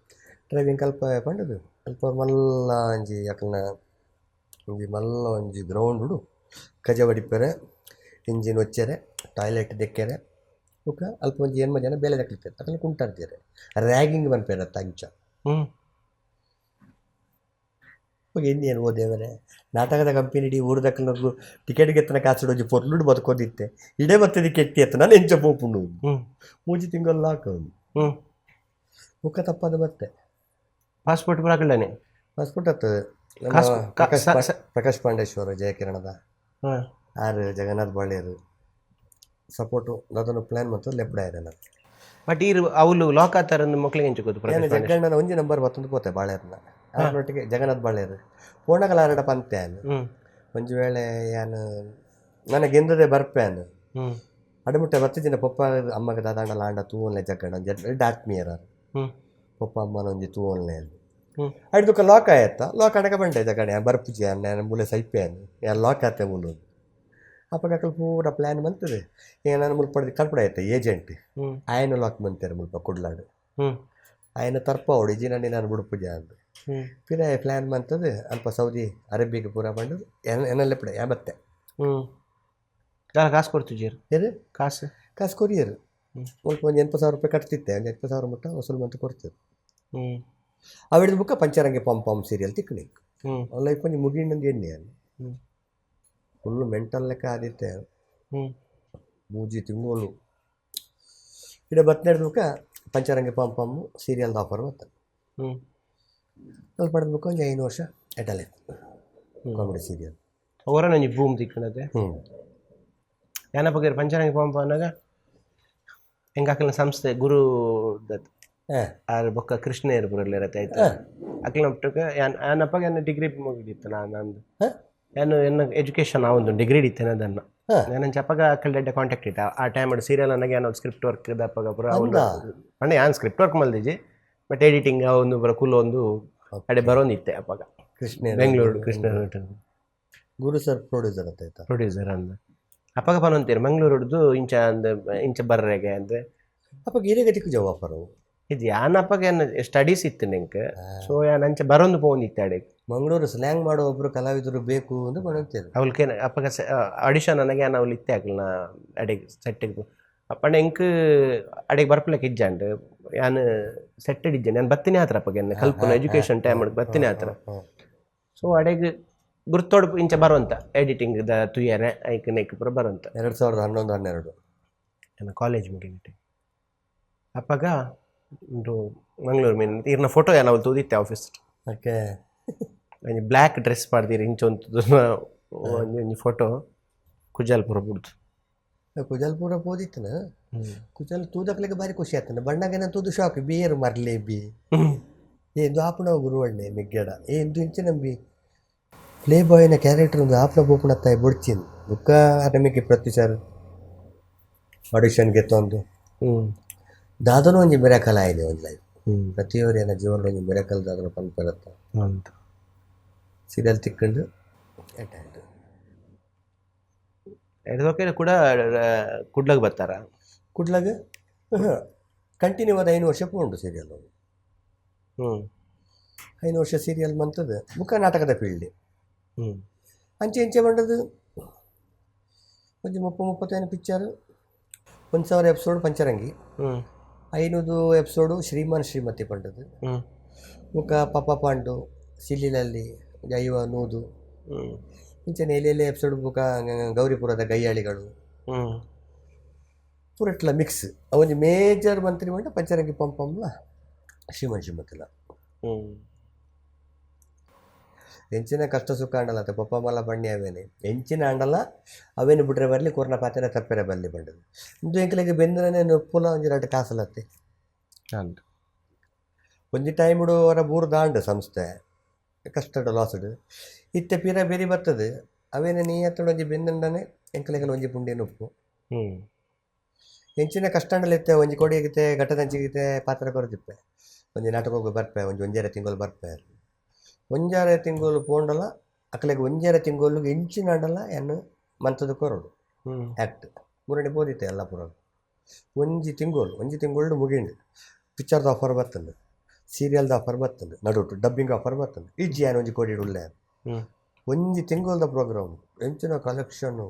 ಡ್ರೈವಿಂಗ್ ಅಲ್ಪ ಪಂಡದು ಅಲ್ಪ ಮಲ್ಲ ಒಂಜಿ ಅಕಲ್ನ ಒಂಜಿ ಮಲ್ಲ ಒಂಜಿ ಗ್ರೌಂಡ್ ಉಡು ಕಜ ಬಡಿಪೆರೆ ಇಂಜಿನ್ ಒಚ್ಚೆರೆ ಟಾಯ್ಲೆಟ್ ದೆಕ್ಕೆರೆ ಬೊಕ್ಕ ಅಲ್ಪ ಒಂಜಿ ಎನ್ಮ ಜನ ಬೇಲೆ ದಕ್ಲಿತ್ತೆರ್ ಅಕಲ್ನ ಕುಂಟಾಡ್ತೀರೆ ರ್ಯಾಗಿಂಗ್ ಮನ್ಪೆರ್ ಅತ್ತ ಅಂಚ. ಎನ್ನೇನು ಓದೇವರೆ ನಾಟಕದ ಕಂಪನಿ ಇಡೀ ಊರುದಕ್ಕಲ್ನಕ್ಲು ಟಿಕೆಟ್ ಗೆತ್ತನ ಕಾಸುಡು ಒಂಜಿ ಪೊರ್ಲುಡು ಬದುಕೋದಿತ್ತೆ ಇಡೇ ಬರ್ತದೆ ಕೆಟ್ಟಿ ಎತ್ತ ನಾನು ಎಂಚ ಪೋಪುಂಡು ಮೂಜಿ ತಿಂಗಳು ಹಾಕೋದು ಮುಖ ತಪ್ಪದ ಬತ್ತೆ ಪಾಸ್ಪೋರ್ಟ್ ಪೂರ ಹಾಕಲಾನೆ ಪಾಸ್ಪೋರ್ಟ್ ಆಗ್ತದೆ ನಮ್ಮ ಪ್ರಕಾಶ್ ಪ್ರಕಾಶ್ ಪಾಂಡೇಶ್ವರ ಜಯಕಿರಣದ ಆರ್ ಜಗನ್ನಾಥ್ ಬಾಳ್ಯರು ಸಪೋರ್ಟು ಅದನ್ನು ಪ್ಲ್ಯಾನ್ ಮತ್ತು ಲೆಪ್ಡ ಇರೋಣ. ಬಟ್ ಈ ಅವಳು ಲಾಕ್ ಆತಾರಂದು ಮಕ್ಳಿಗೆ ಎಂಚ ಗೊತ್ತು ನಾನು ಜಗ್ಗಣ್ಣನ ಒಂಜಿ ನಂಬರ್ ಬತ್ತೊಂದು ಪೋತೆ ಬಾಳ್ಯರ್ನ ಅವ್ರೊಟ್ಟಿಗೆ ಜಗನ್ನಾಥ್ ಬಾಳ್ಯರು ಪೋಣಗಲ ಆರಡ ಪಂತೆ ಒಂಜಿ ವೇಳೆ ಯಾನು ನನಗೆ ಎಂದದೆ ಬರ್ಪೆ ಅನು ಅಡಮುಟ್ಟೆ ಬತ್ತಿಜಿನ ಪೊಪ್ಪ ಅಮ್ಮಗ ದಾದಾಂಡ ಲಾಂಡ ತೂವನ್ಲೆ ಜಗ್ಗಣ್ಣ ಒಂಜಿ ಎಡ್ಡೆ ಆತ್ಮೀಯರ ಪೊಪ್ಪ ಅಮ್ಮನ ಒಂಜಿ ತೂವನ್ಲೆ ಅಡ್ದುಕ ಲಾಕ್ ಆಯತ್ತ ಲಾಕ್ ಅಡಕ ಬಂಡೆ ಜಗಣೆ ಬರ್ಪುಜಿ ಅನ್ನ ಮೂಲೆ ಸೈಪೆ ಅನ್ನು ಯಾರು ಲಾಕ್ ಆತೆ ಮುಲು ಅಪ್ಪಗ ಅಕಲ್ ಪೂರ ಪ್ಲ್ಯಾನ್ ಬಂತದೆ ಏನಾನು ಮುಲ್ಪ ಕಲ್ಪಡ ಆಯ್ತು ಏಜೆಂಟ್ ಆಯನ ಲಾಕ್ ಬಂತಾರೆ ಮುಲ್ಪ ಕುಡ್ಲಾಡು ಆಯನ ತರ್ಪ ಅವಡು ನನ್ನಿ ನಾನು ಬುಡ್ಪುಜ ಅಂದು ಪಿರ ಪ್ಲ್ಯಾನ್ ಬಂತದೆ ಅಲ್ಪ ಸೌದಿ ಅರೇಬಿಗೆ ಪೂರ ಬಂದು ಎನ್ನಲ್ಲೇ ಪಡ ಯಾ ಬತ್ತೆ. ಕಾಸು ಕೊಡ್ತಿದ್ದೀರಿ ಏನು ಕಾಸು ಕಾಸು ಕೊರಿಯರ್ ಮುಲ್ಪ ಒಂದು 80,000 ರೂಪಾಯಿ ಕಟ್ತಿತ್ತೆ ಒಂದು 80,000 ಮುಟ್ಟ ವಸೂಲು ಮಂತು ಕೊಡ್ತಿದ್ರು. ಅವಿಡ್ದು ಬುಕ್ಕ ಪಂಚರಂಗಿ ಪಂಪ್ ಪಂಪ್ ಸೀರಿಯಲ್ ತಿಕ್ಕಣಿ ಲೈಫ್ ಒಂಜಿ ಮುಗಿಂಡಂದು ಎಣ್ಣೆ ಫುಲ್ಲು ಮೆಂಟಲ್ ಲೆಕ್ಕ ಆದಿತ್ತೆ ಮೂಜಿ ತಿಂಗಳು ಇಡ ಬತ್ತನೆಡ್ದು ಬುಕ್ಕ ಪಂಚರಂಗಿ ಪಂಪ್ ಪಂಪು ಸೀರಿಯಲ್ದ ಆಫರ್ ಬತ್ತ ಅಲ್ಲಿ ಪಡೆದ ಬುಕ್ಕ ಒಂಜಿ 5 ವರ್ಷ ಎಡ್ಡ life comedy serial ಅವರ ನಂಜಿ ಬೂಮ್ ತಿಕ್ಕಣದೆ. ಹ್ಞೂ ಯಾನಪಗ ಪಂಚರಂಗಿ ಪಂಪ ಅನ್ನಾಗ ಎಂಕ್ ಸಂಸ್ಥೆ ಗುರು ದತ್ ಆರ್ ಬೊಕ್ಕ ಕೃಷ್ಣೇರ್ ಪುರಲ್ಲೇರತ್ತೆ ಆಯ್ತು. ಅಕ್ಲೆನ ಒಟ್ಟುಗು ಯಾನ್ ಯಾನಪ್ಪಗ ಯಾನ್ ಡಿಗ್ರಿ ಮುಗಿದಿತ್ತು. ನಾನು ನಂದು ಯಾನು ಎನ್ನ ಎಜುಕೇಶನ್ ಆವೊಂದು ಡಿಗ್ರಿ ಇತ್ತೇನೆ ಅದನ್ನ. ಯಾನ್ ಅಂಚ ಅಪ್ಪಗ ಅಕ್ಕಲ್ಡೆಡ್ಡೆ ಕಾಂಟ್ಯಾಕ್ಟ್ ಇತ್ತ. ಆ ಟೈಮ್ ಸೀರಿಯಲ್ ಅನ್ನಾಗ ಯಾನ್ ಸ್ಕ್ರಿಪ್ಟ್ ವರ್ಕ್ ದಪ್ಪಗ ಪೂರ ಅವ್ಲು ಪಂಡ ಯಾನ್ ಸ್ಕ್ರಿಪ್ಟ್ ವರ್ಕ್ ಮಲ್ದಿಜಿ, ಬಟ್ ಎಡಿಟಿಂಗ್ ಒಂದು ಪೂರ ಕುಲ್ಲೊಂದು ಅಡೆ ಬರೋಂದಿತ್ತೆ ಅಪ್ಪಗ. ಕೃಷ್ಣ. ಬೆಂಗಳೂರು ಕೃಷ್ಣ. ಗುರು ಸರ್ ಪ್ರೊಡ್ಯೂಸರ್ ಅಂತ ಆಯ್ತಾ? ಪ್ರೊಡ್ಯೂಸರ್ ಅಂದ. ಅಪ್ಪಗ ಪನೊಂತೀರು ಮಂಗಳೂರುಡ್ದು ಇಂಚ ಅಂದ್ ಇಂಚ ಬರ್ರೆಗೆ ಅಂದ್ರೆ. ಅಪ್ಪ ಗಿರಿಗತಿಗೆ ಜವಾಬ್ ಆಫರ್? ಇದು ಯಾನ್ ಅಪ್ಪಗ ಏನ್ ಸ್ಟಡೀಸ್ ಇತ್ತು ನಿಂಕ್, ಸೊ ಯಾನ್ ಅಂಚ ಬರೋಂದು ಪೋವೊಂದಿತ್ತೆ ಅಡೆಗ್. ಮಂಗಳೂರು ಸ್ಲ್ಯಾಂಗ್ ಮಾಡೋ ಒಬ್ರು ಕಲಾವಿದರು ಬೇಕು ಅಂತ ಪನೊಂತೇರು. ಅವಲ್ಕೇನ ಅಪ್ಪಗ ಆಡಿಷನ್ ನನಗೆ ಯಾನ್ ಅವ್ಲು ಇತ್ತೆ ಅಕ್ಲ್ನ ಅಡೆಗ್ ಸೆಟ್ಟಿಗೆ. ಪಂಡ ಎಂಕ್ ಅಡೆಗ್ ಬರ್ಪುಲಕ ಇಜ್ಜಾಂಡ್, ಯಾನ್ ಸೆಟ್ಟೆಡ್ ಇಜ್ಜಾಂಡ್. ಯಾನ್ ಬತ್ತಿನೇ ಆತ್ರ ಅಪ್ಪಗ ಎನ್ನ ಕಲ್ಪುನ ಎಜುಕೇಶನ್ ಟೈಮ್ ಬತ್ತಿನೇ ಆತ್ರ. ಸೊ ಅಡೆಗ್ ಗುರ್ತೋಡ್ ಇಂಚ ಬರುವಂತ ಎಡಿಟಿಂಗ್ ದ ತುಯರೆ ಐಕ್ ನೆಕ್ ಪೂರ ಬರುವಂತ. 2011 12. ನನ್ನ ಕಾಲೇಜ್ ಮುಗಿನಿಟ್ಟೆ ಅಪ್ಪಗ ಉಂದು ಮಂಗಳೂರು ಮೀನ್ ಇರ್ನ ಫೋಟೋ ಯಾನ್ ಅವ್ಲು ತೂದಿತ್ತೆ ಆಫೀಸ್. ಒಂಜಿ ಬ್ಲ್ಯಾಕ್ ಡ್ರೆಸ್ ಪಾಡ್ದಿರಿ ಇಂಚ ಉಂತುದು ಒಂಜಿ ಒಂಜಿ ಫೋಟೋ ಕುಜಾಲ್ ಪೂರ ಬುಡ್ದು. ಕುಜಲ್ಪುರ ಪೋದಿತ್ತನ. ಕುಜಲ್ ತೂದಕ್ಲೆಗೆ ಬಾರಿ ಖುಷಿ ಆಗ್ತದೆ. ಬಣ್ಣಗೆನ ತೂದು ಶಾಕ್ ಬಿಯರ್ ಮರ್ಲೆ ಬಿ ಎಂದು ಆಪುಣ ಗುರುವಣ್ಣೆ ಮಿಗ್ಗಡ ಎಂದು ಇಂಚ ನಂಬಿ ಪ್ಲೇ ಬಾಯ್ನ ಕ್ಯಾರೆಕ್ಟರ್ ಒಂದು ಆಪನ ಬೋಪುಣ ತಾಯಿ ಬೊಡ್ಚಿನ್ ಬುಕ್ಕ ನಮಗೆ ಪ್ರತಿ ಸರ್ ಆಡಿಷನ್ ಗೆತ್ತೊಂದು ದಾದನೂ ಒಂಜಿ ಮಿರಾಕಲ್ ಆಯ್ದೆ ಒಂದು ಲೈಫ್. ಪ್ರತಿಯೊರಿಯನ ಜೀವನ ಒಂಜಿ ಮಿರಾಕಲ್ ದಾದನ ಪನ್ಪರತ್ತ. ಸೀರಿಯಲ್ ತಿಕ್ಕೊಂಡು ಎಟ್ಟಾಯ್ತು. ಎಡ್ದೋಕೆ ಕೂಡ ಕುಡ್ಲಗ್ ಬರ್ತಾರ? ಕುಡ್ಲಾಗ ಕಂಟಿನ್ಯೂ ಆದ 5 ವರ್ಷ ಉಂಟು ಸೀರಿಯಲ್. 5 ವರ್ಷ ಸೀರಿಯಲ್ ಮಂತದ ಬುಕ್ಕ ನಾಟಕದ ಫೀಲ್ಡ್. ಅಂಚೆ ಇಂಚೆ ಬಂಡದು ಒಂಜಿ 30 35 ಪಿಕ್ಚರ್, 1000 ಎಪಿಸೋಡ್ ಪಂಚರಂಗಿ, 500 ಎಪಿಸೋಡು ಶ್ರೀಮಾನ್ ಶ್ರೀಮತಿ ಪಂಡದು. ಬುಕ್ಕ ಪಪ್ಪ ಪಾಂಡು ಸಿಲ್ಲಿಲಲ್ಲಿ ಒಂಜಿ 50 100 ಇಂಚನೆ ಎಲ್ಲೆಲ್ಲಿ ಎಪಿಸೋಡ್. ಬುಕ್ಕ ಗೌರಿಪುರದ ಗಯ್ಯಾಳಿಗಳು ಪೂರಟ್ಲ ಮಿಕ್ಸ್. ಒಂಜಿ ಮೇಜರ್ ಮಂತ್ರಿ ಮಂಡ ಪಂಚರಂಗಿ ಪಂಪಂಲ ಶ್ರೀಮಾನ್ ಶ್ರೀಮತಿಲ. ಎಂಚಿನ ಕಷ್ಟ ಸುಖ ಅಂಡಲ ಅತ್ತ ಪಪ್ಪ ಮಲ್ಲ ಬಣ್ಣಿ ಅವೇನೆ ಎಂಚಿನ ಅಂಡಲ ಅವೇನು ಬಿಟ್ರೆ ಬರಲಿ ಕೊರ್ನ ಪಾತ್ರೆ ತಪ್ಪೆರೆ ಬರಲಿ ಬಂಡದು. ಇಂದು ಎಂಕಲೆಗೆ ಬೆಂದನೆ ನೊಪ್ಪುಲ ಒಂಜಿ ರಡ್ಡ್ ಕಾಸಲತ್ತೆ. ಒಂಜಿ ಟೈಮ್ ಅವರ ಬೂರು ದಾಂಡು ಸಂಸ್ಥೆ ಕಷ್ಟಡ್ ಲಾಸ್ಡ್ ಇತ್ತೆ ಪಿರ ಬೆರಿ ಬರ್ತದೆ. ಅವೇನೆ ನೀ ಅತ್ತಡ ಒಂಜಿ ಬೆಂದಂಡನೆ ಎಂಕಲೆಗೆಲ್ಲ ಒಂಜಿ ಪುಂಡಿ ನೊಪ್ಪು. ಎಂಚಿನ ಕಷ್ಟ ಅಂಡಲ ಇತ್ತೆ ಒಂಜಿ ಕೊಡಿಗಿತ್ತೆ ಘಟದಂಚಿಗಿತ್ತೆ ಪಾತ್ರ ಕೊರದಿಪ್ಪೆ ಒಂಜಿ ನಾಟಕಕ್ಕೆ ಬರ್ಪೆ ಒಂಜಿ ಒಂಜಾರೆ ತಿಂಗಳು ಬರ್ಪೆ. ಒಂಜಾರೆ ತಿಂಗಳು ಪೋಂಡಲ ಅಕ್ಲೆಗ್ ಒಂಜಾರೆ ತಿಂಗಳು ಎಂಚಿನ ಅಂಡಲ ಎನ್ನು ಮಂತದ ಕೊರಡು ಆ್ಯಕ್ಟ್ ಮುರಡಿ ಬೋದಿತ್ತೆ ಎಲ್ಲ ಪೂರ. ಒಂಜಿ ತಿಂಗಳು ಒಂಜಿ ತಿಂಗಳು ಮುಗಿಂಡು ಪಿಕ್ಚರ್ದ ಆಫರ್ ಬರ್ತಂಡು, ಸೀರಿಯಲ್ದ ಆಫರ್ ಬರ್ತಂಡು, ನಡುಟು ಡಬ್ಬಿಂಗ್ ಆಫರ್ ಬರ್ತಂಡು. ಇಜ್ಜಿ ಯಾನ್ ಒಂಜಿ ಕೋಡಿ ಉಲ್ಲೆ. ಒಂಜಿ ತಿಂಗಳದ ಪ್ರೋಗ್ರಾಮ್ ಎಂಚಿನ ಕಲೆಕ್ಷನ್ನು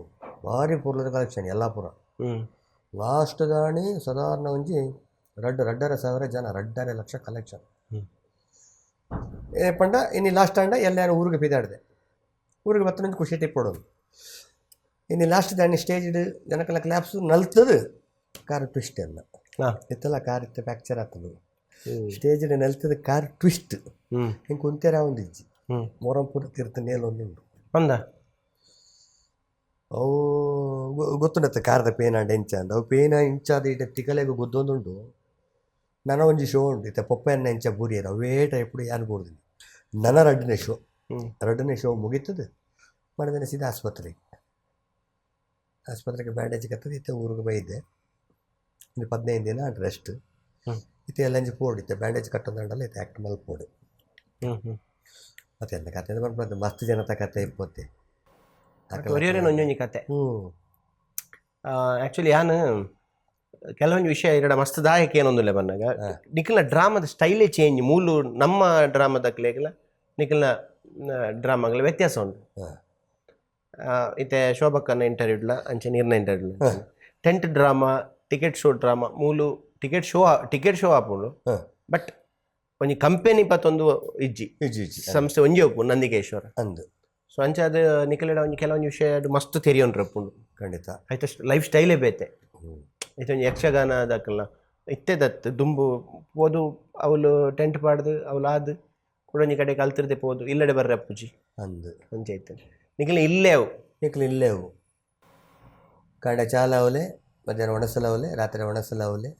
ಭಾರಿ ಪೂರ್ಲದ ಕಲೆಕ್ಷನ್ ಎಲ್ಲ ಪೂರ. ಲಾಸ್ಟ್ ದಾಣಿ ಸಾಧಾರಣ ಒಂಜಿ ರಡ್ಡು 2,500 ಜನ 2.5 ಲಕ್ಷ ಕಲೆಕ್ಷನ್. ಏ ಪಂಡ ಇನ್ನು ಲಾಸ್ಟ್ ಅಂಡ ಎಲ್ಲ ಯಾರು ಊರಿಗೆ ಪಿದಾಡಿದೆ ಊರಿಗೆ ಬತ್ತನೊಂದು ಖುಷಿ ಟಿಪ್ಪೊಡೋದು. ಇನ್ನು ಲಾಸ್ಟ್ ದಾಣಿ ಸ್ಟೇಜ್ ಜನಕ್ಕೆಲ್ಲ ಕ್ಲಾಪ್ಸು ನಲ್ತದು ಕಾರ್ ಟ್ವಿಸ್ಟ್ ಎಲ್ಲ. ಇತ್ತೆಲ್ಲ ಕಾರ್ ಇತ್ತು ಫ್ಯಾಕ್ಚರ್ ಆಗ್ತದೆ ಸ್ಟೇಜ್ ನಲ್ತದ ಕಾರ್ ಟ್ವಿಸ್ಟ್. ಹಿಂಗೆ ಕುಂತೇರ ಒಂದು ಇಜ್ಜಿ ಮೊರಂಪುರ ತೀರ್ಥ ನೇಲ್ ಒಂದುಂಡು. ಒಂದ ಅವು ಗೊತ್ತುಂಡತ್ತ ಕಾರ್ದ ಪೇನ್ ಅಂಡ ಎಂಚ ಅಂದ ಅವು ಪೇನ ಇಂಚಾದ ಇಟ ತಿಕಲೆಗ್ ಗುದ್ದೊಂದುಂಡು. ನನ ಒಂಜಿ ಶೋ ಉಂಡು ಇತ್ತೆ ಪೊಪ್ಪೆನ್ನ ಎಂಚ ಬೂರಿಯರ್ ಅವೇ ಟೈಪ್ ಯಾನ್ ಬೂರ್ದಿನಿ ನನ ರಡ್ಡನೇ ಶೋ. ರಡ್ಡನೇ ಶೋ ಮುಗೀತದೆ ಮರದಿನ ಸೀದಾ ಆಸ್ಪತ್ರೆಗೆ ಆಸ್ಪತ್ರೆಗೆ ಬ್ಯಾಂಡೇಜ್ ಕತ್ತದ ಇತ್ತೆ ಊರಿಗೆ ಬೈದೆ. ಇನ್ನು 15 ದಿನ ರೆಸ್ಟ್. ಇತ್ತೆ ಎಲ್ಲ ಅಂಜಿ ಪೋಡು ಇತ್ತೆ ಬ್ಯಾಂಡೇಜ್ ಕಟ್ಟೊಂದಂಡಲ್ಲ ಇತ್ತೆ ಆ್ಯಕ್ಟ್ ಮಲ್ಪೋಡು. ಹ್ಮ್ ಹ್ಮ್ ಮತ್ತೆ ಎಂತ ಕತೆ ಬರ್ಬೋದು ಮಸ್ತ್ ಜನತ ಕತೆ ಇಪ್ಪತ್ತೆ. ಒರಿಯೊರಿನ ಒಂಜೊಂಜಿ ಕತೆ. ಆ್ಯಕ್ಚುಲಿ ಯಾನ್ ಕೆಲವೊಂದು ವಿಷಯ ಇರಡ ಮಸ್ತ್ ದಾಯಕ ಏನೊಂದುಲ್ಲೆ ಬನ್ನಗ ನಿಖಲ್ನ ಡ್ರಾಮದ ಸ್ಟೈಲೇ ಚೇಂಜ್. ಮೂಲು ನಮ್ಮ ಡ್ರಾಮದಕ್ಲೆಗ್ಲ ನಿಖಲ್ನ ಡ್ರಾಮಾಗಳ ವ್ಯತ್ಯಾಸ ಉಂಟು. ಇತ್ತೆ ಶೋಭಕ್ಕನ ಇಂಟರ್ವ್ಯೂಡ್ಲ ಅಂಚೆ ನೀರ್ನ interview tent drama ticket show drama ಮೂಲು ticket show ticket show ಆಪುಂಡು. ಬಟ್ ಒಂಜಿ ಕಂಪೆನಿ ಪತ್ತೊಂದು ಇಜ್ಜಿ. ಇಜ್ಜಿ ಇಜ್ಜಿ. ಸಂಸ್ಥೆ ಒಂಜಿ ಒಪ್ಪು ನಂದಿಕೇಶ್ವರ. ಅಂದು. ಸೊ ಅಂಚ ಅದು ನಿಖಲೆಡ ಒಂಜಿ ಕೆಲವೊಂಜಿ ವಿಷಯ ಮಸ್ತ್ ತೆರಿಯೊಂಡ್ರಪ್ಪುಂಡು. ಖಂಡಿತ. ಆಯ್ತು ಲೈಫ್ ಸ್ಟೈಲೇ ಬೇತೆ. ಇತ್ತೆ ಒಂಜಿ ಯಕ್ಷಗಾನ ದಕ್ಕಲ್ಲ ಇತ್ತೆ ದತ್ತು ದುಂಬು ಪೋದು ಅವಳು ಟೆಂಟ್ ಪಾಡ್ದು ಅವಳು ಆದ್ ಕುಡೊಂಜಿ ಕಡೆ ಕಲ್ತಿರ್ದೆ ಪೋದು ಇಲ್ಲಡೆ ಬರ್ರೆ ಅಪ್ಪುಜಿ. ಅಂದು. ಅಂಚ ಇತ್ತೆ ನಿಖಲ್ ಇಲ್ಲೇ ಅವು. ನಿಖಲ್ ಇಲ್ಲೇ ಅವು. ಕಾಂಡೆ ಚಾಲ ಅವಲೆ, ಮಧ್ಯಾಹ್ನ ಒಣಸಲ ಅವಲೆ, ರಾತ್ರಿ ಒಣಸಲ ಅವಲೆ.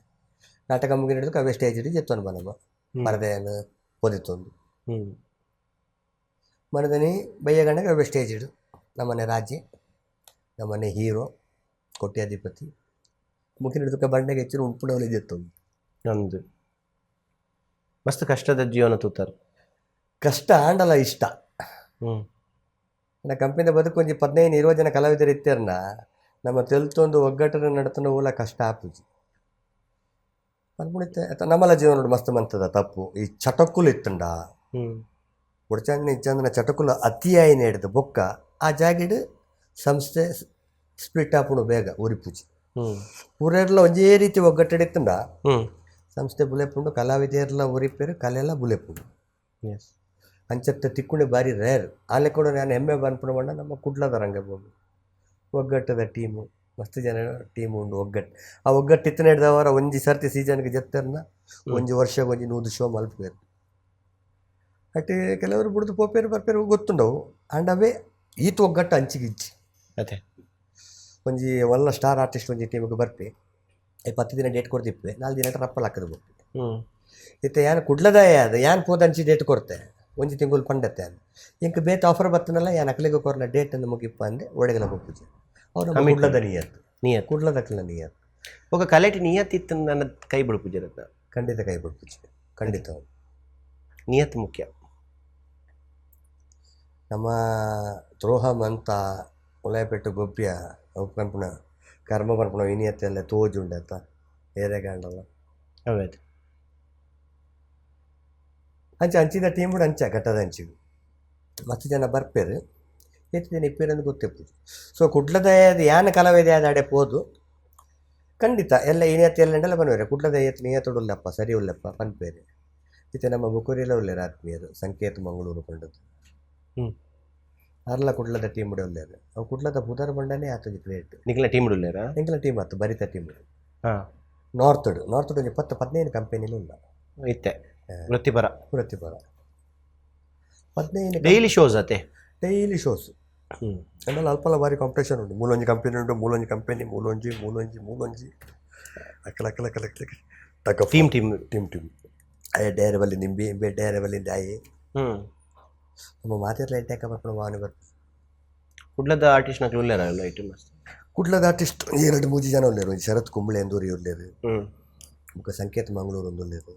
ನಾಟಕ ಮುಗಿ ಹಿಡಿದು ಅವೇ ಸ್ಟೇಜ್ ಹಿಡಿದು ಜೆತ್ತೊಂದು ಬನಮ ಪರದೆಯನ್ನು ಪೊದಿತ್ತೊಂದು. ಮನದನಿ ಬಯ್ಯ ಗಂಡಗೆ ಅವೇ ಸ್ಟೇಜ್ ಇಡು. ನಮ್ಮನೆ ರಾಜೆ, ನಮ್ಮನೆ ಹೀರೋ, ಕೋಟ್ಯಾಧಿಪತಿ ಮುಗಿನ ಹಿಡಿದಕ್ಕೆ ಬಂಡೆಗೆ ಹೆಚ್ಚಿನ ಉಂಪುಣವಲೆ ಜೆತ್ತೊಂದು. ಒಂದು ಮಸ್ತ್ ಕಷ್ಟದ ಜೀವನ ತೂತಾರ. ಕಷ್ಟ ಆಂಡಲ ಇಷ್ಟ. ನನ್ನ ಕಂಪನಿದ ಬದುಕು ಒಂಜಿ 15-20 ಜನ ಕಲಾವಿದರು ಇತ್ತೇರ್ನ ನಮ್ಮ ತೆಲ್ತೊಂದು ಒಗ್ಗಟ್ಟನ ನಡತನ ಓಲ ಕಷ್ಟ ಆಪುಜಿ ಪನ್ಪುಣಿತ್ತೆ. ನಮ್ಮಲ ಜೀವನ ನೋಡು ಮಸ್ತ್ ಮಂತದ ತಪ್ಪು ಈ ಚಟಕ್ಕುಲು ಇತ್ತುಂಡ ಒಡಚಾಂದಿನ ಇಚ್ಚಾಂದಿನ ಚಟಕುಲು ಅತಿಯಾಯಿನ ಹಿಡಿದು ಬೊಕ್ಕ ಆ ಜಾಗಿಡ್ ಸಂಸ್ಥೆ ಸ್ಪ್ಲಿಟ್ ಆಪುಣು ಬೇಗ ಉರಿಪುಜಿ. ಊರೆರ್ಲ ಒಂಜೇ ರೀತಿ ಒಗ್ಗಟ್ಟಿಡಿತ್ತುಂಡ ಸಂಸ್ಥೆ ಬುಲೆಪುಂಡು, ಕಲಾವಿದೆರ್ಲ ಉರಿಪೇರು, ಕಲೆಲ್ಲ ಬುಲೆಪುಂಡು. ಅಂಚತ್ತೆ ತಿಕ್ಕುಂಡೆ ಬಾರಿ ರೇರ್. ಆಲೆ ಕೂಡ ನಾನು ಹೆಮ್ಮೆ ಪನ್ಪುಣ ಬಣ್ಣ ನಮ್ಮ ಕುಡ್ಲದ ರಂಗಭೂಮಿ ಒಗ್ಗಟ್ಟದ ಟೀಮು, ಮಸ್ತ್ ಜನ ಟೀಮ್ ಉಂಡು ಒಗ್ಗಟ್ಟು. ಆ ಒಗ್ಗಟ್ಟು ಇತ್ತನ ಹಿಡ್ದವರ ಒಂಜಿ ಸರ್ತಿ ಸೀಸನ್ಗೆ ಜತ್ತರ್ನ ಒಂಜಿ ವರ್ಷಗೆ ಒಂಜಿ 100 ಶೋ ಮಲ್ಪೇರು. ಅಟ್ ಕೆಲವರು ಬುಡ್ದು ಪೋಪೇರು ಬರ್ಪೇರು ಗೊತ್ತುಂಡವು, ಆಂಡ ಅವೇ ಈತ ಒಗ್ಗಟ್ಟು ಅಂಚಿಗಿಜ್ಜಿ. ಅದೇ ಒಂಜಿ ಒಲ್ಲ ಸ್ಟಾರ್ ಆರ್ಟಿಸ್ಟ್ ಒಂಜಿ ಟೀಮಿಗೆ ಬರ್ಪೆ, 10 ದಿನ ಡೇಟ್ ಕೊಡ್ತಿಪ್ಪೆ, 4 ದಿನ ರಪ್ಪಲ್ ಹಾಕದು ಬರ್ಪೆ. ಇತ್ತೆ ಯಾನ್ ಕುಡ್ಲದಾಯ ಅದು ಯಾನ್ ಪೋದ ಅಂಚಿ ಡೇಟ್ ಕೊಡ್ತೆ ಒಂಜಿ ತಿಂಗಳು ಪಂಡತ್ತೆ ಅನ್ ಇಂಕ್ ಬೇತೆ ಆಫರ್ ಬತ್ತನಲ್ಲ ಯಾನ್ ಅಕ್ಲೆಗೆ ಕೊರ್ನ ಡೇಟ್ ಅನ್ನು ಮುಗಿಪ್ಪ ಅಂದೆ ಒಡೆಗಲ ಪೂಜೆ ಅವ್ರು ನಮ್ಮ Commitment. ಕುಡ್ಲದ ನಿಯತ್ತು, ನಿಯತ್ತು, ಕುಡ್ಲದಕ್ಲ ನಿಯತ್ತು. ఒక ಕಲೆಟಿ ನಿಯತ್ ಇತ್ತು ನನ್ನ ಕೈ ಬಿಡು ಪೂಜೆ. ಖಂಡಿತ ಕೈ ಬಿಡು ಪೂಜೆ, ಖಂಡಿತ. ನಿಯತ್ ಮುಖ್ಯ. ನಮ್ಮ ದ್ರೋಹ ಮಂತ ಉಲಯಪೆಟ್ಟು ಗೊಬ್ಬ್ಯ ಅವು ಪನ್ಪುಣ ಕರ್ಮ ಪನ್ಪುಣ ವಿನಿಯತ್ತೆಲ್ಲ ತೋಜುಂಡತ್ತ ಏರೆಗಾಂಡಲ್ಲ. ಹೌದು. ಅಂಚ ಅಂಚಿದ ಟೀಮ್ ಕೂಡ ಅಂಚ ಘಟ್ಟದ ಅಂಚಿಗೆ ಮಸ್ತ್ ಜನ ಬರ್ಪೇರು, ಏತ್ ಜನ ಇಪ್ಪೇರು ಅಂದ್ ಗೊತ್ತಿಪ್ಪುಜಿ. ಸೊ ಕುಡ್ಲದ ಯಾನ ಕಲಾವಿದ ಆದ ಅಡೆ ಪೋದು ಖಂಡಿತ ಎಲ್ಲ ಏನಿಯತ್ತು ಎಲ್ಲ ಉಂಡಲ್ಲ ಪನ್ಪೇರು ಕುಡ್ಲದ ಏತ್ ನಿಯತ್ತುಡು ಉಲ್ಲಪ್ಪ ಸರಿ ಉಲ್ಲಪ್ಪ ಪನ್ಪೇರು. ಇತ್ತೆ ನಮ್ಮ ಮುಕುರಿಲ ಉಲ್ಲೇರು ಆತ್ಮೀಯರು ಸಂಕೇತ್ ಮಂಗಳೂರು ಪಂಡದ್ದು. ಅರ್ಲ ಕುಡ್ಲದ ಟೀಮ್ ಉಲ್ಲೇರು ಅವು ಕುಡ್ಲದ ಪುದರ್ ಬಂಡನೆ ಆತೊಂಜಿ ಗ್ರೇಟ್. ನಿಕ್ಲ ಟೀಮ್ ಉಲ್ಲೇರಾ? ಎಂಕಲ ಟೀಮ್ ಆತು ಬರಿತ ಟೀಮ್. ನಾರ್ತುಡು ನಾರ್ತುಡು ಒಂಜಿ 10-15 ಕಂಪೆನಿಲು ಉಲ್ಲ. ಇತ್ತೆ ವೃತ್ತಿಪರ. ವೃತ್ತಿಪರ 15. ಡೈಲಿ ಶೋಸ್ ಅತೆ? Daily shows. ಆಮೇಲೆ ಅಲ್ಪಲ್ಲ ಭಾರಿ ಕಾಂಪಿಟೇಷನ್ ಉಂಟು. ಮೂಲೊಂಜಿ ಕಂಪೆನಿ ಉಂಟು, ಮೂಲೊಂಜಿ ಕಂಪೆನಿ, ಮೂಲೊಂಜಿ ಮೂಲೊಂಜಿ ಮೂಲೊಂಜಿ ಅಕ್ಕಲ ಅಕ್ಕಲ ಅಕ್ಕಲ ಅಕ್ಕಲ ತಕ್ಕ team team team team ಅಯ್ಯ ಡೇರೆ ಬಲ್ಲಿ ನಿಂಬಿ ಇಂಬೆ ಡೇರೆ ಬಲ್ಲಿಂದ ಆಯಿ. ನಮ್ಮ ಮಾತಿರ್ಲ ಎಂಟೆ ಬರ್ಕೊಂಡು ವಾಹನ ಬರ್ಪು. ಕುಡ್ಲದ ಆರ್ಟಿಸ್ಟ್ ನಕ್ಲು ಉಲ್ಲೇರ ಅಲ್ಲ ಐಟಮ್ ಮಸ್ತ್? ಕುಡ್ಲದ ಆರ್ಟಿಸ್ಟ್ 2-3 ಜನ ಉಲ್ಲೇರು. ಒಂಜಿ ಶರತ್ ಕುಂಬ್ಳೆ ಎಂದೂರಿ ಉಲ್ಲೇರು, ಬೊಕ್ಕ ಸಂಕೇತ್ ಮಂಗಳೂರು ಒಂದು ಉಲ್ಲೇರು.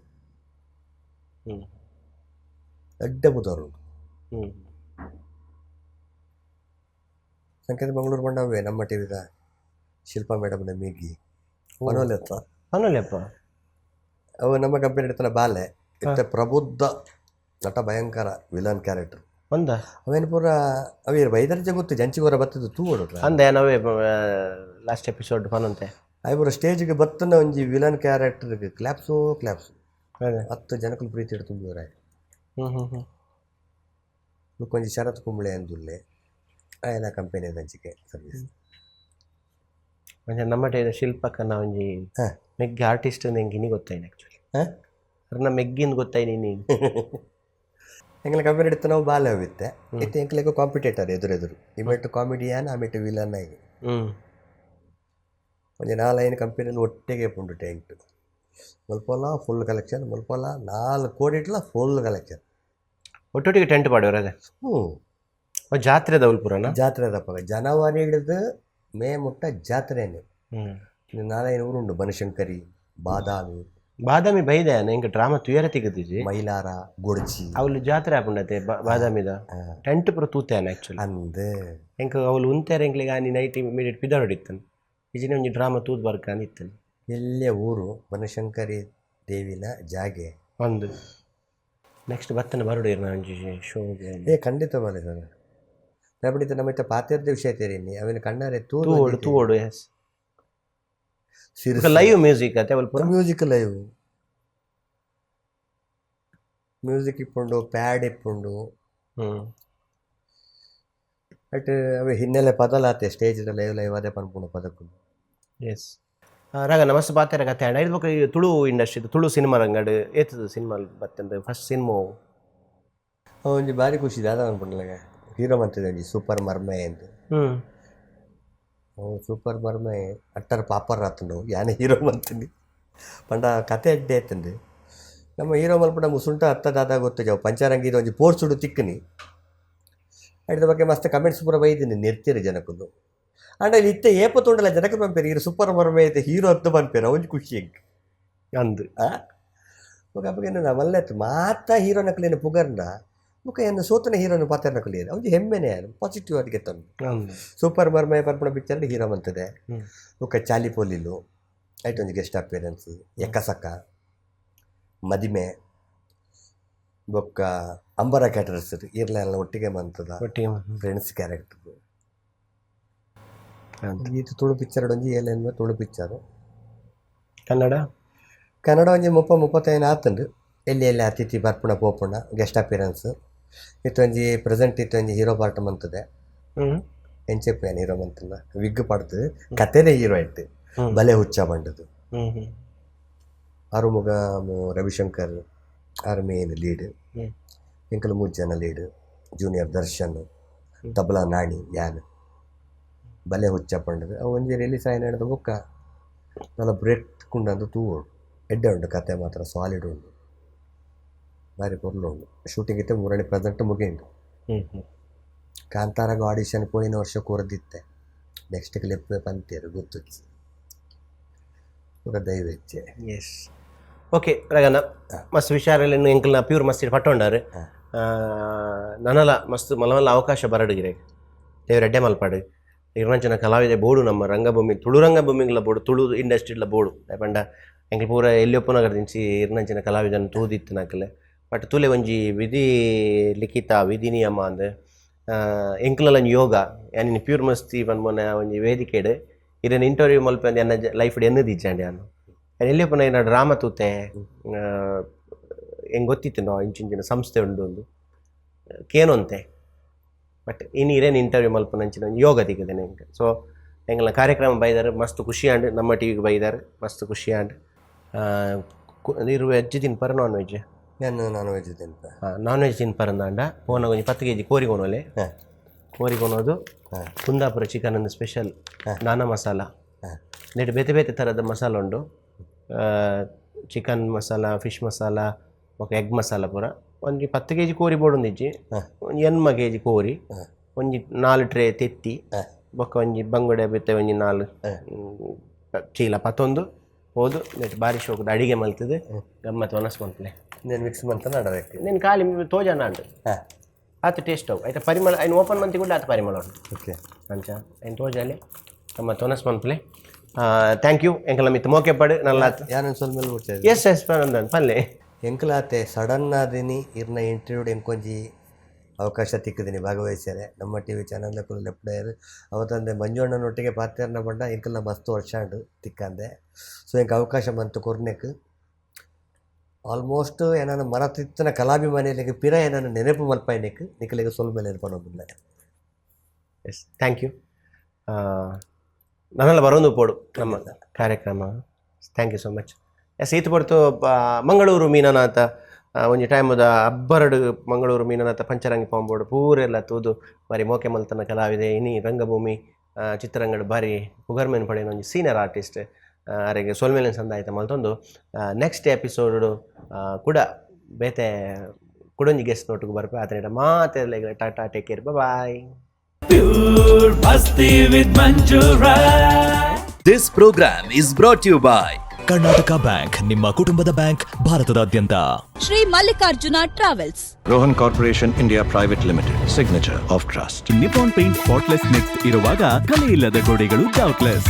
ಎಡ್ಡೆ ಬುಧವಾರ ಉಂಟು. ಸಂಕೇತ್ ಮಂಗಳೂರು ಬಂಡವೇ ನಮ್ಮ ಟಿವಿದ ಶಿಲ್ಪಾ ಮೇಡಮ್ನ ಮಿಗ್ಗಿ ಪನೋಲೆತ್ತ. ಪನೋಲೆಪ್ಪ. ಅವು ನಮ್ಮ ಕಂಪನಿ ಇಡ್ತಾನೆ ಬಾಲೆ ಇತ್ತ ಪ್ರಬುದ್ಧ ನಟ, ಭಯಂಕರ ವಿಲನ್ ಕ್ಯಾರೆಕ್ಟರ್. ಒಂದ ಅವೇನು ಪೂರ ಅವೇರು ಬೈದರ್ಜೆ ಗೊತ್ತು ಜಂಚಿಗೋರ ಬತ್ತದ ತೂ ಹೊಡ್ರ. ಅಂದೆ ನಾವೇ ಲಾಸ್ಟ್ ಎಪಿಸೋಡ್ ಪನಂತೆ. ಐಬರ ಸ್ಟೇಜ್ಗೆ ಬತ್ತನ ಒಂಜಿ ವಿಲನ್ ಕ್ಯಾರೆಕ್ಟರ್ಗೆ ಕ್ಲಾಪ್ಸು ಕ್ಲಾಪ್ಸು. 10 ಜನಕ್ಕೂ ಪ್ರೀತಿ ಇಟ್ಟು ತುಂಬಿದ್ರೆ. ಹ್ಮ್ ಹ್ಮ್ ಹ್ಮ್ ಬೊಕ್ಕ ಒಂಜಿ ಶರತ್ ಕುಂಬ್ಳೆ ಅಂದುಲ್ಲೆ ಆಯನ ಕಂಪೆನಿ ಅಂಚಿಕೆ ಸರ್ವಿಸ್. ಒಂಜಿ ನಮ್ಮ ಟೈದ ಶಿಲ್ಪಕ್ಕನ ಒಂಜಿ ಮೆಗ್ಗಿ ಆರ್ಟಿಸ್ಟ್ ಎಂಕ್ ಇನಿ ಗೊತ್ತಾಯಿನ ಆ್ಯಕ್ಚುಲಿ. ಅರ್ನ ಮೆಗ್ಗಿಂದ ಗೊತ್ತಾಯಿನಿ ನೀನು. ಎಂಕಲ ಕಂಪೆನಿ ಇಡ್ತ ನಾವು ಬಾಲೆ ಹೋಗಿತ್ತೆ ಇತ್ತೆ ಎಂಕಲೆಗ್ ಕಾಂಪಿಟೇಟರ್ ಎದುರೆದುರು ಇಮೆಟ್ ಕಾಮಿಡಿಯನ್ ಆಮೆಟ್ ವಿಲನ್ ಆಗಿ. ಒಂಜಿ 4-5 ಕಂಪೆನಿಯಲ್ಲಿ ಒಟ್ಟಿಗೆ ಪುಂಡು ಟೆಂಟ್ ಮುಲ್ಪಲ ಫುಲ್ ಕಲೆಕ್ಷನ್, ಮುಲ್ಪಲ 4 ಕೋಡಿಟ್ಲ ಫುಲ್ ಕಲೆಕ್ಷನ್. ಒಟ್ಟೊಟ್ಟಿಗೆ ಟೆಂಟ್ ಪಾಡೋರು ಅದೇ? ಜಾತ್ರೆ ದೌಲ್ಪುರನ? ಜಾತ್ರೆ ದಪ್ಪಗ ಜನವರಿ ಹಿಡಿದು ಮೇ ಮುಟ್ಟ ಜಾತ್ರೆನೆ. 4-5 ಊರು ಉಂಡು, ಬನಶಂಕರಿ, ಬಾದಾಮಿ. ಬಾದಾಮಿ ಬೈದೆ ಎಂಕ್ ಡ್ರಾಮಾ ತುಯರ ತಿಗದಿಜಿ. ಮೈಲಾರ, ಗೊಡ್ಚಿ. ಅವಳು ಜಾತ್ರೆ ಆಪುಂಡತೆ ಬಾದಾಮಿದ ಟೆಂಟ್ ಪೂರ ತೂತೇನೆ ಆ್ಯಕ್ಚುಲಿ. ಅಂದ್ ಎಂಕ್ ಅವಳು ಉಂತೇರೆ ಎಂಕ್ಲಿಗೆ ಆನಿ ನೈಟ್ ಇಮಿಡಿಯೇಟ್ ಪಿದರೋಡಿತ್ತನು ಇಜಿನ ಒಂಜಿ ಡ್ರಾಮಾ ತೂದ್ ಬರ್ಕ ಇತ್ತನು. ಎಲ್ಲೇ ಊರು ಬನಶಂಕರಿ ದೇವಿನ ಜಾಗೆ. ಒಂದು ನೆಕ್ಸ್ಟ್ ಬತ್ತನ ಬರಡು ಇರ್ನ ಒಂಜಿ ಶೋಗೆ. ಏ ಖಂಡಿತ ಬರಲಿ ಸರ್. ನಬಿಡಿತ ನಮ್ಮ ಇತ್ತ ಪಾತೆರ್ದ ವಿಷಯ ತೇರಿನಿ ಅವಿನ ಕಣ್ಣಾರೆ ತೂದು. ತೂವೋಡು ತೂವೋಡು, S. Live music ಅತೆ ಅವಳು ಪೂರ? Music live music ಇಪ್ಪುಂಡು, ಪ್ಯಾಡ್ ಇಪ್ಪುಂಡು. ಬಟ್ ಅವೆ ಹಿನ್ನೆಲೆ ಪದಲಾತೆ stage live live ಅದೇ ಪನ್ಪುಂಡು ಪದಕ್ಕೂ. ಎಸ್ ರಾಗ ನಮಸ್ತೆ ಪಾತೆರ ಕತೆ ಅಣ್ಣ. ಇದು ಬೊಕ್ಕ ಈ ತುಳು ಇಂಡಸ್ಟ್ರಿ, ತುಳು ಸಿನಿಮಾ ರಂಗಡ್ ಏತದ ಸಿನಿಮಾ ಬತ್ತಂದ್ರೆ ಫಸ್ಟ್ ಸಿನಿಮಾ? ಒಂಜಿ ಬಾರಿ ಖುಷಿ ದಾದ ಅನ್ಪುಂಡಲಗ ಹೀರೋ ಮಂತಿದೆ ಒಂಜಿ ಸೂಪರ್ ಮರ್ಮೆ ಅಂತ. ಅವು ಸೂಪರ್ ಮರ್ಮೆ ಅಟ್ಟರ್ ಪಾಪರ್ ಆತುಂಡು ಯಾನೆ ಹೀರೋ ಮಂತೀನಿ ಪಂಡ ಕತೆ ಎಡ್ಡೆ ಆತುಂಡು. ನಮ್ಮ ಹೀರೋ ಮಲ್ಪುಂಡ ಮುಸುಂಟ ಅತ್ತ ದಾದ ಗೊತ್ತುಜವು ಪಂಚರಂಗಿ ಒಂಜಿ ಪೋರ್ಸುಡು ತಿಕ್ಕನಿ. ಐತ ಬಗ್ಗೆ ಮಸ್ತ್ ಕಮೆಂಟ್ಸ್ ಪೂರ ಬೈದಿನಿ ನಿರ್ತೀರಿ ಜನಕ್ಕುಂದು. ಆಂಡ ಇಲ್ಲಿ ಇತ್ತೆ ಏಪ ತೋಂಡಲ ಜನಕ್ಕೆ ಪನ್ಪೇರು ಇರು ಸೂಪರ್ ಮರ್ಮೆ ಐತೆ ಹೀರೋ ಅತ್ತು ಪನ್ಪೇರು, ಒಂಜಿ ಖುಷಿ ಎಂಕ್. ಅಂದ್. ಆ ಬೊಕ ಅಪಗ ಎನ್ನ ಮಲ್ಲೆತ್ತು ಮಾತ ಹೀರೋ ನಕಲೇನು ಪುಗರ್ನ ಬೊಕ ಎನ್ನ ಸೋತನ ಹೀರೋನು ಪಾತ್ರ ನಕಲೇನು ಒಂಜಿ ಹೆಮ್ಮೆನೆ ಪಾಸಿಟಿವ್ ಆದ್ ಗೆತ್ತೊಂದು. ಅಂದ್. ಸೂಪರ್ ಮರ್ಮೆ ಪನ್ಪುನ ಪಿಕ್ಚರ್ ಹೀರೋ ಮಂತದೆ. ಬೊಕ ಚಾಲಿ ಪೋಲಿಲು ಐಟ್ ಒಂಜಿ ಗೆಸ್ಟ್ ಅಪಿಯರೆನ್ಸ್, ಎಕ್ಕಸಕ್ಕ, ಮದಿಮೆ, ಬೊಕ್ಕ ಅಂಬರ ಕ್ಯಾಟರ್ಸ್ ಇರ್ಲ ಎಲ್ಲ ಒಟ್ಟಿಗೆ ಮಂತದ. ಒಟ್ಟಿಗೆ. Friends character. ಅಂದ್. ಈತ ತುಳು ಪಿಕ್ಚರ್ ಒಂಜಿ ಏಲೆನ್ಮ ತುಳು ಪಿಕ್ಚರ್. ಕನ್ನಡ? ಕನ್ನಡ ಒಂಜಿ 30-35 ಆತುಂಡು. ಎಲ್ಲಿ ಎಲ್ಲಿ ಅತಿಥಿ ಬರ್ಪುಣ ಪೋಪುಣ ಗೆಸ್ಟ್ ಅಪಿಯರೆನ್ಸ್. ಇತ್ತೊಂಜಿ ಪ್ರೆಸೆಂಟ್ ಇತ್ತೊಂಜಿ ಹೀರೋ ಪಾರ್ಟ್ ಮಂತದೆ. ಎಂಚೆಪ್ಪು ಏನ್ ಹೀರೋ ಮಂತಲ್ಲ ವಿಗ್ ಪಡ್ದು ಕತೆನೇ ಹೀರೋ ಆಯ್ತು. ಬಲೆ ಹುಚ್ಚ ಬಂಡದು. ಹ್ಮ್ ಹ್ಮ್ ಆರುಮುಗ ರವಿಶಂಕರ್ ಆರ್ ಮೇನ್ ಲೀಡ್. ಎಂಕಲ್ ಮೂಜಿ ಜನ ಲೀಡ್, ಜೂನಿಯರ್ ದರ್ಶನ್, ತಬಲಾ ನಾಣಿ, ಯಾನ್. ಬಲೆ ಹುಚ್ಚ ಪಂಡದು ಅವು ಒಂಜಿ ರಿಲೀಸ್ ಆಯಿನ ಹಿಡ್ದು ಬೊಕ್ಕ ನಲ್ಲ ಬ್ರೇಕ್ ಕುಂಡಂದು ತೂವೊಡು. ಎಡ್ಡೆ ಉಂಡು ಕತೆ ಮಾತ್ರ, ಸಾಲಿಡ್ ಉಂಡು, ಬಾರಿ ಪೊರ್ಲು ಉಂಡು. ಶೂಟಿಂಗ್ ಇತ್ತೆ ಮೂರಣಿ ಪ್ರೆಸೆಂಟ್ ಮುಗಿಂಡು. ಹ್ಮ್ ಹ್ಮ್ ಕಾಂತಾರಾಗ ಆಡಿಷನ್ ಪೋಯಿನ ವರ್ಷ ಕೊರದಿತ್ತೆ, ನೆಕ್ಸ್ಟ್ ಕ್ಲಿಪ್ ಪಂತೇರು ಗೊತ್ತುಚ್ಚಿ ಪೂರ ದೈವ ಇಚ್ಛೆ. ಎಸ್, ಓಕೆ ರಗನ, ಮಸ್ತ್ ವಿಚಾರಲ್ಲಿ ಎಂಕಲ್ನ ಪ್ಯೂರ್ ಮಸ್ತ್ ಪಟ್ಟೊಂಡಾರು. ನನಲ ಮಸ್ತ್ ಮಲ್ಲ ಮಲ್ಲ ಅವಕಾಶ ಬರಡುಗಿರೆ ದೇವ್ರ ಎಡ್ಡೆ ಮಲ್ಪಾಡು. ಇರ್ನಂಚಿನ ಕಲಾವಿದೆ ಬೋಡು ನಮ್ಮ ರಂಗಭೂಮಿ, ತುಳು ರಂಗಭೂಮಿಗಳ ಬೋಡು, ತುಳು ಇಂಡಸ್ಟ್ರಿಲ ಬೋಡು. ಪಂಡ ಎಂಕಲ್ ಪೂರ ಎಲ್ಲಿಯೊಪ್ಪುನಗರ ದಿಂಚಿ ಇರ್ನಂಚಿನ ಕಲಾವಿದನ್ ತೂದಿತ್ತು ನಕಲೆ. ಬಟ್ ತುಲೆ ಒಂಜಿ ವಿಧಿ ಲಿಖಿತ ವಿಧಿ ನಿಯಮ ಅಂದ್ ಎಂಕುಲಲ ಒಂಜಿ ಯೋಗ. ಯಾನಿನ್ ಪ್ಯೂರ್ ಮಸ್ತಿ ಪನ್ಪುನ ಒಂಜಿ ವೇದಿಕೆಡ್ ಇರೆನ ಇಂಟರ್ವ್ಯೂ ಮಲ್ಪಂದು ಎನ್ನ ಲೈಫ್ ಎನ್ನು ದಿಜ್ಜಾಂಡ್. ಯಾನು ಯಾನ್ ಎಲ್ಲಿಯೊಪ್ಪುನ ಏನ ಡ್ರಾಮಾ ತೂತೆ, ಎಂಗ್ ಗೊತ್ತಿತ್ತು ನಾವು ಇಂಚಿಂಚಿನ ಸಂಸ್ಥೆ ಉಂಡು ಒಂದು ಕೇನೊಂತೆ. ಬಟ್ ಇನಿ ಇರೇನು ಇಂಟರ್ವ್ಯೂ ಮಲ್ಪುನಂಚಿನ ಒಂಜಿ ಯೋಗ ತಿಕ್ಕುದೇನೆ ಎಂಕ್. ಸೊ ಎಂಕಲ್ನ ಕಾರ್ಯಕ್ರಮ ಬೈದಾರೆ ಮಸ್ತ್ ಖುಷಿ ಆಂಡ್. ನಮ್ಮ ಟಿವಿಗೆ ಬೈದಾರೆ ಮಸ್ತ್ ಖುಷಿ ಆಂಡ್. ಇರು ವೆಜ್ ತಿನ್ಪರ ನಾನ್ ವೆಜ್? ನಾನು ನಾನ್ ವೆಜ್ ತಿನ್ಪೆ. ನಾನ್ ವೆಜ್ ತಿನ್ಪರಂದಾಂಡ ಪೋನಾಗ ಒಂಜಿ 10 ಕೆಜಿ ಕೋರಿ ಕೊನೊಲೆ. ಕೋರಿ ಕೊನೋದು ಕುಂದಾಪುರ ಚಿಕನ್ ಒಂದು ಸ್ಪೆಷಲ್ ನಾನಾ ಮಸಾಲ. ನೆಟ್ ಬೇತೆ ಬೇತೆ ಥರದ ಮಸಾಲ ಉಂಡು, ಚಿಕನ್ ಮಸಾಲ, ಫಿಶ್ ಮಸಾಲ, ಬೊಕ ಎಗ್ ಮಸಾಲ ಪೂರ. ಒಂಜಿ 10 ಕೆಜಿ ಕೋರಿ ಬೋಡೊಂದಿಜ್ಜಿ, ಒಂಜಿ 8 ಕೆಜಿ ಕೋರಿ, ಒಂಜಿ 4 ಟ್ರೇ ತೆತ್ತಿ, ಬೊಕ ಒಂಜಿ ಬಂಗುಡೆ ಬೇತೆ ಒಂಜಿ 4 ಚೀಲ ಪತ್ತೊಂದು ಪೋದು ನೆಟ್ ಬಾರಿ ಶೋಕದ ಅಡಿಗೆ ಮಲ್ತದೆ ಗಮ್ಮತ್ ಒನಸ್ ಮಲ್ಪಲೆ. నేను ಮಿಕ್ಸ್ ಮಂತ ನಡಬೇಕು. నేను ಖಾಲಿ ತೋಜಾನ ಅಂಡು ಆತ ಟೇಸ್ಟ್ ಅವು ಆಯ್ತಾ ಪರಿಮಳ ಐನು ಓಪನ್ ಮಂತಿ ಕೂಡ ಆತ ಪರಿಮಳ ಉಂಟು. ಅಂಚ ಐನ್ ತೋಜಾಲೆ ನಮ್ಮ ತೊನಸ್ ಮನ್ಪಲೆ. Thank you. ಎಂಕಲ ಮಿತ್ ಮೋಕೆ ಪಡು ನಲ್ಲ. ಯಾನೊಂದು ಸ್ವಲ್ಪ ಮೇಲೆ ಮುಡ್ಚೆ. ಎಸ್ ಎಸ್, ಪನಂದನ್ ಪಲ್ಲೆ. ಎಂಕಲಾತೆ ಸಡನ್ ಆದಿನಿ ಇರ್ನ ಇಂಟರ್ವ್ಯೂಡ್ ಎಂಕೊಂಜಿ ಅವಕಾಶ ತಿಕ್ಕಿದ್ದೀನಿ ಭಾಗವಹಿಸ್ಯಾರೆ. ನಮ್ಮ ಟಿವಿ ಚಾನಲ್ ಕುಲ್ ಲೆಪ್ಡೇರ್ ಅವತ್ತಂದೆ ಮಂಜುಣ್ಣನೊಟ್ಟಿಗೆ ಪಾತ್ಯರ್ನ ಬಂಡ ಎಂಕಲ್ನ ಮಸ್ತ್ ವರ್ಷ ಉಂಡು ತಿಕ್ಕಂದೆ. ಸೊ ಎಂಕ್ ಅವಕಾಶ ಮಂತು ಕೊರ್ನೆಕ್ ಆಲ್ಮೋಸ್ಟ್ ಏನಾನ ಮರತಿತ್ತನ ಕಲಾಭಿಮಾನಿಗಳಿಗೆ ಪಿರ ಏನಾನ ನೆನಪು ಮಲ್ಪಾಯ್ನೆಕ್ ನಿಕಲಿಗೆ ಸೊಲ್ ಮೇಲೆ ನೆನಪು. Yes, thank you. ನನ್ನೆಲ್ಲ ಬರೋದು ಪೋಡು ನಮ್ಮ ಕಾರ್ಯಕ್ರಮ. Thank you so much. Yes, ಈತ ಪೊರ್ತು ಮಂಗಳೂರು ಮೀನನಾಥ ಒಂಜಿ ಟೈಮುದ ಅಬ್ಬರಡು ಮಂಗಳೂರು ಮೀನನಾಥ ಪಂಚರಂಗಿ ಪಾಂಬೋಡು ಪೂರೆಲ್ಲ ತೂದು ಬಾರಿ ಮೋಕೆ ಮಲ್ತನ ಕಲಾವಿದೆ. ಇನಿ ರಂಗಭೂಮಿ ಚಿತ್ರರಂಗಡ್ ಬಾರಿ ಪುಗರ್ಮೆನ್ ಪಡೆಯಿನ ಒಂಜಿ ಸೀನಿಯರ್ ಆರ್ಟಿಸ್ಟ್ ಅರೆಗೆ ಸೊಲ್ಮೆಲೆನ್ ಸಂದಾಯ್ತ ಮಲ್ತೊಂದು ನೆಕ್ಸ್ಟ್ ಎಪಿಸೋಡ್ ಕೂಡ ಬೇತೆ ಕುಡೊಂಜಿ ಗೆಸ್ಟ್ ನೋಟುಗು ಬರ್ಪೆ. ಆತನಿಡ ಮಾತೆರ್ಲೆಗ್ Tata, take care, bye. Pure Masti with Manju Rai. This program is brought to you by Karnataka bank, ನಿಮ್ಮ ಕುಟುಂಬದ ಬ್ಯಾಂಕ್ ಭಾರತದಾದ್ಯಂತ. Shri Mallikarjuna travels. Rohan Corporation India Private Limited, signature of trust. Nippon Paint spotless next ಇರುವಾಗ ಕಲೆ ಇಲ್ಲದ ಗೋಡೆಗಳು doubtless.